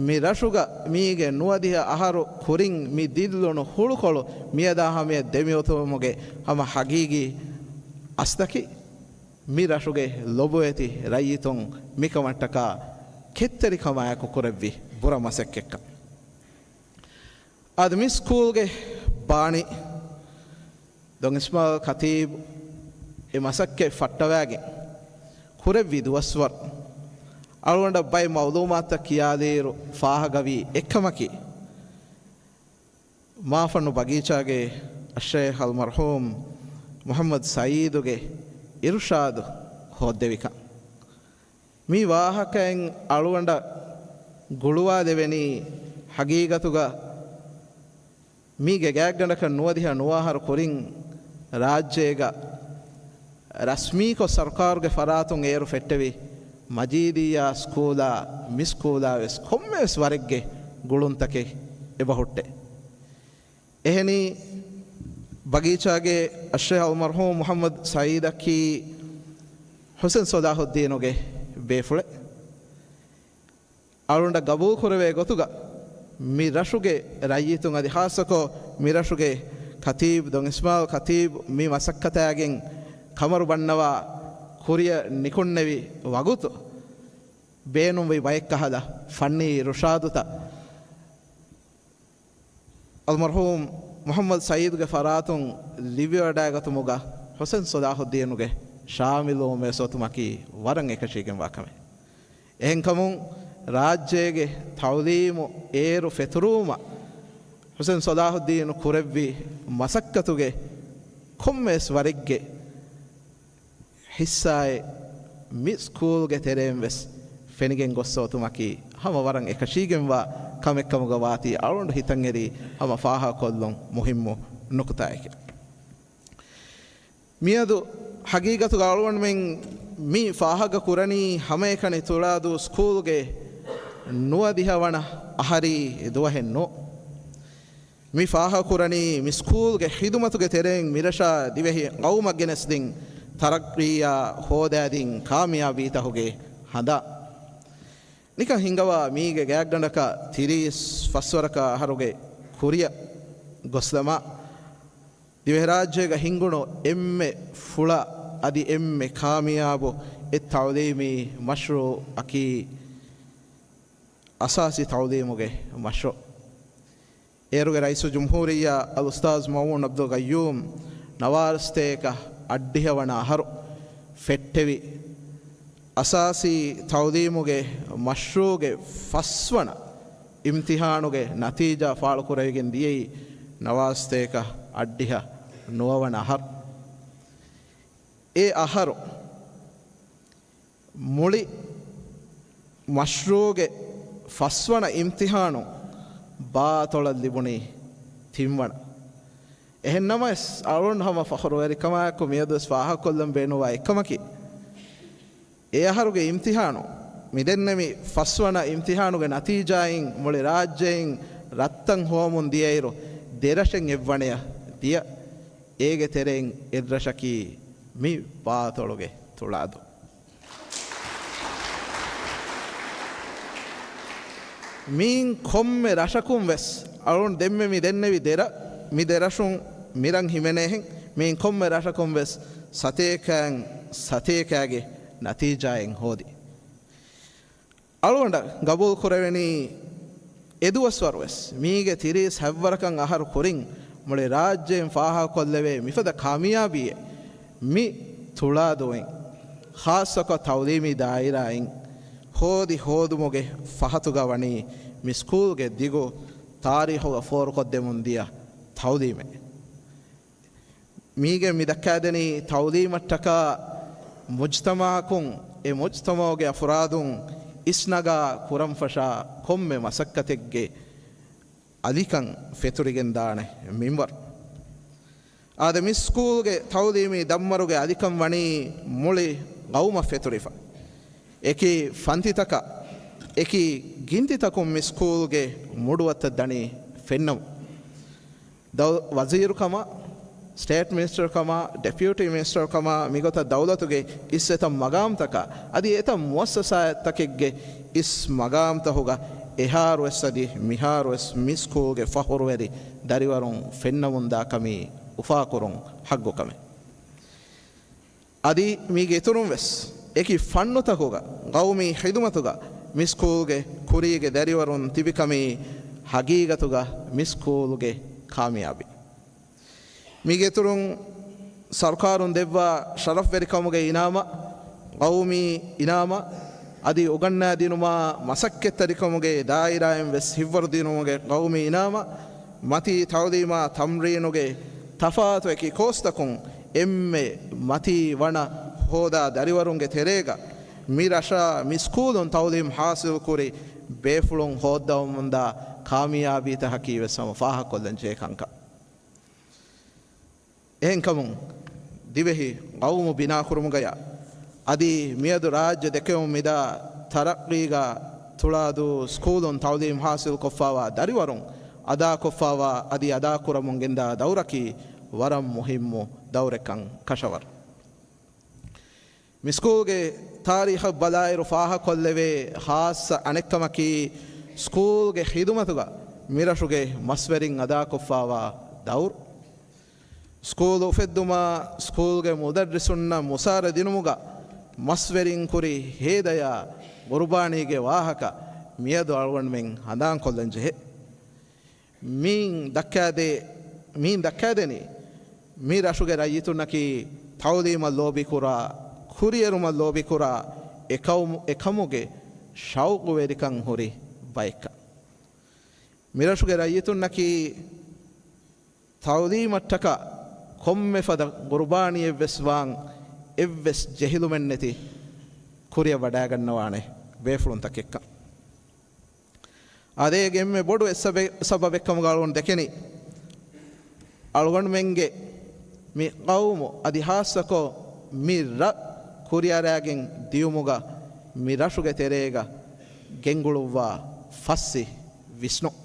މި ރަށުގަ މީގެ ނުވަދިހަ އަހަރު ކުރިން މި ދިއްލުނު ހުޅުކޮޅު މިއަދާ ހަމަޔަށް ދެމިއޮތުވުމުގެ ހަމަ ހަގީގީ އަސްލަކީ، މި ރަށުގެ ލޮބުވެތި ރައްޔިތުން މިކަމަށްޓަކާ ކެތްތެރިކަމާއެކު ކުރެއްވި ބުރަ މަސައްކަތްކަން. އަދި މި ސްކޫލްގެ ބާނީ ދޮން އިސްމާއިލް ޚަތީބު އެ މަސައްކަތް ފައްޓަވައިގެން ކުރެއްވި ދުވަސްވަރު އަޅުގަނޑަށް ބައެއް މައުލޫމާތުތައް ކިޔާލިއިރު ފާހަގަވީ އެއްކަމަކީ، މާފަންނު ބަގީޗާގެ އައްޝައިޚް އަލްމަރްޙޫމް މުޙައްމަދު ސައީދުގެ އިރުޝާދު ހޯއްދެވިކަން. މި ވާހަކައިން އަޅުގަނޑަށް ގުޅުވާލެވެނީ، ހަގީގަތުގަ މީގެ ގާތްގަނޑަކަށް ނުވަދިހަ ނުވައަހަރު ކުރިން ރާއްޖޭގަ ރަސްމީކޮށް ސަރުކާރުގެ ފަރާތުން އޭރު ފެއްޓެވި މަޖީދިއްޔާ ސްކޫލާ މި ސްކޫލާ ވެސް ކޮންމެވެސް ވަރެއްގެ ގުޅުންތަކެއް އެބަހުއްޓޭ. އެހެނީ، ބަގީޗާގެ އައްޝައިޚް އަލްމަރްޙޫމް މުޙައްމަދު ސައީދަކީ ޙުސެން ޞަލާޙުއްދީނުގެ ބޭފުޅެއް. އަޅުގަނޑަށް ގަބޫލުކުރެވޭ ގޮތުގަ، މި ރަށުގެ ރައްޔިތުން އަދި ޚާއްޞަކޮށް މި ރަށުގެ ޚަތީބު ދޮން އިސްމާއިލް ޚަތީބު މި މަސައްކަތާގެން ކަމަރު ބަންނަވާ ކުރިއަށް ނިކުންނެވި ވަގުތު، ބޭނުންވި ބައެއްކަހަލަ ފަންނީ އިރުޝާދުތައް އަލްމަރްޙޫމް މުޙައްމަދު ސައީދުގެ ފަރާތުން ލިބިވަޑައިގަތުމުގަ ޙުސެން ޞަލާޙުއްދީނުގެ ޝާމިލުވުން ވެސް އޮތުމަކީ ވަރަށް އެކަށީގެންވާ ކަމެއް. އެހެންކަމުން، ރާއްޖޭގެ ތަޢުލީމު އޭރު ފެތުރުވުމަށް ޙުސެން ޞަލާޙުއްދީނު ކުރެއްވި މަސައްކަތުގެ ކޮންމެވެސް ވަރެއްގެ ހިއްސާއެއް މި ސްކޫލްގެ ތެރެއިން ވެސް ފެނިގެން ގޮއްސަ އޮތުމަކީ ހަމަ ވަރަށް އެކަށީގެންވާ ކަމެއްކަމުގަ ވާތީ އަޅުގަނޑު ހިތަށްއެރީ ހަމަ ފާހަގަކޮށްލުން މުހިއްމު ނުކުތާއެކެވެ. މިއަދު ހަގީގަތުގަ އަޅުގަނޑުމެން މި ފާހަގަ ކުރަނީ ހަމައެކަނި ތުޅާދޫ ސްކޫލްގެ ނުވަދިހަ ވަނަ އަހަރީ ދުވަހެއް ނޫން. މި ފާހަގަކުރަނީ މި ސްކޫލްގެ ޚިދުމަތުގެ ތެރެއިން މިރަށާ ދިވެހި ޤައުމަށް ގެނެސްދިން ތަރައްޤީއާ ހޯދާދިން ކާމިޔާބީތަކުގެ ހަނދާން. ނިކަން ހިނގަވާ މީގެ ގާތްގަނޑަކަށް ތިރީސް ފަސްވަރަކަށް އަހަރުގެ ކުރިއަށް ގޮސްލަމާ، ދިވެހިރާއްޖޭގަ ހިނގުނު އެންމެ ފުޅާ އަދި އެންމެ ކާމިޔާބު އެއް ތަޢުލީމީ މަޝްރޫޢަކީ އަސާސީ ތަޢުލީމުގެ މަޝްރޫޢު. އޭރުގެ ރައީސުލްޖުމްހޫރިއްޔާ އަލްއުސްތާޛު މައުމޫން ޢަބްދުލް ޤައްޔޫމް ނަވާރަސަތޭކަ އަށްޑިހަ ވަނަ އަހަރު ފެއްޓެވި އަސާސީ ތަޢުލީމުގެ މަޝްރޫޢުގެ ފަސްވަނަ އިމްތިޙާނުގެ ނަތީޖާ ފާޅުކުރެވިގެން ދިޔައީ ނަވާރަސަތޭކަ އަށްޑިހަ ނުވަވަނަ އަހަރު. އެ އަހަރު މުޅި މަޝްރޫޢުގެ ފަސްވަނަ އިމްތިޙާނު ބާތޮޅަށް ލިބުނީ ތިންވަނަ. އެހެންނަމަވެސް، އަޅުގަނޑު ހަމަ ފަޚުރުވެރިކަމާއެކު މިއަދުވެސް ފާހަގަކޮށްލަން ބޭނުންވާ އެއްކަމަކީ، އެ އަހަރުގެ އިމްތިޙާނު، މިދެންނެވި ފަސްވަނަ އިމްތިޙާނުގެ ނަތީޖާއިން މުޅި ރާއްޖެއިން ރަށްތައް ހޮވަމުން ދިޔައިރު، ދެރަށެއް އެއްވަނަޔަށް ދިޔަ، އޭގެ ތެރެއިން އެއްރަށަކީ މި ބާތޮޅުގެ ތުޅާދޫ. މިއިން ކޮންމެ ރަށަކުން ވެސް، އަޅުން ދެންމެ މި ދެންނެވި ދެރަށް، މި ދެރަށުން މިރަށް ހިމެނޭހެން، މިއިން ކޮންމެ ރަށަކުން ވެސް ސަތޭކައިން ސަތޭކައިގެ ނަތީޖާއެއް ހޯދި. އަޅުގަނޑަށް ގަބޫލު ކުރެވެނީ، އެދުވަސްވަރު ވެސް މީގެ ތިރީސް ހަތްވަރަކަށް އަހަރު ކުރިން މުޅި ރާއްޖެއިން ފާހަގަކޮށްލެވޭ މިފަދަ ކާމިޔާބީއެއް މި ތުޅާދޫއިން، ޚާއްޞަކޮށް ތަޢުލީމީ ދާއިރާއިން ހޯދި ހޯދުމުގެ ފަހަތުގަ ވަނީ މި ސްކޫލްގެ ދިގު ތާރީޚުގަ ފޯރުކޮށްދެމުން ދިޔަ ތަޢުލީމެއް. މީގެ މި ދައްކާދެނީ ތަޢުލީމަށްޓަކާ މުޖްތަމަޢަކުން އެ މުޖްތަމަޢުގެ އަފުރާދުން އިސްނަގާ ކުރަންފަށާ ކޮންމެ މަސައްކަތެއްގެ އަލިކަން ފެތުރިގެންދާނެ މިންވަރު. އާދެ، މި ސްކޫލްގެ ތަޢުލީމީ ދަންވަރުގެ އަލިކަން ވަނީ މުޅި ގައުމަށް ފެތުރިފަ. އެކި ފަންތިތަކަށް، އެކި ގިންތިތަކުން މި ސްކޫލްގެ މުޑުއަތަށް ދަނީ ފެންނަމުން. ދައު-، ވަޒީރުކަމަށް ސްޓޭޓް މިނިސްޓަރު ކަމާ، ޑެޕިއުޓީ މިނިސްޓަރު ކަމާ، މިގޮތަށް ދައުލަތުގެ އިސް އެތައް މަގާމްތަކާ އަދި އެތައް މުއައްސަސާތަކެއްގެ އިސް މަގާމްތަހުގަ އެހާރުވެސް އަދި މިހާރުވެސް މި ސްކޫލްގެ ފަޚުރުވެރި ދަރިވަރުން ފެންނަމުންދާ ކަމީ އުފާކުރުން ހައްގު ކަމެއް. އަދި މީގެ އިތުރުން ވެސް އެކި ފަންނުތަކުގަ ގައުމީ ޚިދުމަތުގަ މި ސްކޫލްގެ ކުރީގެ ދަރިވަރުން ތިބިކަމީ ހަގީގަތުގަ މި ސްކޫލްގެ ކާމިޔާބީ. މީގެ އިތުރުން ސަރުކާރުން ދެއްވާ ޝަރަފްވެރިކަމުގެ އިނާމަށް، ގައުމީ އިނާމަށް، އަދި އުގަންނާދިނުމާ މަސައްކަތްތެރިކަމުގެ ދާއިރާއިން ވެސް ހިއްވަރުދިނުމުގެ ގައުމީ އިނާމަށް، މަތީ ތައުލީމާ ތަމްރީނުގެ ތަފާތު އެކި ކޯސްތަކުން އެންމެ މަތީ ވަނަ ހޯދާ ދަރިވަރުންގެ ތެރޭގަ މި ރަށާ މި ސްކޫލުން ތައުލީމް ހާސިލްކުރި ބޭފުޅުން ހޯއްދަވަމުންދާ ކާމިޔާބީތަކަކީ ވެސް ހަމަ ފާހަގަކޮށްލަން ޖެހޭ ކަންކަން. އެހެންކަމުން ދިވެހި ގައުމު ބިނާކުރުމުގަޔާ އަދި މިއަދު ރާއްޖެ ދެކެވުން މިދާ ތަރައްގީގަ ތުޅާދޫ ސްކޫލުން ތައުލީމް ހާސިލްކޮށްފާވާ ދަރިވަރުން އަދާކޮށްފާވާ އަދި އަދާކުރަމުން ގެންދާ ދައުރަކީ ވަރަށް މުހިއްމު ދައުރެއްކަން ކަށަވަރު. މި ސްކޫލްގެ ތާރީޚަށް ބަލާއިރު ފާހަކޮށްލެވޭ ޚާއްޞަ އަނެއްކަމަކީ، ސްކޫލްގެ ޚިދުމަތުގަ މިރަށުގެ މަސްވެރިން އަދާކޮށްފާވާ ދައުރު. ސްކޫލް އުފެއްދުމާ، ސްކޫލްގެ މުދައްރިސުންނަށް މުސާރަ ދިނުމުގަ މަސްވެރިން ކުރި ހޭދަޔާ ގުރުބާނީގެ ވާހަކަ މިއަދު އަޅުގަނޑުމެން ހަނދާންކޮށްލަން ޖެހޭ. މިއިން ދައްކާދޭ، މިއިން ދައްކާދެނީ، މި ރަށުގެ ރައްޔިތުންނަކީ ތައުލީމަށް ލޯބިކުރާ، ކުރިއެރުމަށް ލޯބިކުރާ، އެކައުމު، އެކަމުގެ ޝައުޤުވެރިކަން ހުރި ބައެއްކަން. މި ރަށުގެ ރައްޔިތުންނަކީ ތައުލީމަށްޓަކާ ކޮންމެ ފަދަ ގުރުބާނީއެއްވެސް ވާން އެއްވެސް ޖެހިލުމެއްނެތި ކުރިއަށް ވަޑައިގަންނަވާނެ ބޭފުޅުންތަކެއްކަން. އާދޭގެ އެންމެ ބޮޑު އެއް ސަބެ-، ސަބަބެއްކަމުގަ އަޅުގަނޑު ދެކެނީ، އަޅުގަނޑުމެންގެ މި ޤައުމު އަދި ހާއްސަކޮށް މި ރަށް ކުރިއަރާގެން ދިޔުމުގަ މި ރަށުގެ ތެރޭގަ ގެންގުޅުއްވާ ފައްސި ވިސްނުން.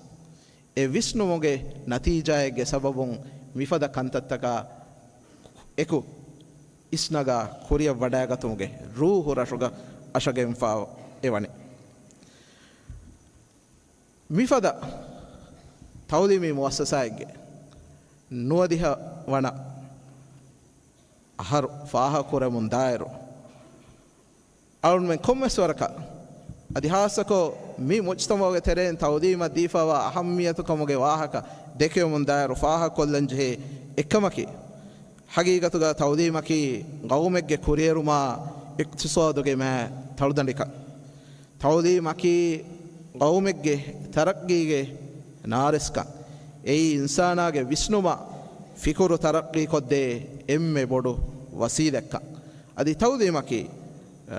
އެ ވިސްނުމުގެ ނަތީޖާއެއްގެ ސަބަބުން މިފަދަ ކަންތައްތަކާ އެކު އިސްނަގާ ކުރިއަށް ވަޑައިގަތުމުގެ ރޫހު ރަށުގަ އަށަގެންފާ އެވަނީ. މިފަދަ ތައުލީމީ މުއައްސަސާއެއްގެ ނުވަދިހަ ވަނަ އަހަރު ފާހަގަކުރަމުން ދާއިރު، އަޅުންމެން ކޮންމެސް ވަރަކަށް އަދި ހާއްސަކޮށް މި މުޖްތަމަޢުގެ ތެރެއިން ތައުލީމަށް ދީފާވާ އަހައްމިއްޔަތުކަމުގެ ވާހަކަ ދެކެވުމުން ދާއިރު ފާހަގަކޮށްލަން ޖެހޭ އެއްކަމަކީ، ޙަޤީޤަތުގަ ތައުލީމަކީ ޤައުމެއްގެ ކުރިއެރުމާ އިޤްތިޞާދުގެ މާ ތަޅުދަނޑިކަން. ތައުލީމަކީ ޤައުމެއްގެ ތަރައްޤީގެ ނާރެސްކަން. އެއީ އިންސާނާގެ ވިސްނުމާ ފިކުރު ތަރައްޤީކޮށްދޭ އެންމެ ބޮޑު ވަސީލަތްކަން. އަދި ތައުލީމަކީ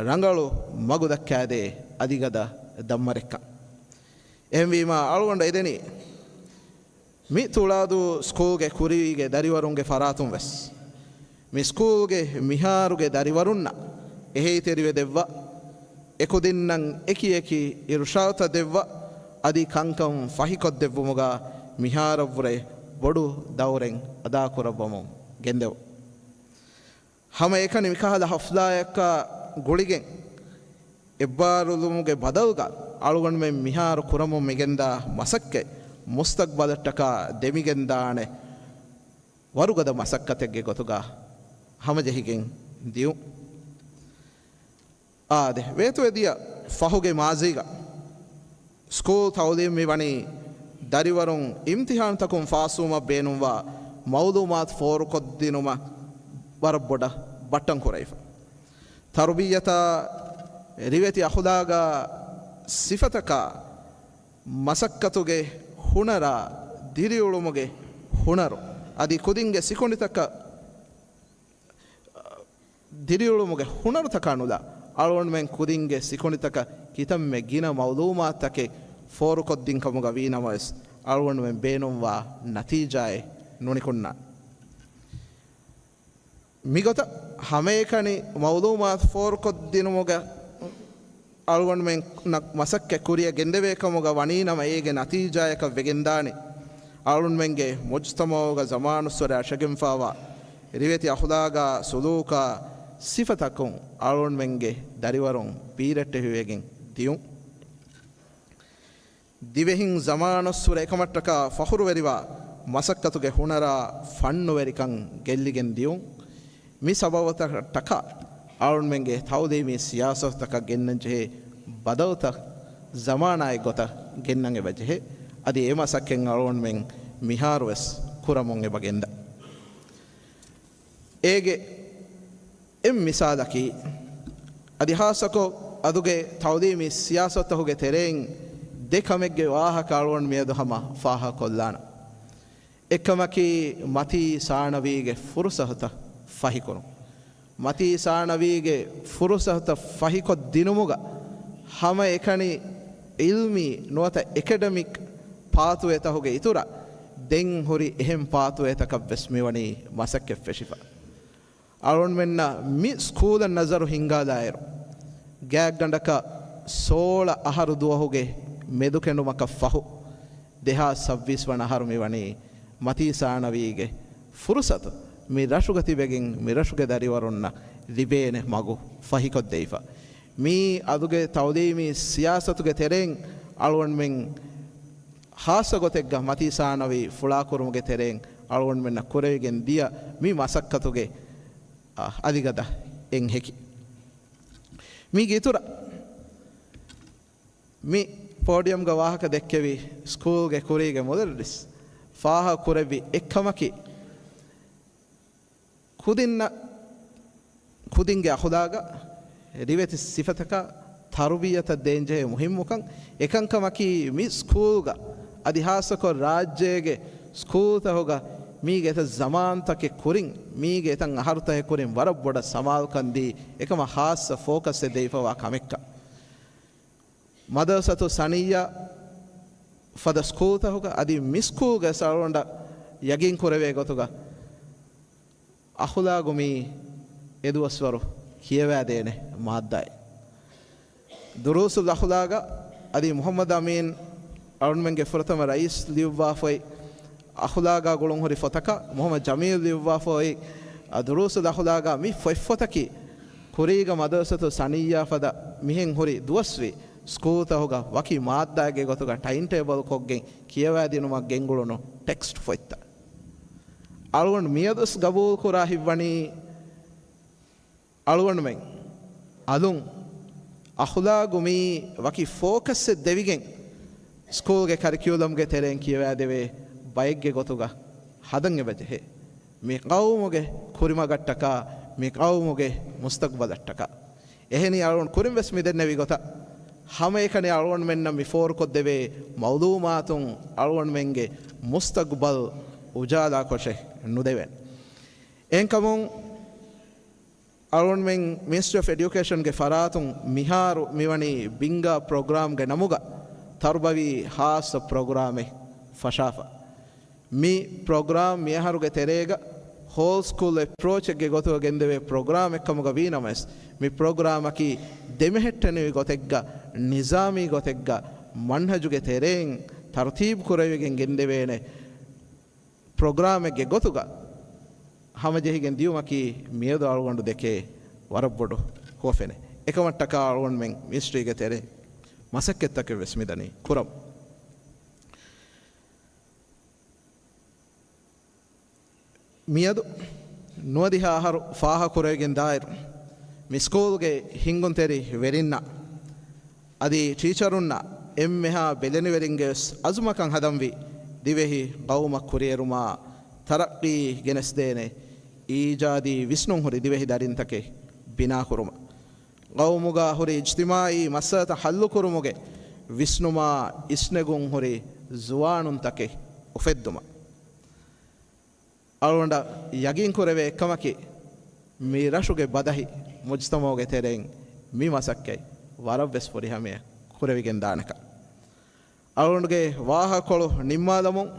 ރަނގަޅު މަގު ދައްކާދޭ އަދިގަދަ ދަންމަރެއްކަން. އެހެންވީމާ، އަޅުގަނޑު އެދެނީ މި ތުޅާދޫ ސްކޫލްގެ ކުރީގެ ދަރިވަރުންގެ ފަރާތުން ވެސް، މި ސްކޫލްގެ މިހާރުގެ ދަރިވަރުންނަށް އެހީތެރިވެ ދެއްވާ، އެކުދިންނަށް އެކި އެކި އިރުޝާދުތައް ދެއްވާ، އަދި ކަންކަން ފަހިކޮށްދެއްވުމުގަ މިހާރަށްވުރެ ބޮޑު ދައުރެއް އަދާކުރައްވަމުން ގެންދެވުން. ހަމައެކަނި މިކަހަލަ ޙަފްލާއަކާ ގުޅިގެން އެއްބާރުލުމުގެ ބަދަލުގަ އަޅުގަނޑުމެން މިހާރު ކުރަމުން މިގެންދާ މަސައްކަތް މުސްތަޤްބަލަށްޓަކާ ދެމިގެންދާނެ ވަރުގަދަ މަސައްކަތެއްގެ ގޮތުގަ ހަމަޖެހިގެން ދިޔުން. އާދެ، ވޭތުވެދިޔަ ފަހުގެ މާޒީގަ ސްކޫލް ތައުލީމް މިވަނީ ދަރިވަރުން އިމްތިޙާންތަކުން ފާސްވުމަށް ބޭނުންވާ މަޢުލޫމާތު ފޯރުކޮށްދިނުމަށް ވަރަށް ބޮޑަށް ބައްޓަން ކުރެވިފަ. ތަރުބިއްޔަތާ، ރިވެތި އަޚުލާގާ، ސިފަތަކާ، މަސައްކަތުގެ ހުނަރާ، ދިރިއުޅުމުގެ ހުނަރު، އަދި ކުދިންގެ ސިކުނޑިތަކަށް ދިރިއުޅުމުގެ ހުނަރުތަކާ ނުލާ، އަޅުގަނޑުމެން ކުދިންގެ ސިކުނޑިތަކަށް ކިތަންމެ ގިނަ މަޢުލޫމާތުތަކެއް ފޯރުކޮށްދިން ކަމުގަ ވީނަމަވެސް، އަޅުގަނޑުމެން ބޭނުންވާ ނަތީޖާއެއް ނުނިކުންނާނެ. މިގޮތަށް ހަމައެކަނި މަޢުލޫމާތު ފޯރުކޮށްދިނުމުގަ އަޅުގަނޑުމެން ނަ-، މަސައްކަތް ކުރިއަށް ގެންދެވޭ ކަމުގަ ވަނީނަމަ، އޭގެ ނަތީޖާޔަކަށް ވެގެންދާނީ، އަޅުންމެންގެ މުޖްތަމަޢުގަ ޒަމާނުއްސުރެ އަށަގެންފާވާ ރިވެތި އަޚުލާގާ ސުލޫކާ ސިފަތަކުން އަޅުންމެންގެ ދަރިވަރުން ބީރައްޓެހިވެގެން ދިޔުން. ދިވެހިން ޒަމާނުއްސުރެ އެކަމަށްޓަކާ ފަޚުރުވެރިވާ މަސައްކަތުގެ ހުނަރާ ފަންނުވެރިކަން ގެއްލިގެން ދިޔުން. މި ސަބަބުތަކަށްޓަކާ އަޅުންމެންގެ ތަޢުލީމީ ސިޔާސަތުތަކަށް ގެންނަން ޖެހޭ ބަދަލުތައް ޒަމާނާއެއްގޮތަށް ގެންނަން އެބަ ޖެހޭ. އަދި އެ މަސައްކަތް އަޅުގަނޑުމެން މިހާރުވެސް ކުރަމުން އެބަ ގެންދާ. އޭގެ އެއް މިސާލަކީ، އަދި ހާއްސަކޮށް އަދުގެ ތަޢުލީމީ ސިޔާސަތުތަކުގެ ތެރެއިން ދެ ކަމެއްގެ ވާހަކަ އަޅުގަނޑު މިއަދު ހަމަ ފާހަގަކޮށްލާނަން. އެއްކަމަކީ މަތީ ސާނަވީގެ ފުރުސަތުތައް ފަހިކުރުން. މަތީ ސާނަވީގެ ފުރުސަތުތައް ފަހިކޮށްދިނުމުގަ ހަމައެކަނި ޢިލްމީ ނުވަތަ އެކަޑަމިކް ޕާތުވޭތަކުގެ އިތުރަށް ދެން ހުރި އެހެން ޕާތުވޭތަކަށްވެސް މިވަނީ މަސައްކަތް ފެށިފަ. އަޅުގަނޑުމެންނަށް މި ސްކޫލަށް ނަޒަރު ހިންގާލާއިރު، ގާތްގަނޑަކަށް ސޯޅަ އަހަރު ދުވަހުގެ މެދުކެނޑުމަކަށް ފަހު، ދެހާސް ސައްބީސް ވަނަ އަހަރު މިވަނީ މަތީ ސާނަވީގެ ފުރުސަތު މި ރަށުގަ ތިބެގެން މި ރަށުގެ ދަރިވަރުންނަށް ލިބޭނެ މަގު ފަހިކޮށްދެވިފަ. މީ އަދުގެ ތަޢުލީމީ ސިޔާސަތުގެ ތެރެއިން އަޅުގަނޑުމެން ހާއްސަ ގޮތެއްގަ މަތީ ސާނަވީ ފުޅާކުރުމުގެ ތެރެއިން އަޅުގަނޑުމެންނަށް ކުރެވިގެން ދިޔަ މި މަސައްކަތުގެ، އަ، އަލިގަދަ އެއް ހެކި. މީގެ އިތުރަށް މި ޕޯޑިއަމްގަ ވާހަކަ ދެއްކެވި ސްކޫލްގެ ކުރީގެ މުދައްރިސް ފާހަގަ ކުރެއްވި އެއްކަމަކީ، ކުދިންނަށް، ކުދިންގެ އަޚުލާގަށް، ރިވެތި ސިފަތަކަށް ތަރުބިޔަތަށް ދޭންޖެހޭ މުހިއްމުކަން. އެކަންކަމަކީ، މި ސްކޫލްގަ އަދި ހާއްސަކޮށް ރާއްޖޭގެ ސްކޫލްތަކުގަ މީގެ އެތައް ޒަމާންތަކެއް ކުރިން، މީގެ އެތައް އަހަރުތަކެއް ކުރިން ވަރަށް ބޮޑަށް ސަމާލުކަން ދީ، އެކަމަށް ހާއްސަ ފޯކަސްއެއް ދެވިފަވާ ކަމެއްކަން. މަދަރުސަތު ސަނިއްޔާ ފަދަ ސްކޫލްތަކުގަ އަދި މި ސްކޫލްގަ އަޅުގަނޑަށް ޔަގީން ކުރެވޭ ގޮތުގަ، އަޚުލާގު މީ އެދުވަސްވަރު ކިޔަވާދޭނެ މާއްދާއެއް. ދުރޫސުލް އަޚުލާގަށް އަދި މުޙައްމަދު އަމީން އަޅުންމެންގެ ފުރަތަމަ ރައީސް ލިޔުއްވާފައި އަޚުލާގާ ގުޅުން ހުރި ފޮތަކަށް މުޙައްމަދު ޖަމީލް ލިޔުއްވާފައި، އަ، ދުރޫސުލް އަޚުލާގާ މި ފޮތްފޮތަކީ ކުރީގަ މަދަރުސަތު ސަނިއްޔާ ފަދަ މިހެން ހުރި ދުވަސްވީ ސްކޫލްތަކުގަ ވަކި މާއްދާއެއްގެ ގޮތުގަ ޓައިމްޓޭބަލް ކޮށްގެން ކިޔަވާދިނުމަށް ގެންގުޅުނު ޓެކްސްޓް ފޮތްތައް. އަޅުގަނޑު މިއަދުސް ގަބޫލު ކުރާ ހިތްވަނީ އަޅުގަނޑުމެން އަލުން އަޚުލާގު މީ ވަކި ފޯކަސްއެއް ދެވިގެން ސްކޫލްގެ ކަރިކިއުލަމްގެ ތެރެއިން ކިޔަވާދެވޭ ބައެއްގެ ގޮތުގަ ހަދަން އެބަޖެހޭ. މި ޤައުމުގެ ކުރިމަގަށްޓަކާ، މި ޤައުމުގެ މުސްތަޤްބަލަށްޓަކާ. އެހެނީ އަޅުގަނޑު ކުރިން ވެސް މި ދެންނެވި ގޮތަށް ހަމައެކަނި އަޅުގަނޑުމެންނަށް މި ފޯރުކޮށްދެވޭ މަޢުލޫމާތުން އަޅުގަނޑުމެންގެ މުސްތަޤްބަލް އުޖާލާކޮށެއް ނުދެވޭނެ. އެހެންކަމުން އަޅުގަނޑުމެން މިނިސްޓްރީ އޮފް އެޑިއުކޭޝަންގެ ފަރާތުން މިހާރު މިވަނީ ބިންގާ ޕްރޮގްރާމްގެ ނަމުގަ ތަރުބަވީ ހާއްސަ ޕްރޮގްރާމެއް ފަށާފަ. މި ޕްރޮގްރާމް މިއަހަރުގެ ތެރޭގަ ހޯލް ސްކޫލް އެޕްރޯޗެއްގެ ގޮތުގަ ގެންދެވޭ ޕްރޮގްރާމެއްކަމުގަ ވީނަމަވެސް، މި ޕްރޮގްރާމަކީ ދެމެހެއްޓެނިވި ގޮތެއްގަ ނިޒާމީ ގޮތެއްގަ މަންހަޖުގެ ތެރެއިން ތަރުތީބު ކުރެވިގެން ގެންދެވޭނެ ޕްރޮގްރާމެއްގެ ގޮތުގަ ހަމަޖެހިގެން ދިޔުމަކީ މިއަދު އަޅުގަނޑު ދެކޭ ވަރަށް ބޮޑު ހުވަފެނެއް. އެކަމަށްޓަކާ އަޅުގަނޑުމެން މިނިސްޓްރީގެ ތެރޭ މަސައްކަތްތަކެއް ވެސް މިދަނީ ކުރަމުން. މިއަދު ނުވަދިހަ އަހަރު ފާހަގަކުރެވިގެން ދާއިރު، މި ސްކޫލްގެ ހިންގުންތެރި ވެރިންނަށް އަދި ޓީޗަރުންނަށް އެންމެހާ ބެލެނިވެރިންގެ ވެސް އަޒުމަކަށް ހަދަންވީ، ދިވެހި ޤައުމަށް ކުރިއެރުމާ، ތަރައްޤީ ގެނެސްދޭނެ އީޖާދީ ވިސްނުން ހުރި ދިވެހި ދަރިންތަކެއް ބިނާކުރުމަށް. ޤައުމުގަ ހުރި އިޖްތިމާޢީ މައްސަލަތައް ޙައްލުކުރުމުގެ ވިސްނުމާ އިސްނެގުން ހުރި ޒުވާނުންތަކެއް އުފެއްދުމަށް. އަޅުގަނޑަށް ޔަގީންކުރެވޭ އެއްކަމަކީ، މި ރަށުގެ ބަދަހި މުޖްތަމަޢުގެ ތެރެއިން މި މަސައްކަތް ވަރަށްވެސް ފުރިހަމަޔަށް ކުރެވިގެން ދާނެކަން. އަޅުގަނޑުގެ ވާހަކަކޮޅު ނިންމާލަމުން،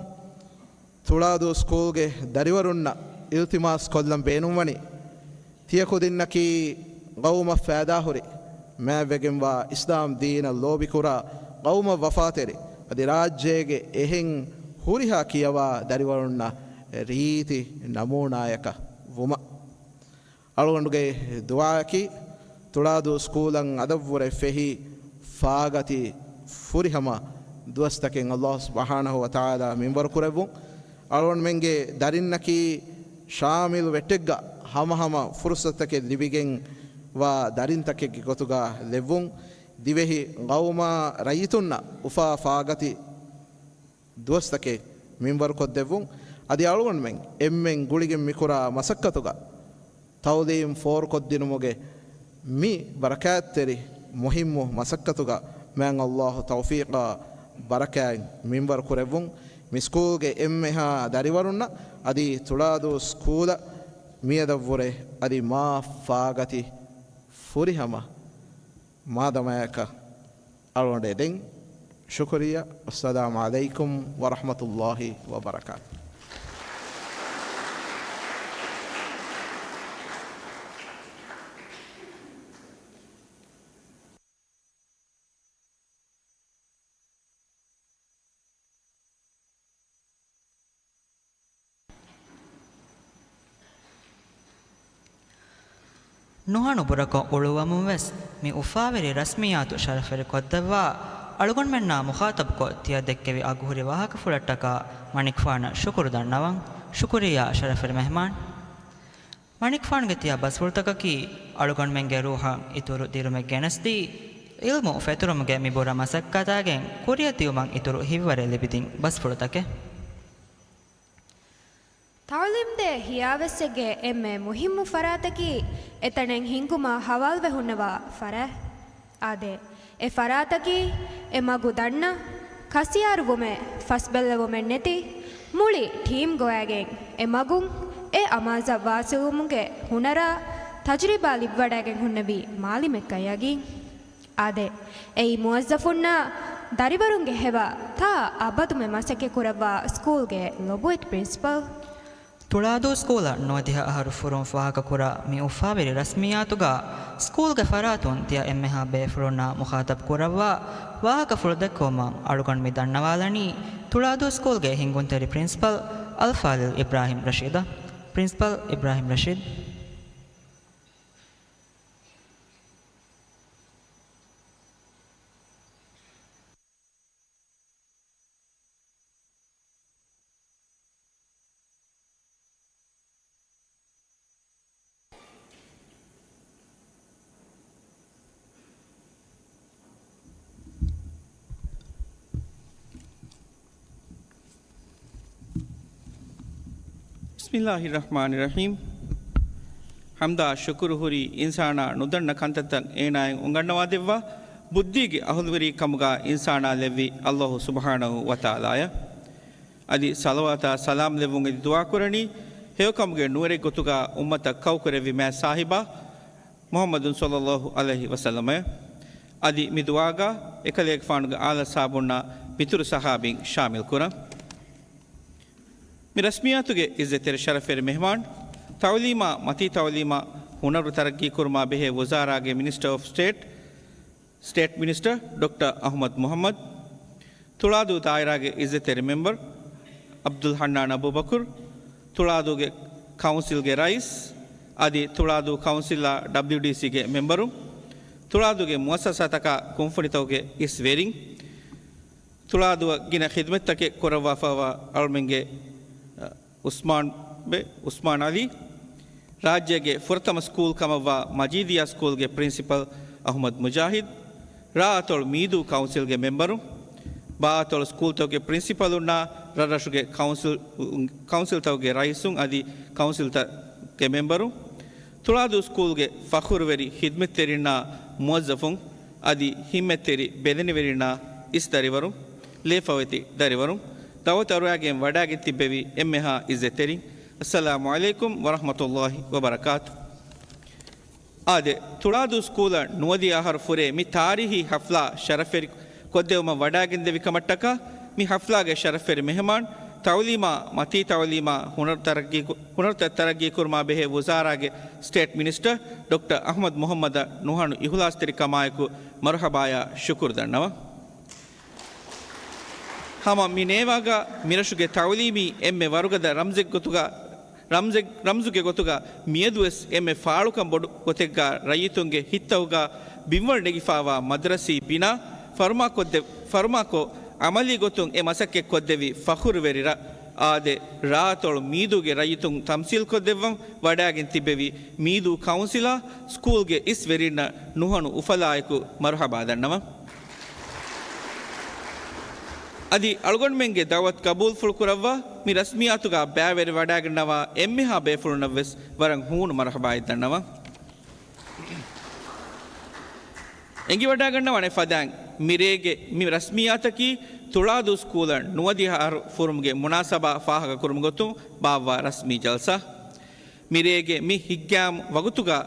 ތުޅާދޫ ސްކޫލްގެ ދަރިވަރުންނަށް އިލްތިމާސް ކޮށްލަން ބޭނުންވަނީ، ތިޔަ ކުދިންނަކީ ޤައުމަށް ފައިދާހުރި، މާތްވެގެންވާ އިސްލާމް ދީނަށް ލޯބިކުރާ، ޤައުމަށް ވަފާތެރި، އަދި ރާއްޖޭގެ އެހެން ހުރިހާ ކިޔަވާ ދަރިވަރުންނަށް ރީތި ނަމޫނާޔަކަށް ވުމަށް. އަޅުގަނޑުގެ ދުޢާއަކީ، ތުޅާދޫ ސްކޫލަށް އަދަށްވުރެ ފެހި ފާގަތި ފުރިހަމަ ދުވަސްތަކެއް ﷲ ސުބްޙާނަހޫ ވަތަޢާލާ މިންވަރު ކުރެއްވުން. އަޅުގަނޑުމެންގެ ދަރިންނަކީ ޝާމިލު ވެއްޓެއްގަ ހަމަހަމަ ފުރުޞަތުތަކެއް ލިބިގެން ވާ ދަރިންތަކެއްގެ ގޮތުގަ ލެއްވުން. ދިވެހި ޤައުމާ ރައްޔިތުންނަށް އުފާ ފާގަތި ދުވަސްތަކެއް މިންވަރުކޮށްދެއްވުން. އަދި އަޅުގަނޑުމެން އެންމެން ގުޅިގެން މިކުރާ މަސައްކަތުގަ ތަޢުލީމް ފޯރުކޮށްދިނުމުގެ މި ބަރަކާތްތެރި މުހިއްމު މަސައްކަތުގަ މާތް ﷲ ތައުފީޤާ ބަރަކާތް މިންވަރު ކުރެއްވުން. މި ސްކޫލްގެ އެންމެހާ ދަރިވަރުންނަށް އަދި ތުޅާދޫ ސްކޫލަށް މިއަދަށްވުރެ އަދި މާ ފާގަތި ފުރިހަމަ މާދަމާޔަކަށް އަޅުގަނޑު އެދެން. ޝުކުރިއްޔާ. އައްސަލާމު ޢަލައިކުމް ވަރަޙްމަތުﷲި ވަބަރަކާތު. ނުހަނު ބުރަކޮށް އުޅުއްވަމުން ވެސް، މި އުފާވެރި ރަސްމިއްޔާތު ޝަރަފްވެރި ކޮށްދެއްވާ އަޅުގަނޑުމެންނާ މުޚާޠަބްކޮށް ތިޔަ ދެއްކެވި އަގުހުރި ވާހަކަފުޅަށްޓަކާ މަނިކުފާނަށް ޝުކުރު ދަންނަވަން. ޝުކުރިއްޔާ ޝަރަފްވެރި މެހްމާން. މަނިކުފާނުގެ ތިޔަ ބަސްފުޅުތަކަކީ އަޅުގަނޑުމެންގެ ރޫޙަށް އިތުރު ދިރުމެއް ގެނެސްދީ، ޢިލްމު ފެތުރުމުގެ މި ބުރަ މަސައްކަތާގެން ކުރިއަށް ދިއުމަށް އިތުރު ހިތްވަރެއް ލިބިދިން ބަސްފުޅުތަކެއް. ތަޢުލީމްދޭ ހިޔާވެއްސެއްގެ އެންމެ މުހިއްމު ފަރާތަކީ އެތަނެއް ހިންގުމަށް ހަވާލުވެ ހުންނަވާ ފަރާތް. އާދެ، އެ ފަރާތަކީ އެ މަގު ދަންނަ، ކަސިޔާރުވުމެއް، ފަސްބެއްލެވުމެއް ނެތި، މުޅި ޓީމް ގޮވައިގެން އެ މަގުން އެ އަމާޒަށް ވާސިލުވުމުގެ ހުނަރާ ތަޖުރިބާ ލިބިވަޑައިގެން ހުންނެވި މާލިމެއްކަން ޔަގީން. އާދެ، އެއީ މުވައްޒަފުންނާ ދަރިވަރުންގެ ހެވާ ތާ އަބަދުމެ މަސައްކަތް ކުރައްވާ ސްކޫލްގެ ލޮބުވެތި ޕްރިންސިޕަލް. ތުޅާދޫ ސްކޫލަށް ނުވަދިހަ އަހަރު ފުރުން ފާހަގަކުރާ މި އުފާވެރި ރަސްމިއްޔާތުގަ ސްކޫލްގެ ފަރާތުން ތިޔަ އެންމެހާ ބޭފުޅުންނާ މުޚާޠަބް ކުރައްވާ ވާހަކަފުޅު ދެއްކުވުމަށް އަޅުގަނޑު މި ދަންނަވާލަނީ ތުޅާދޫ ސްކޫލްގެ ހިންގުންތެރި ޕްރިންސިޕަލް އަލްފާޟިލް އިބްރާހިމް ރަޝީދަށް. ޕްރިންސިޕަލް އިބްރާހިމް ރަޝީދް. ބިސްމިއްލާހި ރަޙްމާނި ރަޙީމް. ޙަމްދާ ޝުކުރު ހުރީ އިންސާނާ ނުދަންނަ ކަންތައްތައް އޭނާއަށް އުނގަންނަވާދެއްވާ، ބުއްދީގެ އަހުލުވެރި ކަމުގަ އިންސާނާ ލެއްވި ﷲ ސުބްޙާނަހޫ ވަތަޢާލާއަށް. އަދި ޞަލަވާތާ ސަލާމް ލެއްވުން އެދި ދުޢާ ކުރަނީ، ހެޔޮކަމުގެ ނުވަރެއް ގޮތުގަ އުއްމަތަށް ކައުކުރެއްވި މާތް ސާހިބާ މުޙައްމަދު ޞައްލައްލާހު ޢަލައިހި ވަސައްލަމަށް. އަދި މި ދުޢާގަ އެކަލޭގެފާނުގެ އާލް އަޞްޙާބުންނާ މިތުރު ޞަޙާބީން ޝާމިލް ކުރަން. މި ރަސްމިއްޔާތުގެ އިއްޒަތްތެރި ޝަރަފްވެރި މެހްމާން، ތަޢުލީމާ، މަތީ ތަޢުލީމާ، ހުނަރު ތަރައްގީ ކުރުމާ ބެހޭ ވުޒާރާގެ މިނިސްޓަރ އޮފް ސްޓޭޓް، ސްޓޭޓް މިނިސްޓަރ ޑޮކްޓަރ އަޙްމަދު މުޙައްމަދު، ތުޅާދޫ ދާއިރާގެ އިއްޒަތްތެރި މެމްބަރު ޢަބްދުލް ޙަންނާން އަބޫބަކުރު، ތުޅާދޫގެ ކައުންސިލްގެ ރައީސް އަދި ތުޅާދޫ ކައުންސިލާ ޑަބްލިޔުޑީސީގެ މެމްބަރުން، ތުޅާދޫގެ މުއައްސަސާތަކާ ކުންފުނިތަކުގެ އިސް ވެރިން، ތުޅާދޫއަށް ގިނަ ޚިދުމަތްތަކެއް ކުރައްވާފައިވާ އަޅުމެންގެ، އަ، ޢުސްމާން ބެ، ޢުސްމާން ޢަލީ، ރާއްޖޭގެ ފުރަތަމަ ސްކޫލް ކަމަށްވާ މަޖީދިއްޔާ ސްކޫލްގެ ޕްރިންސިޕަލް އަޙްމަދު މުޖާހިދު، ރ. އަތޮޅު މީދޫ ކައުންސިލްގެ މެމްބަރުން، ބ. އަތޮޅު ސްކޫލްތަކުގެ ޕްރިންސިޕަލުންނާ ރަށްރަށުގެ ކައުންސިލް، ކައުންސިލްތަކުގެ ރައީސުން އަދި ކައުންސިލްތަކުގެ މެމްބަރުން، ތުޅާދޫ ސްކޫލްގެ ފަޚުރުވެރި ޚިދްމަތްތެރިންނާ މުވައްޒަފުން އަދި ހިތްމަތްތެރި ބެލެނިވެރިންނާ އިސް ދަރިވަރުން، ލޭފަވެތި ދަރިވަރުން، ދަޢުވަތު އަރުވައިގެން ވަޑައިގެން ތިއްބެވި އެންމެހާ އިއްޒަތްތެރިން، އައްސަލާމު ޢަލައިކުމް ވަރަޙްމަތުﷲި ވަބަރަކާތު. އާދެ، ތުޅާދޫ ސްކޫލަށް ނުވަދިހަ އަހަރު ފުރޭ މި ތާރީހީ ޙަފްލާ ޝަރަފްވެރި ކޮށްދެއްވުމަށް ވަޑައިގެންދެވި ކަމަށްޓަކާ، މި ޙަފްލާގެ ޝަރަފްވެރި މެހެމާން، ތަޢުލީމާ، މަތީ ތަޢުލީމާ، ހުނަރު ތަރައްގީ، ހުނަރުތައް ތަރައްގީ ކުރުމާ ބެހޭ ވުޒާރާގެ ސްޓޭޓް މިނިސްޓަރ ޑޮކްޓަރ އަޙްމަދު މުޙައްމަދަށް ނުހަނު އިޚުލާޞްތެރިކަމާއެކު މަރުޙަބާޔާ ޝުކުރު ދަންނަވަން. ހަމަ މި ނޭވާގަ މިރަށުގެ ތައުލީމީ އެންމެ ވަރުގަދަ ރަމްޒެއްގޮތުގަ، ރަމްޒެއް، ރަމްޒުގެ ގޮތުގަ މިއަދުވެސް އެންމެ ފާޅުކަން ބޮޑު ގޮތެއްގަ ރައްޔިތުންގެ ހިތްތަކުގަ ބިންވަޅު ނެގިފާވާ މަދްރަސީ ބިނާ ފަރުމާކޮށްދެ، ފަރުމާކޮށް، އަމަލީ ގޮތުން އެ މަސައްކަތް ކޮށްދެއްވި ފަޚުރުވެރި ރަށް. އާދެ، ރާއަތޮޅު މީދޫގެ ރައްޔިތުން ތަމްސީލްކޮށްދެއްވަން ވަޑައިގެން ތިއްބެވި މީދޫ ކައުންސިލާ، ސްކޫލްގެ އިސް ވެރިންނަށް ނުހަނު އުފަލާއެކު މަރުޙަބާ ދަންނަވަން. އަދި އަޅުގަނޑުމެންގެ ދަޢުވަތު ޤަބޫލުފުޅު ކުރައްވާ، މި ރަސްމިއްޔާތުގަ ބައިވެރިވަޑައިގަންނަވާ އެންމެހާ ބޭފުޅުންނަށްވެސް ވަރަށް ހޫނު މަރުޙަބާއެއް ދަންނަވަން. އެނގިވަޑައިގަންނަވާނެ ފަދައިން، މިރޭގެ މި ރަސްމިއްޔާތަކީ ތުޅާދޫ ސްކޫލަށް ނުވަދިހަ އަހަރު ފުރުމުގެ މުނާސަބާ ފާހަގަކުރުމުގެ ގޮތުން ބާއްވާ ރަސްމީ ޖަލްސާ. މިރޭގެ މި ހިތްގައިމު ވަގުތުގަ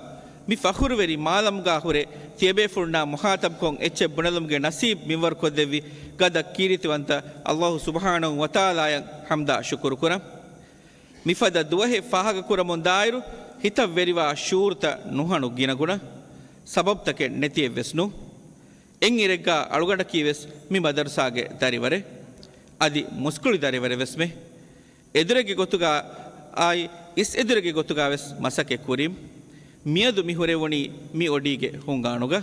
މި ފަޚުރުވެރި މާލަމުގަ ހުރެ ތިޔަބޭފުޅުންނާ މުޚާޠަބްކޮށް އެއްޗެއް ބުނެލުމުގެ ނަސީބު މިންވަރުކޮށްދެއްވި ގަދަ ކީރިތިވަންތަ ﷲ ސުބްޙާނަހޫ ވަތަޢާލާއަށް ޙަމްދާ ޝުކުރުކުރަން. މިފަދަ ދުވަހެއް ފާހަގަކުރަމުންދާއިރު، ހިތަށް ވެރިވާ ޝުޢޫރުތައް ނުހަނު ގިނަގުނަ، ސަބަބުތަކެއް ނެތިއެއްވެސް ނޫން. އެއްއިރެއްގަ އަޅުގަނޑަކީވެސް މި މަދަރުސާގެ ދަރިވަރެއް، އަދި މުސްކުޅި ދަރިވަރެއްވެސްމެ. އެދުރެއްގެ ގޮތުގަ އާއި އިސްއެދުރެއްގެ ގޮތުގަވެސް މަސައްކަތް ކުރީމް. މިއަދު މި ހުރެވުނީ މި އޮޑީގެ ހުންގާނުގަ.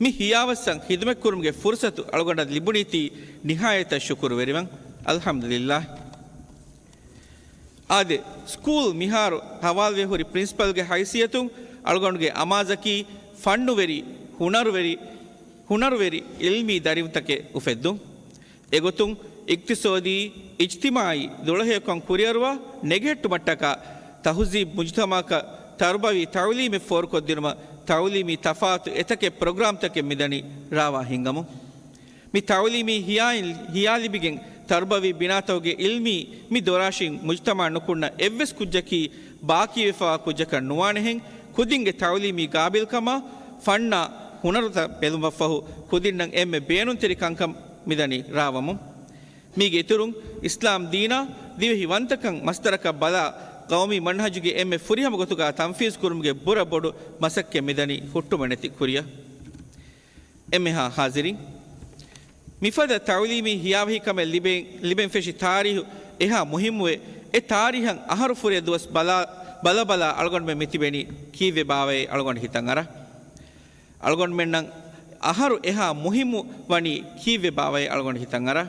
މި ހިޔާވައްސަށް ޚިދުމަތްކުރުމުގެ ފުރުޞަތު އަޅުގަނޑަށް ލިބުނީތީ ނިހާޔަތަށް ޝުކުރުވެރިވަން. އަލްޙަމްދުލިއްލާހް. އާދެ، ސްކޫލް މިހާރު ހަވާލުވެ ހުރި ޕްރިންސިޕަލްގެ ހައިސިއްޔަތުން އަޅުގަނޑުގެ އަމާޒަކީ ފަންނުވެރި، ހުނަރުވެރި، ހުނަރުވެރި އިލްމީ ދަރިންތަކެއް އުފެއްދުން. އެގޮތުން އިޤްތިޞާދީ، އިޖްތިމާޢީ ދުޅަހެޔޮކަން ކުރިއަރުވާ ނެގެހެއްޓުމަށްޓަކާ ތަހުޒީބު މުޖްތަމަޢަކަށް ތަރުބަވީ ތަޢުލީމެއް ފޯރުކޮށްދިނުމަށް ތަޢުލީމީ ތަފާތު އެތަކެއް ޕްރޮގްރާމްތަކެއް މިދަނީ ރާވާ ހިންގަމުން. މި ތަޢުލީމީ ހިޔާއިން ހިޔާލިބިގެން ތަރުބަވީ ބިނާތަކުގެ އިލްމީ މި ދޮރާށިން މުޖްތަމަޢަށް ނުކުންނަ އެއްވެސް ކުއްޖަކީ ބާކީވެފައިވާ ކުއްޖަކަށް ނުވާނެހެން، ކުދިންގެ ތަޢުލީމީ ގާބިލްކަމާ ފަންނާ ހުނަރުތައް ބެލުމަށްފަހު ކުދިންނަށް އެންމެ ބޭނުންތެރި ކަންކަން މިދަނީ ރާވަމުން. މީގެ އިތުރުން، އިސްލާމް ދީނާ ދިވެހި ވަންތަކަން މަސްދަރަކަށް ބަލާ، ޤައުމީ މަންހަޖުގެ އެންމެ ފުރިހަމަ ގޮތުގަ ތަންފީޒު ކުރުމުގެ ބުރަ ބޮޑު މަސައްކަތް މިދަނީ ހުއްޓުމެއް ނެތި ކުރިއަށް. އެންމެހާ ހާޒިރިން، މިފަދަ ތަޢުލީމީ ހިޔާވަހިކަމެއް ލިބެން، ލިބެން ފެށި ތާރީހު އެހާ މުހިއްމުވެ، އެ ތާރީހަށް އަހަރު ފުރޭ ދުވަސް ބަލާ، ބަލަބަލާ އަޅުގަނޑުމެން މިތިބެނީ ކީއްވެ ބާވައޭ އަޅުގަނޑު ހިތަށް އަރާ. އަޅުގަނޑުމެންނަށް އަހަރު އެހާ މުހިއްމު ވަނީ ކީއްވެ ބާވައޭ އަޅުގަނޑު ހިތަށް އަރާ.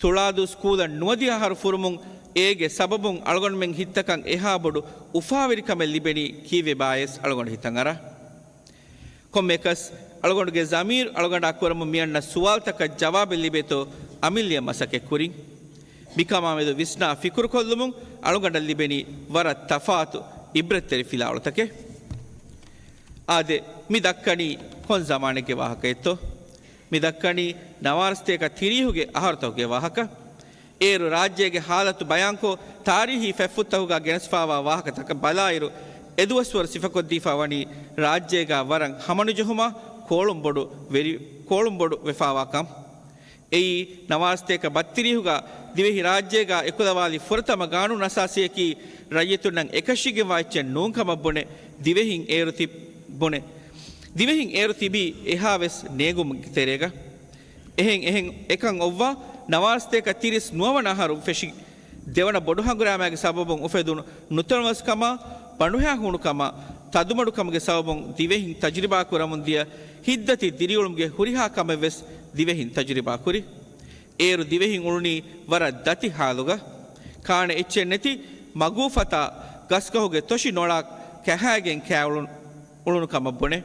ތުޅާދޫ ސްކޫލަށް ނުވަދިހަ އަހަރު ފުރުމުން އޭގެ ސަބަބުން އަޅުގަނޑުމެން ހިތްތަކަށް އެހާ ބޮޑު އުފާވެރިކަމެއް ލިބެނީ ކީއްވެ ބާޔޭސް އަޅުގަނޑު ހިތަށް އަރާ. ކޮންމެއަކަސް، އަޅުގަނޑުގެ ޒަމީރު އަޅުގަނޑާ ކުރަމުން މިއަންނަ ސުވާލުތަކަށް ޖަވާބެއް ލިބޭތޯ އަމިއްލަ މަސައްކަތް ކުރިން. މިކަމާމެދު ވިސްނާ ފިކުރުކޮށްލުމުން އަޅުގަނޑަށް ލިބެނީ ވަރަށް ތަފާތު އިބްރަތްތެރި ފިލާވަޅުތަކެއް. އާދެ، މި ދައްކަނީ ކޮން ޒަމާނެއްގެ ވާހަކައެއްތޯ؟ މި ދައްކަނީ ނަވާރަސަތޭކަ ތިރީހުގެ އަހަރުތަކުގެ ވާހަކަ. އޭރު ރާއްޖޭގެ ހާލަތު ބަޔާންކޮށް، ތާރީހީ ފަތްފުށްތަކުގަ ގެނެސްފާވާ ވާހަކަތަކަށް ބަލާއިރު، އެދުވަސްވަރު ސިފަކޮށްދީފާ ވަނީ ރާއްޖޭގަ ވަރަށް ހަމަނުޖެހުމާ ކޯޅުންބޮޑު ވެރި، ކޯޅުންބޮޑު ވެފާވާ ކަމަށް. އެއީ، ނަވާރަސަތޭކަ ބައްތިރީހުގަ ދިވެހި ރާއްޖޭގަ އެކުލަވާލި ފުރަތަމަ ގާނޫނުއަސާސީއަކީ ރައްޔިތުންނަށް އެކަށީގެންވާ އެއްޗެއް ނޫން ކަމަށް ބުނެ، ދިވެހިން އޭރު ތި، ބުނެ، ދިވެހިން އޭރު ތިބީ އެހާވެސް ނޭނގުމުގެ ތެރޭގަ. އެހެން، އެހެން އެކަން އޮއްވާ ނަވާރަސަތޭކަ ތިރީސް ނުވަވަނަ އަހަރު ފެށި ދެވަނަ ބޮޑު ހަނގުރާމައިގެ ސަބަބުން އުފެދުނު ނުތަނަވަސްކަމާ، ބަނޑުހައިހޫނުކަމާ، ތަދުމަޑުކަމުގެ ސަބަބުން ދިވެހިން ތަޖުރިބާކުރަމުންދިޔަ ހިތްދަތި ދިރިއުޅުމުގެ ހުރިހާ ކަމެއްވެސް ދިވެހިން ތަޖުރިބާކުރި. އޭރު ދިވެހިން އުޅުނީ ވަރަށް ދަތި ހާލުގަ. ކާނެ އެއްޗެއް ނެތި މަގޫފަތާ ގަސްގަހުގެ ތޮށި ނޮޅާ ކަހައިގެން ކާ އުޅުނު، އުޅުނު ކަމަށް ބުނެ.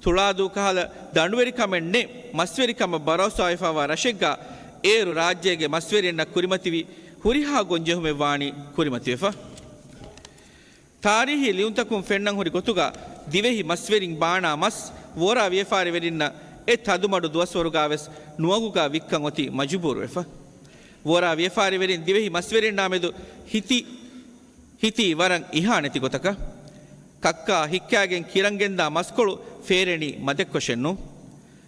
ތުޅާދޫ ކަހަލަ ދަނޑުވެރިކަމެއް ނެތް މަސްވެރިކަމަށް ބަރޯސާވެފާވާ ރަށެއްގަ އޭރު ރާއްޖޭގެ މަސްވެރިންނަށް ކުރިމަތިވި ހުރިހާ ގޮންޖެހުމެއް ވާނީ ކުރިމަތިވެފަ. ތާރީހީ ލިޔުންތަކުން ފެންނަން ހުރި ގޮތުގަ ދިވެހި މަސްވެރިން ބާނާ މަސް ވޯރާ ވިޔަފާރިވެރިންނަށް އެ ތަދުމަޑު ދުވަސްވަރުގަވެސް ނުވަގުގަ ވިއްކަން އޮތީ މަޖުބޫރުވެފަ. ވޯރާ ވިޔަފާރިވެރިން ދިވެހި މަސްވެރިންނާމެދު ހިތި، ހިތީ ވަރަށް އިހާނެތި ގޮތަކަށް. ކައްކާ ހިއްކާގެން ކިރަންގެންދާ މަސްކޮޅު ފޭރެނީ މަދެއްކޮށެއްނު.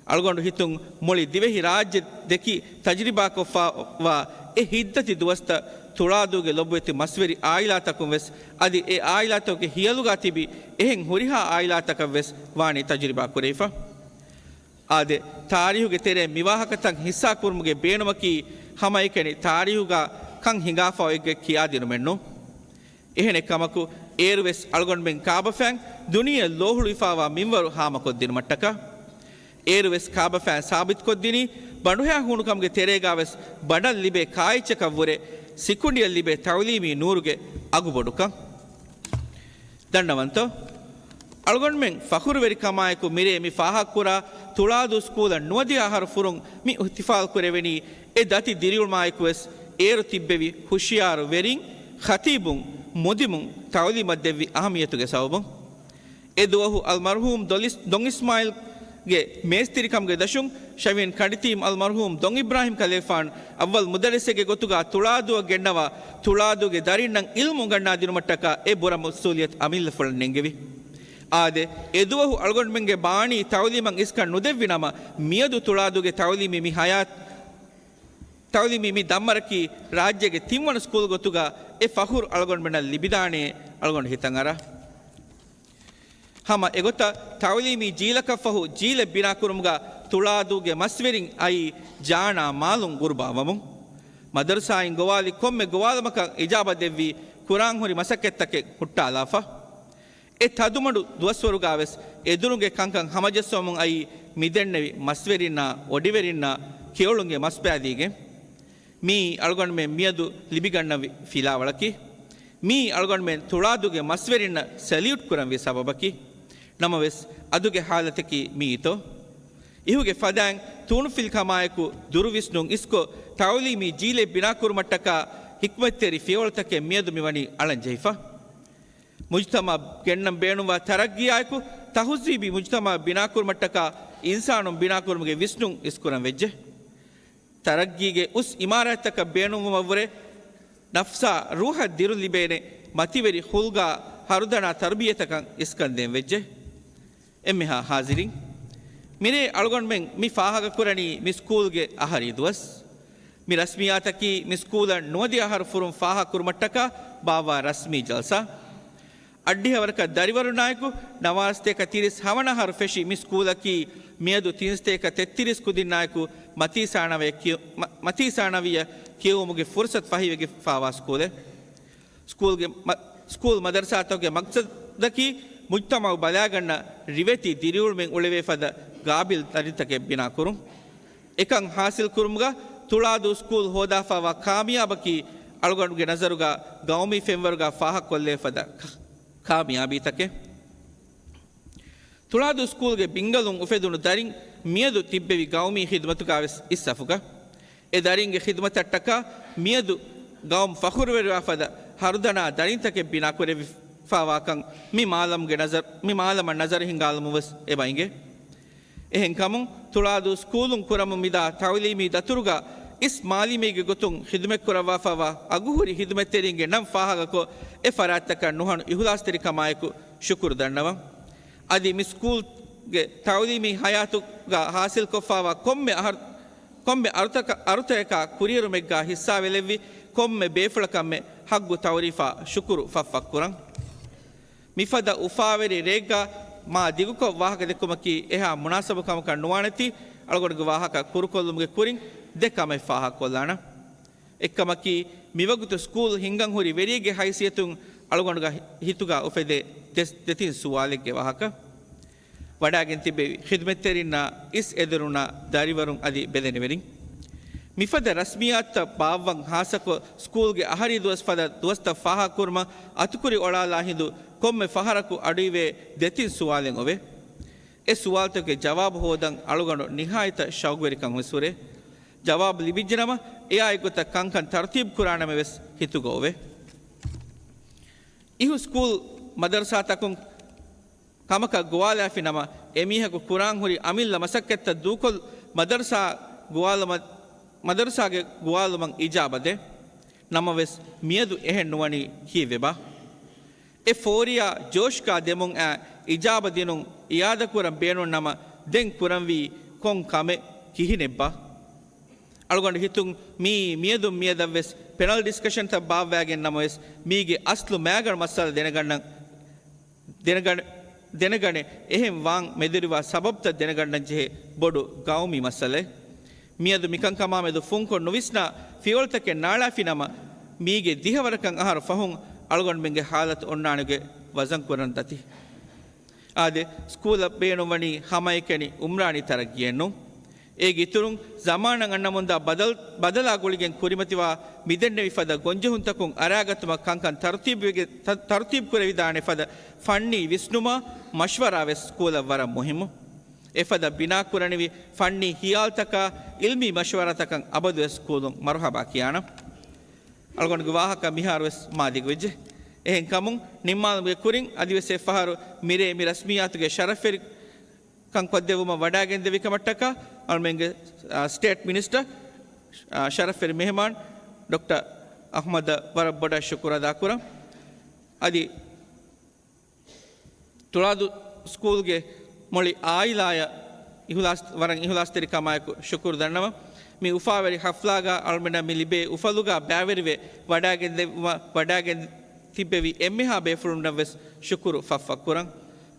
އަޅުގަނޑު ހިތުން މުޅި ދިވެހި ރާއްޖެ ދެކި ތަޖުރިބާކޮށްފަވާ އެ ހިތްދަތި ދުވަސްތައް ތުޅާދޫގެ ލޮބުވެތި މަސްވެރި އާއިލާތަކުން ވެސް އަދި އެ އާއިލާތަކުގެ ހިޔަލުގަ ތިބި އެހެން ހުރިހާ އާއިލާތަކަށް ވެސް ވާނީ ތަޖުރިބާ ކުރެވިފަ. އާދެ، ތާރީހުގެ ތެރޭ މިވާހަކަތައް ހިއްސާކުރުމުގެ ބޭނުމަކީ ހަމައެކަނި ތާރީހުގަ ކަން ހިނގާފަ އޮތްގޮތް ކިޔާދިނުމެއްނޫ. އެހެނެއްކަމަކު، އޭރުވެސް އަޅުގަނޑުމެން ކާބަފައިން ދުނިޔެ ލޯހުޅުވިފާވާ މިންވަރު ހާމަކޮށްދިނުމައްޓަކާ، އޭރުވެސް ކާބަފައިން ސާބިތުކޮށްދިނީ ބަނޑުހައިހޫނުކަމުގެ ތެރޭގާވެސް ބަނޑަށް ލިބޭ ކާއެއްޗަކަށްވުރެ ސިކުނޑިއަށް ލިބޭ ތައުލީމީ ނޫރުގެ އަގުބޮޑުކަން. ދަންނަވަންތޯ؟ އަޅުގަނޑުމެން ފަޚުރުވެރިކަމާއެކު މިރޭ މި ފާހަގަކުރާ ތުޅާދޫ ސްކޫލަށް ނުވަދިހަ އަހަރު ފުރުން މި އިޙްތިފާލް ކުރެވެނީ އެ ދަތި ދިރިއުޅުމާއެކުވެސް އޭރު ތިއްބެވި ހުޝިޔާރު ވެރިން، ޚަތީބުން، މުދިމުން ތައުލީމަށް ދެއްވި އަހަމިޔަތުގެ ސަބަބުން. އެ ދުވަހު އަލްމަރްޙޫމް ދޮން އިސް-، ދޮން އިސްމާއިލްގެ މޭސްތިރިކަމުގެ ދަށުން ޝަވިޔަނި ކަނޑިތީމް އަލްމަރްޙޫމް ދޮން އިބްރާހިމް ކަލޭފާން އައްވަލް މުދައްރިސެއްގެ ގޮތުގަ ތުޅާދޫއަށް ގެންނަވާ، ތުޅާދޫގެ ދަރިންނަށް އިލްމު އުނގަންނާދިނުމަށްޓަކާ އެ ބުރަ މަސްއޫލިއްޔަތު އަމިއްލަފުޅަށް ނެންގެވި. އާދެ، އެދުވަހު އަޅުގަނޑުމެންގެ ބާނީ ތައުލީމަށް އިސްކަން ނުދެއްވި ނަމަ، މިއަދު ތުޅާދޫގެ ތައުލީމީ މި ހަޔާތް، ތައުލީމީ މި ދަންމަރަކީ ރާއްޖޭގެ ތިންވަނަ ސްކޫލް ގޮތުގަ އެ ފަޚުރު އަޅުގަނޑުމެންނަށް ލިބިދާނޭ އަޅުގަނޑު ހިތަށް އަރާ. ހަމަ އެގޮތަށް ތައުލީމީ ޖީލަކަށްފަހު ޖީލެއް ބިނާކުރުމުގަ ތުޅާދޫގެ މަސްވެރިން އައީ ޖާނާ މާލުން ގުރުބާވަމުން. މަދަރުސާއިން ގޮވާލި ކޮންމެ ގޮވާލުމަކަށް އިޖާބަ ދެއްވީ ކުރާން ހުރި މަސައްކަތްތަކެއް ހުއްޓާލާފަ. އެ ތަދުމަޑު ދުވަސްވަރުގާވެސް އެދުރުންގެ ކަންކަން ހަމަޖައްސަވަމުން އައީ މިދެންނެވި މަސްވެރިންނާ އޮޑިވެރިންނާ ކެޔޮޅުންގެ މަސް ބާދީގެން. މިއީ އަޅުގަނޑުމެން މިއަދު ލިބިގަންނަވި ފިލާވަޅަކީ. މިއީ އަޅުގަނޑުމެން ތުޅާދޫގެ މަސްވެރިންނަށް ސެލިއުޓް ކުރަންވީ ސަބަބަކީ. ނަމަވެސް، އަދުގެ ހާލަތަކީ މިއީތޯ؟ އިހުގެ ފަދައިން ތޫނުފިލްކަމާއެކު ދުރުވިސްނުން އިސްކޮށް، ތައުލީމީ ޖީލެއް ބިނާކުރުމަށްޓަކާ ހިކްމަތްތެރި ފިޔަވަޅުތަކެއް މިއަދު މިވަނީ އަޅަންޖެހިފަ. މުޖުތަމައަށް ގެންނަން ބޭނުންވާ ތަރައްގީއާއެކު، ތަހުޒީބީ މުޖުތަމައަށް ބިނާކުރުމަށްޓަކާ އިންސާނުން ބިނާކުރުމުގެ ވިސްނުން އިސްކުރަން ވެއްޖެ. ތަރައްގީގެ އުސް އިމާރާތްތަކަށް ބޭނުންވުމަށްވުރެ، ނަފްސާ ރޫޙަށް ދިރު ލިބޭނެ މަތިވެރި ހުލްގާ ހަރުދަނާ ތަރުބިޔަތަކަށް އިސްކަންދޭން ވެއްޖެ. އެންމެހާ ހާޒިރީން، މިރޭ އަޅުގަނޑުމެން މި ފާހަގަކުރަނީ މި ސްކޫލްގެ އަހަރީ ދުވަސް. މި ރަސްމިއްޔާތަކީ މި ސްކޫލަށް ނުވަދިހަ އަހަރު ފުރުން ފާހަގަކުރުމަށްޓަކާ ބާއްވާ ރަސްމީ ޖަލްސާ. އައްޑިހަވަރަކަށް ދަރިވަރުންނާއެކު ނަވާރަސަތޭކަ ތިރީސް ހަވަނަ އަހަރު ފެށި މި ސްކޫލަކީ މިއަދު ތިންސަތޭކަ ތެއްތިރީސް ކުދިންނާއެކު މަތީ ސާނަވީއަށް ކިޔު-، މަ-، މަތީ ސާނަވީއަށް ކިޔެވުމުގެ ފުރުސަތު ފަހިވެގެފާވާ ސްކޫލެއް. ސްކޫލްގެ މަ-، ސްކޫލް މަދަރުސާތަކުގެ މަގްސަދަކީ މުޖްތަމައު ބަލާގަންނަ ރިވެތި ދިރިއުޅުމެއް އުޅެވޭ ފަދަ ގާބިލް ދަރިންތަކެއް ބިނާކުރުން. އެކަން ހާސިލްކުރުމުގަ ތުޅާދޫ ސްކޫލް ހޯދާފާވާ ކާމިޔާބަކީ އަޅުގަނޑުގެ ނަޒަރުގަ ގައުމީ ފެންވަރުގަ ފާހަގަކޮށްލެވޭ ފަދަ ކާ-، ކާމިޔާބީތަކެއް. ތުޅާދޫ ސްކޫލްގެ ބިންގަލުން އުފެދުނު ދަރިން މިއަދު ތިއްބެވި ގައުމީ ޚިދުމަތުގަވެސް އިސް ސަފުގަ. އެ ދަރިންގެ ޚިދުމަތަށްޓަކާ މިއަދު ގައުމު ފަޚުރުވެރިވާ ފަދަ ހަރުދަނާ ދަރިންތަކެއް ބިނާކުރެވިފާވާކަން މި މާލަމުގެ ނަޒަރު، މި މާލަމަށް ނަޒަރު ހިންގާލުމުން ވެސް އެބަ އިނގޭ. އެހެންކަމުން، ތުޅާދޫ ސްކޫލުން ކުރަމުން މިދާ ތައުލީމީ ދަތުރުގަ އިސް މާލީމީގެ ގޮތުން ޚިދުމަތްކުރައްވާފައިވާ އަގުހުރި ޚިދުމަތްތެރިންގެ ނަން ފާހަގަކޮށް، އެ ފަރާތްތަކަށް ނުހަނު އިހުލާސްތެރިކަމާއެކު ޝުކުރު ދަންނަވަން. އަދި މި ސްކޫލްގެ ތައުލީމީ ހަޔާތުގަ ހާސިލްކޮށްފާވާ ކޮންމެ އަހަރު-، ކޮންމެ އަރުތަކަ-، އަރުތަކަކާ ކުރިއެރުމެއްގަ ހިއްސާވެލެއްވި ކޮންމެ ބޭފުޅަކަށްމެ ޙައްގު ތައުރީފާ ޝުކުރު ފަށްފަށްކުރަން. މިފަދަ އުފާވެރި ރެއެއްގަ މާ ދިގުކޮށް ވާހަކަ ދެއްކުމަކީ އެހާ މުނާސަބު ކަމަކަށް ނުވާނެތީ، އަޅުގަނޑުގެ ވާހަކަ ކުރުކޮށްލުމުގެ ކުރިން ދެ ކަމެއް ފާހަގަކޮށްލާނަން. އެއްކަމަކީ، މިވަގުތު ސްކޫލް ހިންގަން ހުރި ވެރިއެއްގެ ހައިސިއްޔަތުން އަޅުގަނޑުގެ ހިތުގަ އުފެދޭ ދެ-، ދެތިން ސުވާލެއްގެ ވާހަކަ. ވަޑާގެން ތިއްބެވި ޚިދުމަތްތެރިންނާ އިސް އެދުރުންނާ ދަރިވަރުން އަދި ބެލެނިވެރިން. މިފަދަ ރަސްމިއްޔާތުތައް ބާއްވަން ހާއްސަކޮށް، ސްކޫލްގެ އަހަރީ ދުވަސް ފަދަ ދުވަސްތައް ފާހަގަކުރުމަށް އަތުކުރި އޮޅާލާ ހިނދު ކޮންމެ ފަހަރަކު އަޑުއިވޭ ދެތިން ސުވާލެއް އޮވޭ. އެ ސުވާލުތަކުގެ ޖަވާބު ހޯދަން އަޅުގަނޑު ނިހާޔަތަށް ޝައުގުވެރިކަން ވެސް ހުރޭ. ޖަވާބު ލިބިއްޖެނަމަ، އެއާ އެއްގޮތަށް ކަންކަން ތަރުތީބު ކުރާނަމެ ވެސް ހިތުގަ އޮވޭ. އިހު ސްކޫލް މަދަރުސާތަކުން ކަމަކަށް ގޮވާލާފި ނަމަ، އެމީހަކު ކުރާން ހުރި އަމިއްލަ މަސައްކަތްތައް ދޫކޮށް މަދަރުސާ ގޮވާލުމަށް، މަދަރުސާގެ ގޮވާލުމަށް އިޖާބަ ދޭ. ނަމަވެސް، މިއަދު އެހެން ނުވަނީ ކީއްވެބާ؟ އެ ފޯރިޔާ ޖޯޝްގާ ދެމުން އައި އިޖާބަ ދިނުން އިއާދަކުރަން ބޭނުން ނަމަ، ދެން ކުރަންވީ ކޮން ކަމެއް ކިހިނެއްބާ؟ އަޅުގަނޑު ހިތުން މިއީ މިއަދުން މިއަދަށްވެސް ޕެނަލް ޑިސްކަޝަންތައް ބާއްވާގެން ނަމަވެސް، މީގެ އަސްލު މައިގަނޑު މައްސަލަ ދެނެގަންނަން، ދެނެގަން-، ދެނެގަނެ، އެހެން ވާން މެދުވެރިވާ ސަބަބުތައް ދެނެގަންނަންޖެހޭ ބޮޑު ގައުމީ މައްސަލައެއް. މިއަދު މިކަންކަމާމެދު ފުންކޮށް ނުވިސްނާ ފިޔަވަޅުތަކެއް ނާޅާފިނަމަ، މީގެ ދިހަވަރަކަށް އަހަރު ފަހުން އަޅުގަނޑުމެންގެ ހާލަތު އޮންނާނެގޮތް ވަޒަންކުރަން ދަތި. އާދެ، ސްކޫލަށް ބޭނުންވަނީ ހަމައެކަނި އުމްރާނީ ތަރައްގީއެއްނޫން. އޭގެ އިތުރުން، ޒަމާނަށް އަންނަމުންދާ ބަދަލް-، ބަދަލާ ގުޅިގެން ކުރިމަތިވާ މިދެންނެވި ފަދަ ގޮންޖެހުންތަކުން އަރާގަތުމަށް ކަންކަން ތަރުތީބުވެގެ-، ތަ-، ތަރުތީބު ކުރެވިދާނެ ފަދަ ފަންނީ ވިސްނުމާ މަޝްވަރާ ވެސް ސްކޫލަށް ވަރަށް މުހިއްމު. އެފަދަ ބިނާ ކުރަނިވި ފަންނީ ހިޔާލުތަކާ އިލްމީ މަޝްވަރާތަކަށް އަބަދުވެސް ސްކޫލުން މަރުހަބާ ކިޔާނަން. އަޅުގަނޑުގެ ވާހަކަ މިހާރުވެސް މާ ދިގުވެއްޖެ. އެހެންކަމުން، ނިންމާލުމުގެ ކުރިން އަދިވެސް އެއްފަހަރު މިރޭ މި ރަސްމިއްޔާތުގެ ޝަރަފްވެރިކަން ކޮށްދެއްވުމަށް ވަޑާގެންދެވި ކަމަށްޓަކާ، އަޅުމެންގެ، އާ، ސްޓޭޓް މިނިސްޓަރ، އާ، ޝަރަފްވެރި މެހެމާން ޑޮކްޓަރ އަޙްމަދަށް ވަރަށް ބޮޑަށް ޝުކުރު އަދާކުރަން. އަދި ތުޅާދޫ ސްކޫލްގެ މުޅި އާއިލާއަށް އިހުލާސް، ވަރަށް އިހުލާސްތެރިކަމާއެކު ޝުކުރު ދަންނަވަން. މި އުފާވެރި ހަފްލާގަ އަޅުމެންނަށް މި ލިބޭ އުފަލުގަ ބައިވެރިވެ ވަޑާގެންދެއްވުމަށް ވަޑާގެން ތިއްބެވި އެންމެހާ ބޭފުޅުންނަށް ވެސް ޝުކުރު ފަށްފަށް ކުރަން.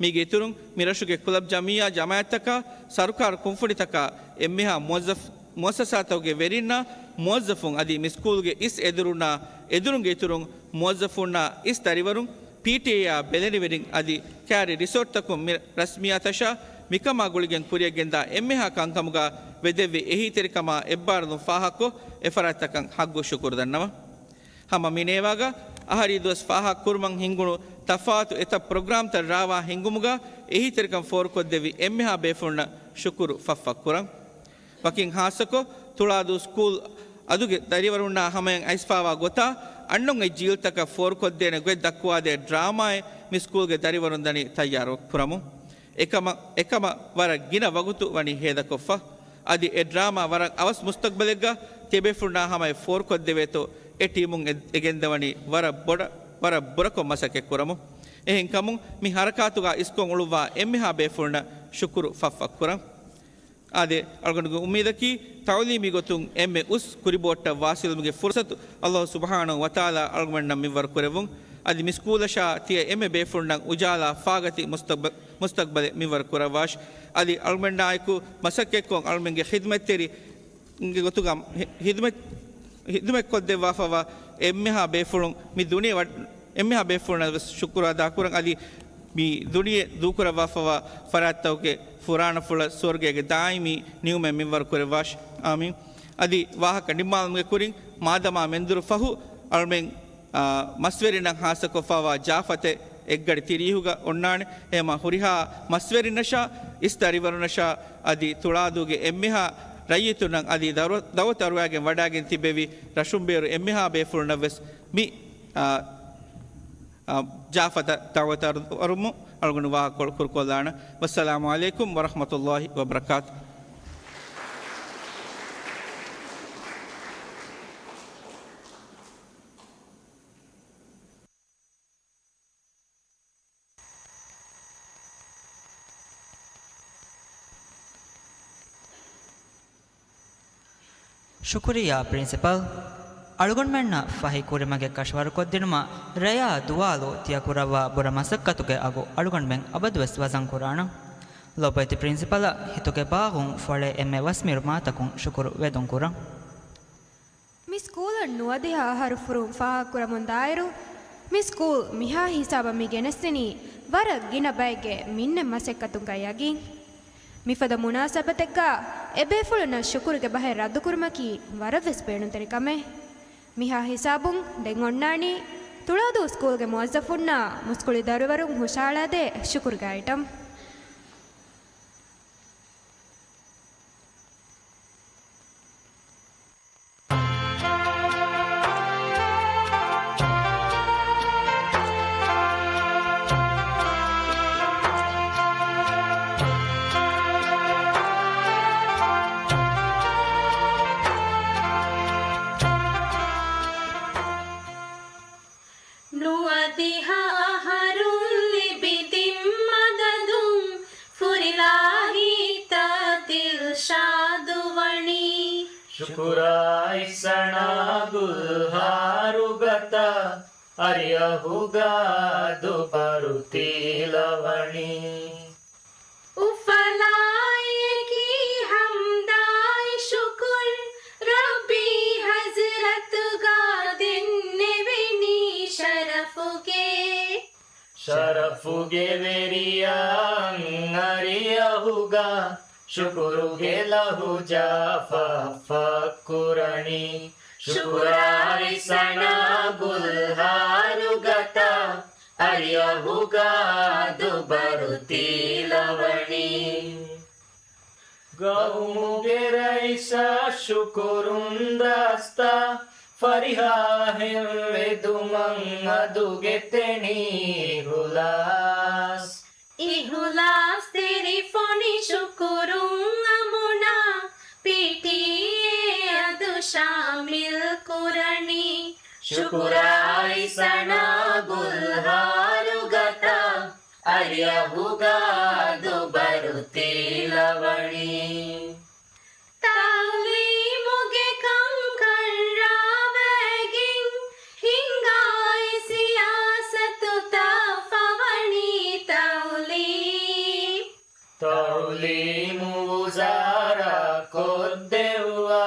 މީގެ އިތުރުން، މި ރަށުގެ ކުލަބް ޖަމިއްޔާ ޖަމާއަތްތަކާ، ސަރުކާރު ކުންފުނިތަކާ، އެންމެހާ މުވައްޒަފް މުއައްސަސާތަކުގެ ވެރިންނާ މުވައްޒަފުން އަދި މި ސްކޫލްގެ އިސް އެދުރުންނާ އެދުރުންގެ އިތުރުން މުވައްޒަފުންނާ އިސް ދަރިވަރުން، ޕީޓީއޭއާ ބެލެނިވެރިން އަދި ކައިރި ރިސޯޓްތަކުން މި ރަސްމިއްޔާތަށާ މިކަމާ ގުޅިގެން ކުރިއަށް ގެންދާ އެންމެހާ ކަންކަމުގަ ވެދެއްވި އެހީތެރިކަމާ އެއްބާރުލުން ފާހަގަކޮށް އެފަރާތްތަކަށް ހައްގު ޝުކުރު ދަންނަވަން. ހަމަ މިނޭވާގަ އަހަރީ ދުވަސް ފާހަގަކުރުމަށް ހިންގުނު ތަފާތު އެތައް ޕްރޮގްރާމްތައް ރާވާ ހިންގުމުގަ އެހީތެރިކަން ފޯރުކޮށްދެއްވި އެންމެހާ ބޭފުޅުންނަށް ޝުކުރު ފަށްފަށް ކުރަން. ވަކިން ހާއްސަކޮށް، ތުޅާދޫ ސްކޫލް އަދުގެ ދަރިވަރުންނާ ހަމަޔަށް އައިސްފާވާ ގޮތާ އަންނަން އޮތް ޖީލްތަކަށް ފޯރުކޮށްދޭނެ ގޮތް ދައްކުވާދޭ ޑްރާމާއެއް މި ސްކޫލްގެ ދަރިވަރުން ދަނީ ތައްޔާރު ކުރަމުން. އެކަމަށް، އެކަމަށް ވަރަށް ގިނަ ވަގުތު ވަނީ ހޭދަކޮށްފަ. އަދި އެ ޑްރާމާ ވަރަށް އަވަސް މުސްތަގްބަލެއްގަ ތިޔަބޭފުޅުންނާ ހަމަޔަށް ފޯރުކޮށްދެވޭތޯ އެ ޓީމުން އެ، އެ ގެންދަވަނީ ވަރަށް ބޮޑަށް، ވަރަށް ބުރަކޮށް މަސައްކަތް ކުރަމުން. އެހެންކަމުން މި ހަރަކާތުގަ އިސްކޮށް އުޅުއްވާ އެންމެހާ ބޭފުޅުންނަށް ޝުކުރު ފަށްފަށް ކުރަން. އާދެ، އަޅުގަނޑުގެ އުއްމީދަކީ، ތަޢުލީމީ ގޮތުން އެންމެ އުސް ކުރިބޯއްޓަށް ވާސިލުމުގެ ފުރުސަތު އައްލާހު ސުބްޙާނަހު ވަތަޢާލާ އަޅުގަނޑުމެންނަށް މިންވަރު ކުރެއްވުން. އަދި މި ސްކޫލަށާ ތިޔަ އެންމެ ބޭފުޅުންނަށް އުޖާލާ ފާގަތި މުސްތަގްބަ-، މުސްތަގްބަލެއް މިންވަރު ކުރައްވާށި. އަދި އަޅުގަނޑާއެކު މަސައްކަތްކޮށް އަޅުގަނޑުގެ ޚިދުމަތްތެރި ގެ ގޮތުގަ ހި-، ހިދުމަތް-، ހިދުމަތްކޮށްދެއްވާފައިވާ އެންމެހާ ބޭފުޅުން މި ދުނިޔެ ވަ-، އެންމެހާ ބޭފުޅުންނަށް ވެސް ޝުކުރު އަދާކުރަން. އަދި މި ދުނިޔެ ދޫކުރައްވާފައިވާ ފަރާތްތަކުގެ ފުރާނަފުޅަށް ސުވަރުގޭގެ ދާއިމީ ނިޢުމަތް މިންވަރު ކުރެއްވާށި. އާމީން. އަދި ވާހަކަ ނިންމާލުމުގެ ކުރިން، މާދަމާ މެންދުރު ފަހު އަޅުމެން އާ، މަސްވެރިންނަށް ހާއްސަކޮށްފައިވާ ޖާފަތެއް އެއްގަޑި ތިރީހުގަ އޮންނާނެ. އެހެމަ ހުރިހާ މަސްވެރިންނަށާ، އިސް ދަރިވަރުންނަށާ، އަދި ތުޅާދޫގެ އެންމެހާ ރައްޔިތުންނަށް އަދި ދަރު-، ދައުވަތު އަރުވާގެން ވަޑާގެން ތިއްބެވި ރަށުން ބޭރު އެންމެހާ ބޭފުޅުންނަށް ވެސް މި، އާ، އާ، ޖާފަތަށް ދައުވަތު އަރު-، އަރުމުން އަޅުގަނޑު ވާހަކަކޮޅު ކުރުކޮށްލާނަން. ވައްސަލާމު ޢަލައިކުމް ވަރަޙްމަތުﷲި ވަބަރަކާތުހު. ޝުކުރިއްޔާ ޕްރިންސިޕަލް. އަޅުގަނޑުމެންނަށް ފަހި ކުރިމަގެއް ކަށަވަރުކޮށްދިނުމަށް ރެޔާ ދުވާލު ތިޔަ ކުރައްވާ ބުރަ މަސައްކަތުގެ އަގު އަޅުގަނޑުމެން އަބަދުވެސް ވަޒަން ކުރާނަން. ލޮބުވެތި ޕްރިންސިޕަލަށް ހިތުގެ ބާޣުން ފޮޅެ އެންމެ ވަސްމިރު މާތަކުން ޝުކުރު ވެދުން ކުރަން. މި ސްކޫލަށް ނުވަދިހަ އަހަރު ފުރުން ފާހަގަކުރަމުން ދާއިރު، މި ސްކޫލް މިހާ ހިސާބަށް މި ގެނެސްދިނީ ވަރަށް ގިނަ ބައެއްގެ މިންނެތް މަސައްކަތުން ގަޔަގީ. މިފަދަ މުނާސަބަތެއްގަ އެބޭފުޅުންނަށް ޝުކުރުގެ ބަހެއް ރައްދުކުރުމަކީ ވަރަށްވެސް ބޭނުންތެރި ކަމެއް. މިހާ ހިސާބުން ދެން އޮންނާނީ ތުޅާދޫ ސްކޫލްގެ މުވައްޒަފުންނާ މުސްކުޅި ދަރިވަރުން ހުށަހަޅާދޭ ޝުކުރުގެ އައިޓަމް. ނުވަދިހަ އަހަރުން ލިބި ދިން މަދަދުން ފުރިލާހިތައް ދިލްޝާދު ވަނީ. ޝުކުރާ އިސްއަނާ ގުލްހާރުގަތަށް އަރިއަހުގާ ދުބަރު ތީލަވަނީ. އުފަލާއެކީ ހަމްދާއި ޝުކުރު ރައްބީ ޙަޟްރަތުގާ ދެންނެވެނީ ޝަރަފުގެ. ޝަރަފުގެ ވެރިޔާއަށް އަރިއަހުގާ ޝުކުރުގެ ލަހުޖާ ފަށްފަށް ކުރަނީ. ޝުކުރާއި ސަނާ ގުލްހާރުގަތާ އަރިއަހުގާ ދުބަރު ތީލަވަނީ. ގައުމުގެ ރައީސަށް ޝުކުރުން ދަސްތަ ފަރިހާ ހެން ވެދުމަށް އަދުގެ ތެނީ އިހުލާސް. އިހުލާސް ތެރިފޮނި ޝުކުރުން އަމުނާ ޕީޓީއޭ އަދު ޝާމިލް ކުރަނީ. ޝުކުރާއި ސަނާ ގުލްހާރުގަތާ އަރިއަހުގާ ދުބަރު ތީލަވަނީ. ތަޢުލީމުގެ ކަންކަން ރާވައިގެން ހިންގާ އެ ސިޔާސަތުތައް ފަވަނީ ތަޢުލީމް. ތަޢުލީމު ވުޒާރާ ކޮށްދެއްވާ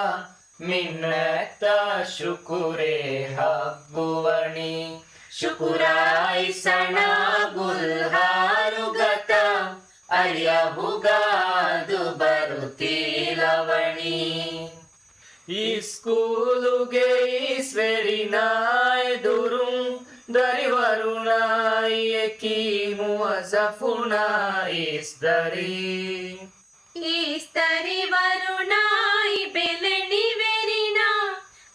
މިންނަތްތައް ޝުކުރޭ ޙައްޤުވަނީ. ޝުކުރާއި ސަނާ ގުލްހާރުގަތާ އަރިއަހުގާ ދުބަރު ތީލަވަނީ. އިސްކޫލުގެ އިސްވެރިނާ އެދުރުން ދަރިވަރުނާއި އެކި މުވައްޒަފުނާ އިސްދަރީ. އިސްދަރިވަރުނާއި ބެލެނިވެރިނާ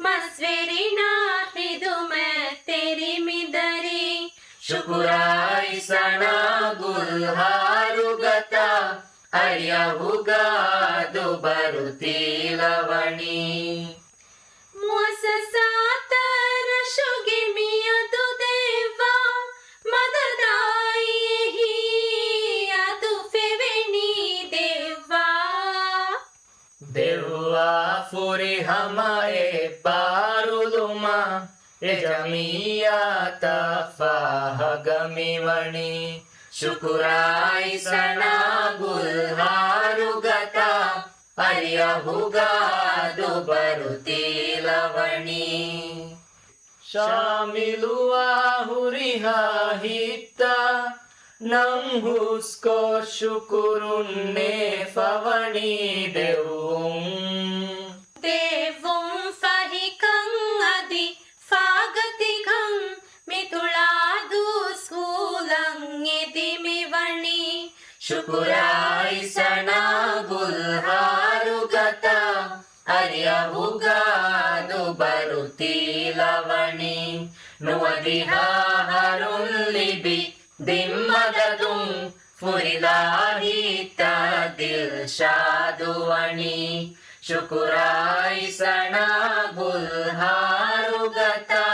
މަސްވެރިނާ ޚިދުމަތްތެރި މިދަރީ. ޝުކުރާއި ސަނާ ގުލްހާރުގަތާ އަރިއަހުގާ ދުބަރު ތީލަވަނީ. މުއައްސަސާތައް ރަށުގެ މިއަދު ދެއްވާ މަދަދާއި އެހީ އަދު ފެވެނީ ދެއްވާ. ދެއްވާ ފުރިހަމަ އެއްބާރުލުމާ އެ ޖަމިއްޔާތައް ފާހަގަ މިވަނީ. ޝުކުރާއި ސަނާ ގުލްހާރުގަތާ އަރިއަހުގާ ދުބަރު ތީލަވަނީ. ޝާމިލުވާ ހުރިހާ ހިތްތައް ނަން ހުސްކޮށް ޝުކުރުންނޭ ފަވަނީ ދެއްވުން. ދެއްވުން ފަހިކަން އަދި ފާގަތިކަން މި ތުޅާދޫ ސްކޫލަށް އެދި މިވަނީ. ޝުކުރާއި ސަނާ ގުލްހާރުގަތާ އަރިއަހުގާ ދުބަރު ތީލަވަނީ. ނުވަދިހަ އަހަރުން ލިބި ދިން މަދަދުން ފުރިލާ ހިތްތައް ދިލްޝާދުވަނީ. ޝުކުރާއި ސަނާ ގުލްހާރުގަތާ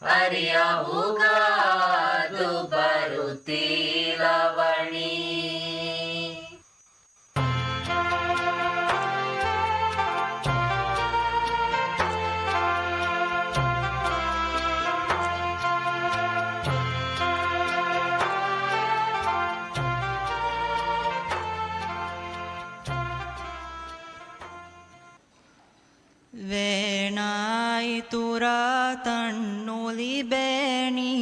އަރިއަހުގާ ދުބަރު ތީލަވަނީ. ވޭނާ އިތުރާ ތަން ނުލިބޭނީ،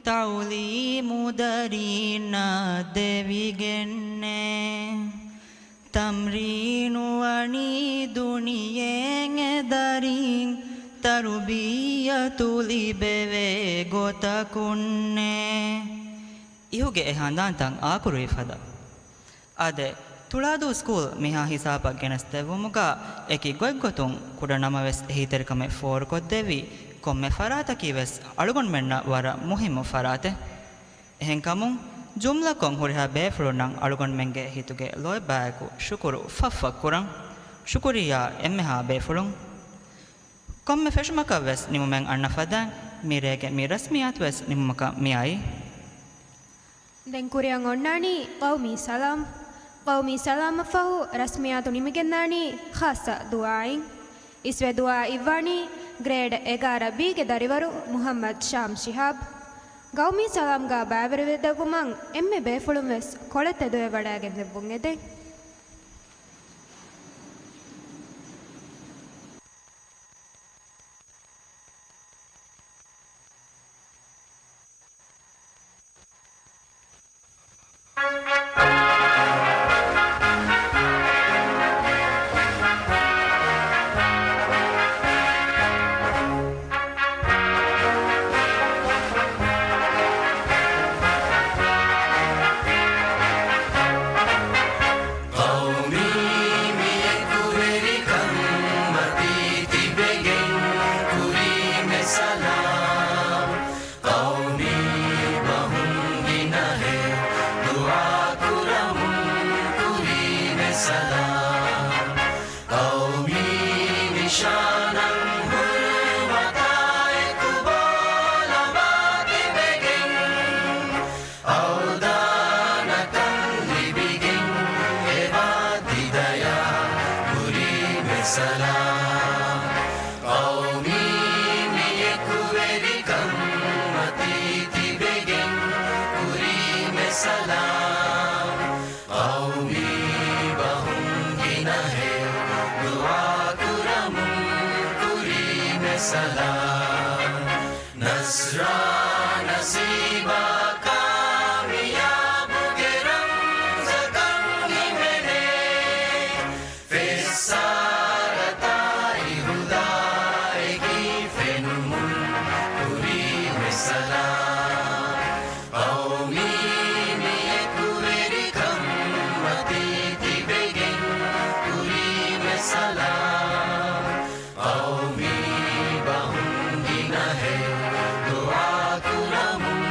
ތަޢުލީމުދަރީންނާ ދެވިގެންނޭ. ތަމްރީނު ވަނީ ދުނިޔެއިން އެ ދަރީން، ތަރުބިއްޔަތު ލިބެވޭ ގޮތަކުންނޭ. އިހުގެ އެ ހަނދާންތައް އާކުރުވި ފަދަ. އާދެ، ތުޅާދޫ ސްކޫލް މިހާ ހިސާބަށް ގެނެސްދެއްވުމުގަ އެކި ގޮތްގޮތުން ކުޑަނަމަވެސް އެހީތެރިކަމެއް ފޯރުކޮށްދެއްވީ ކޮންމެ ފަރާތަކީ ވެސް އަޅުގަނޑުމެންނަށް ވަރަށް މުހިއްމު ފަރާތެއް. އެހެންކަމުން، ޖުމްލަކޮށް ހުރިހާ ބޭފުޅުންނަށް އަޅުގަނޑުމެންގެ ހިތުގެ ލޯތްބާއެކު ޝުކުރު ފަށްފަށް ކުރަން. ޝުކުރިއްޔާ އެންމެހާ ބޭފުޅުން. ކޮންމެ ފެށުމަކަށް ވެސް ނިމުމެއް އަންނަ ފަދައިން، މިރޭގެ މި ރަސްމިއްޔާތު ވެސް ނިމުމަކަށް މިއައީ. ދެން ކުރިއަށް އޮންނާނީ ޤައުމީ ސަލާމް. ޤައުމީ ސަލާމަށްފަހު ރަސްމިއްޔާތު ނިމިގެންދާނީ ޚާއްޞަ ދުޢާއިން. އިސްވެ ދުޢާ އިއްވާނީ ގްރޭޑް އެގާރަ ބީގެ ދަރިވަރު މުޙައްމަދު ޝާމް ޝިހާބް. ގައުމީ ސަލާމްގާ ބައިވެރިވެދެއްވުމަށް އެންމެ ބޭފުޅުން ވެސް ކޮޅެއް ތެދުވެ ވަޑައިގެން ދެއްވުން އެދެން. ޤައުމީ މި އެކުވެރިކަން މަތީ ތިބެގެން ކުރީމެ ސަލާމް. ޤައުމީ ބަހުން ގިނަހެޔޮ ދުޢާ ކުރަމުން ކުރީމެ ސަލާމް. ޤައުމީ ނިޝާނަށް ހުރުމަތާ އެކުބޯ ލަބާ ތިބެގެން، އަވަދާނަކަން ލިބިގެން އެބާ ތި ދަޔާ ކުރީމެ ސަލާމް. ޤައުމީ މި އެކުވެރިކަން މަތީ ތިބެގެން ކުރީމެ ސަލާމް. ޤައުމީ ބަހުން ގިނަހެޔޮ ދުޢާ ކުރަމުން ކުރީމެ ސަލާމް. ނަޞްރާ ނަސީބާ ކާމިޔާބުގެ ރަމްޒަކަށް ހިމެނޭ. ފެއްސާރަތާއި ހުދާއެކީ ފެނުމުން ކުރީމެ ސަލާމް. ޤައުމީ މި އެކުވެރިކަން މަތީ ތިބެގެން ކުރީމެ ސަލާމް. ޤައުމީ ބަހުން ގިނަހެޔޮ ދުޢާ ކުރަމުން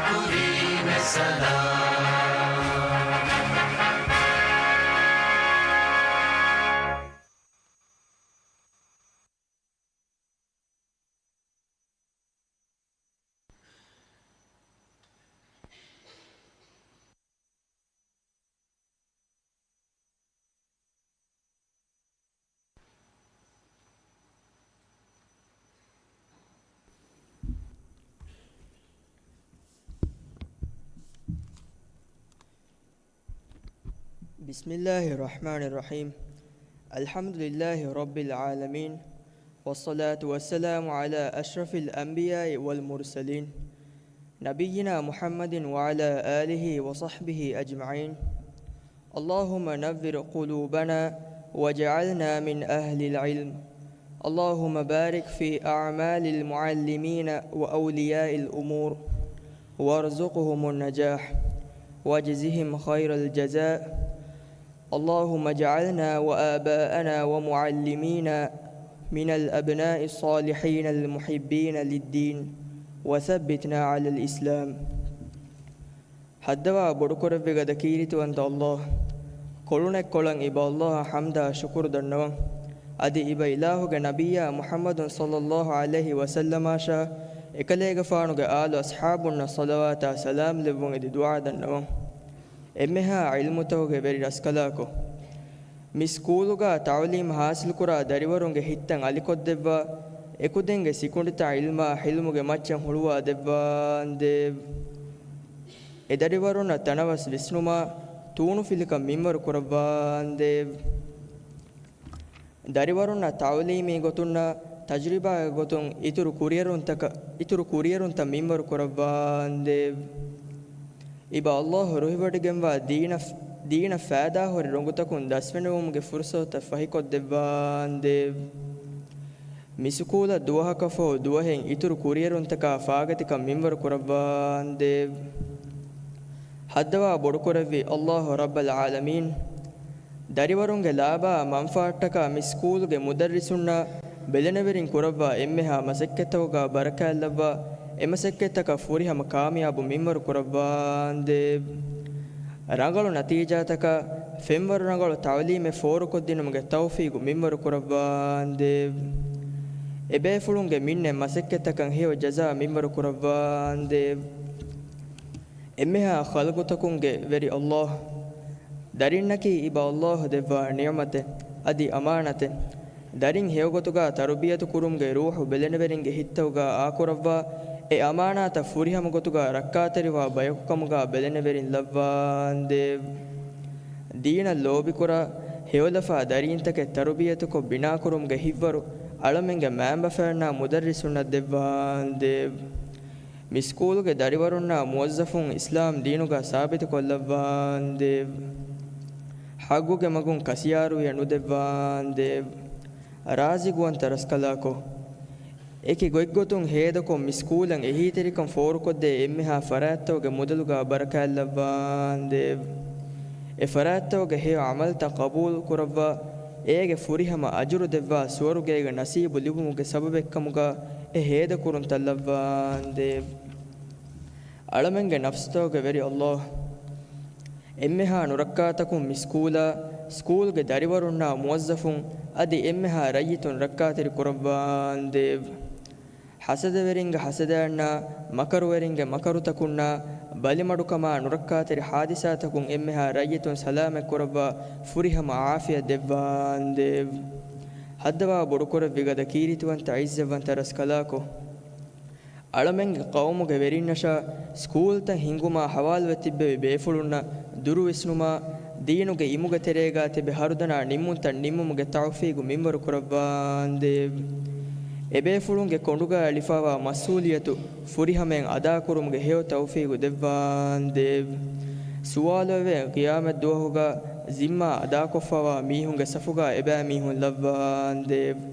ކުރީމެ ސަލާމް. بسم الله الرحمن الرحيم. الحمد لله رب العالمين. والصلاة والسلام على أشرف الأنبياء والمرسلين. نبينا محمد وعلى آله وصحبه أجمعين. اللهم نور قلوبنا واجعلنا من أهل العلم. اللهم بارك في أعمال المعلمين وأولياء الأمور وارزقهم النجاح واجزهم خير الجزاء. اللهم اجعلنا وآباءنا ومعلمينا من الأبناء الصالحين المحبين للدين وثبتنا على الإسلام. ހައްދަވާ ބޮޑުކުރެއްވި ގަދަ ކީރިތިވަންތަ އައްލާހް. ކޮޅުނެއްކޮޅަށް އިބަ އައްލާހަށް ޙަމްދާ ޝުކުރު ދަންނަވަން. އަދި އިބަ އިލާހުގެ ނަބިއްޔާ މުޙައްމަދު ޞައްލައްލާހު ޢަލައިހި ވަސައްލަމާށާ އެކަލޭގެފާނުގެ އާލު އަޞްޙާބުންނަށް ޞަލަވާތާ ސަލާމް ލެއްވުން އެދި ދުޢާ ދަންނަވަން. އެންމެހާ ޢިލްމުތަކުގެ ވެރި ރަސްކަލާކޮ، މި ސްކޫލުގާ ތަޢުލީމް ޙާޞިލްކުރާ ދަރިވަރުންގެ ހިތްތައް އަލިކޮށްދެއްވާ، އެކުދިންގެ ސިކުނޑިތައް ޢިލްމާ ޙިލްމުގެ މައްޗަށް ހުޅުވާދެއްވާނދޭވް. އެދަރިވަރުންނަށް ތަނަވަސް ވިސްނުމާ، ތޫނުފިލިކަން މިންވަރު ކުރައްވާނދޭވް. ދަރިވަރުންނަށް ތަޢުލީމީ ގޮތުންނާ ތަޖުރިބާގެ ގޮތުން އިތުރު ކުރިއެރުންތަކަށް، އިތުރު ކުރިއެރުންތައް މިންވަރު ކުރައްވާނދޭވް. އިބަ އައްލާހު ރުހިވޮޑިގެންވާ ދީނަށް، ދީނަށް ފައިދާހުރި ރޮނގުތަކުން ދަސްވެނިވުމުގެ ފުރުޞަތުތައް ފަހިކޮށްދެއްވާނދޭވް. މި ސުކޫލަށް ދުވަހަކަށްފަހު ދުވަހެއް އިތުރު ކުރިއެރުންތަކާ ފާގަތިކަން މިންވަރު ކުރައްވާނދޭވް. ހައްދަވާ ބޮޑުކުރެއްވި އައްލާހު ރައްބަލް ޢާލަމީން. ދަރިވަރުންގެ ލާބާ މަންފާއަށްޓަކާ މި ސްކޫލުގެ މުދައްރިސުންނާ ބެލެނިވެރިން ކުރައްވާ އެންމެހާ މަސައްކަތްތަކުގާ ބަރަކާތްލައްވާ، އެމަސައްކަތްތަކަށް ފުރިހަމަ ކާމިޔާބު މިންވަރު ކުރައްވާނދޭވް. ރަނގަޅު ނަތީޖާތަކާ، ފެންވަރު ރަނގަޅު ތަޢުލީމެއް ފޯރުކޮށްދިނުމުގެ ތައުފީގު މިންވަރު ކުރައްވާނދޭވް. އެބޭފުޅުންގެ މިންނެ މަސައްކަތްތަކަށް ހެޔޮ ޖަޒާ މިންވަރު ކުރައްވާނދޭވް. އެންމެހާ ޚަލްޤުތަކުންގެ ވެރި އައްލާހް. ދަރިންނަކީ އިބަ އައްލާހު ދެއްވާ ނިޢުމަތެއް، އަދި އަމާނަތެއް. ދަރިން ހެޔޮގޮތުގަ ތަރުބިޔަތު ކުރުމުގެ ރޫޙު ބެލެނިވެރިންގެ ހިތްތަކުގަ އާކުރައްވާ، އެ އަމާނާތަށް ފުރިހަމަ ގޮތުގަ ރައްކާތެރިވާ ބަޔަކުކަމުގަ ބެލެނިވެރިން ލައްވާނދޭވް. ދީނަށް ލޯބިކުރާ، ހެޔޮލަފާ ދަރީންތަކެއް ތަރުބިޔަތުކޮށް ބިނާކުރުމުގެ ހިތްވަރު އަޅަމެންގެ މައިންބަފައިންނާ މުދައްރިސުންނަށް ދެއްވާނދޭވް. މި ސްކޫލުގެ ދަރިވަރުންނާ މުވައްޒަފުން އިސްލާމް ދީނުގަ ސާބިތުކޮށްލައްވާނދޭވް. ޙައްގުގެ މަގުން ކަސިޔާރުވިޔަ ނުދެއްވާނދޭވް. ރާޒިގުވަންތަ ރަސްކަލާކޮ، އެކި ގޮތްގޮތުން ހޭދަކޮށް މި ސްކޫލަށް އެހީތެރިކަން ފޯރުކޮށްދޭ އެންމެހާ ފަރާތްތަކުގެ މުދަލުގަ ބަރަކާތްލައްވާނދޭވް. އެ ފަރާތްތަކުގެ ހެޔޮ ޢަމަލްތައް ޤަބޫލު ކުރައްވާ، އޭގެ ފުރިހަމަ އަޖުރު ދެއްވާ ސުވަރުގޭގެ ނަސީބު ލިބުމުގެ ސަބަބެއްކަމުގަ އެ ހޭދަކުރުންތައް ލައްވާނދޭވް. އަޅަމެންގެ ނަފްސުތަކުގެ ވެރި ﷲ، އެންމެހާ ނުރައްކާތަކުން މި ސްކޫލާ، ސްކޫލްގެ ދަރިވަރުންނާ މުވައްޒަފުން އަދި އެންމެހާ ރައްޔިތުން ރައްކާތެރި ކުރައްވާނދޭވް. ޙަސަދަވެރިންގެ ޙަސަދައިންނާ، މަކަރުވެރިންގެ މަކަރުތަކުންނާ، ބަލިމަޑުކަމާ ނުރައްކާތެރި ޙާދިސާތަކުން އެންމެހާ ރައްޔިތުން ސަލާމަތް ކުރައްވާ ފުރިހަމަ ޢާފިޔަތް ދެއްވާނދޭވް. ހައްދަވާ ބޮޑުކުރެއްވި ގަދަ ކީރިތިވަންތަ ޢިއްޒަތްވަންތަ ރަސްކަލާކޮ، އަޅަމެންގެ ޤައުމުގެ ވެރިންނަށާ ސްކޫލްތައް ހިންގުމާ ޙަވާލުވެ ތިއްބެވި ބޭފުޅުންނަށް ދުރުވިސްނުމާ، ދީނުގެ އިމުގެ ތެރޭގާ ތިބި ހަރުދަނާ ނިންމުންތައް ނިންމުމުގެ ތައުފީގު މިންވަރު ކުރައްވާނދޭވް. އެބޭފުޅުންގެ ކޮނޑުގާ އެޅިފާވާ މަސްއޫލިއްޔަތު ފުރިހަމައިން އަދާކުރުމުގެ ހެޔޮ ތައުފީގު ދެއްވާނދޭވް. ސުވާލުއެވެ ޤިޔާމަތްދުވަހުގާ ޒިންމާ އަދާކޮށްފާވާ މީހުންގެ ސަފުގާ އެބައިމީހުން ލައްވާނދޭވް.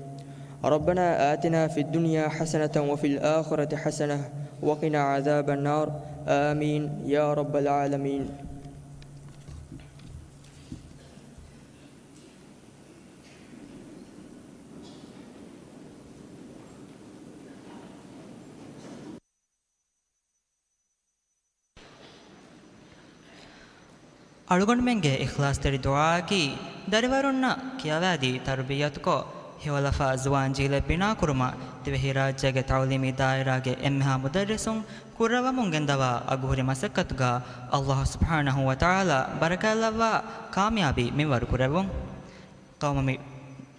ربنا آتنا في الدنيا حسنة وفي الآخرة حسنة وقنا عذاب النار. آمين يا رب العالمين. އަޅުގަނޑުމެންގެ އިޚްލާޞްތެރި ދުޢާއަކީ، ދަރިވަރުންނަށް ކިޔަވާދީ ތަރުބިޔަތުކޮށް، ހެޔޮލަފާ ޒުވާން ޖީލެއް ބިނާކުރުމަށް، ދިވެހިރާއްޖޭގެ ތަޢުލީމީ ދާއިރާގެ އެންމެހާ މުދައްރިސުން ކުރައްވަމުން ގެންދަވާ އަގުހުރި މަސައްކަތުގަ ﷲ ސުބްޙާނަހޫ ވަތަޢާލާ ބަރަކާތްލައްވާ ކާމިޔާބީ މިންވަރު ކުރެއްވުން. ޤައުމު މި-،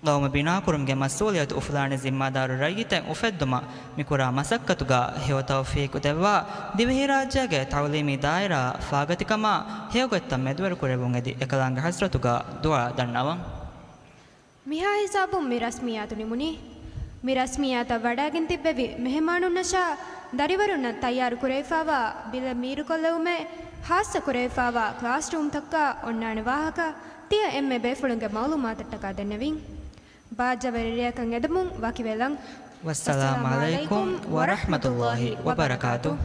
ޤައުމު ބިނާކުރުމުގެ މަސްއޫލިއްޔަތު އުފުލާނެ ޒިންމާދާރު ރައްޔިތެއް އުފެއްދުމަށް މިކުރާ މަސައްކަތުގަ ހެޔޮ ތައުފީޤު ދެއްވާ، ދިވެހިރާއްޖޭގެ ތަޢުލީމީ ދާއިރާ ފާގަތިކަމާ ހެޔޮގޮތްތައް މެދުވެރިކުރެއްވުން އެދި އެކަލާނގެ ޙަޟްރަތުގަ ދުޢާ ދަންނަވަން. މިހާ ހިސާބުން މި ރަސްމިއްޔާތު ނިމުނީ. މި ރަސްމިއްޔާތަށް ވަޑައިގެން ތިއްބެވި މެހެމާނުންނަށާ ދަރިވަރުންނަށް ތައްޔާރު ކުރެވިފާވާ ބިލެއް މީރުކޮށްލެވުމޭ، ޚާއްޞަ ކުރެވިފާވާ ކްލާސްރޫމްތަކާ އޮންނާނެ ވާހަކަ ތިޔަ އެންމެ ބޭފުޅުންގެ މަޢުލޫމާތަށްޓަކާ ދެންނެވިން. ބާއްޖަވެރި ރެއަކަށް އެދެމުން ވަކިވެލަން. ވައްސަލާމް ޢަލައިކުމް ވަރަޙްމަތުﷲ ވަބަރަކާތުހު.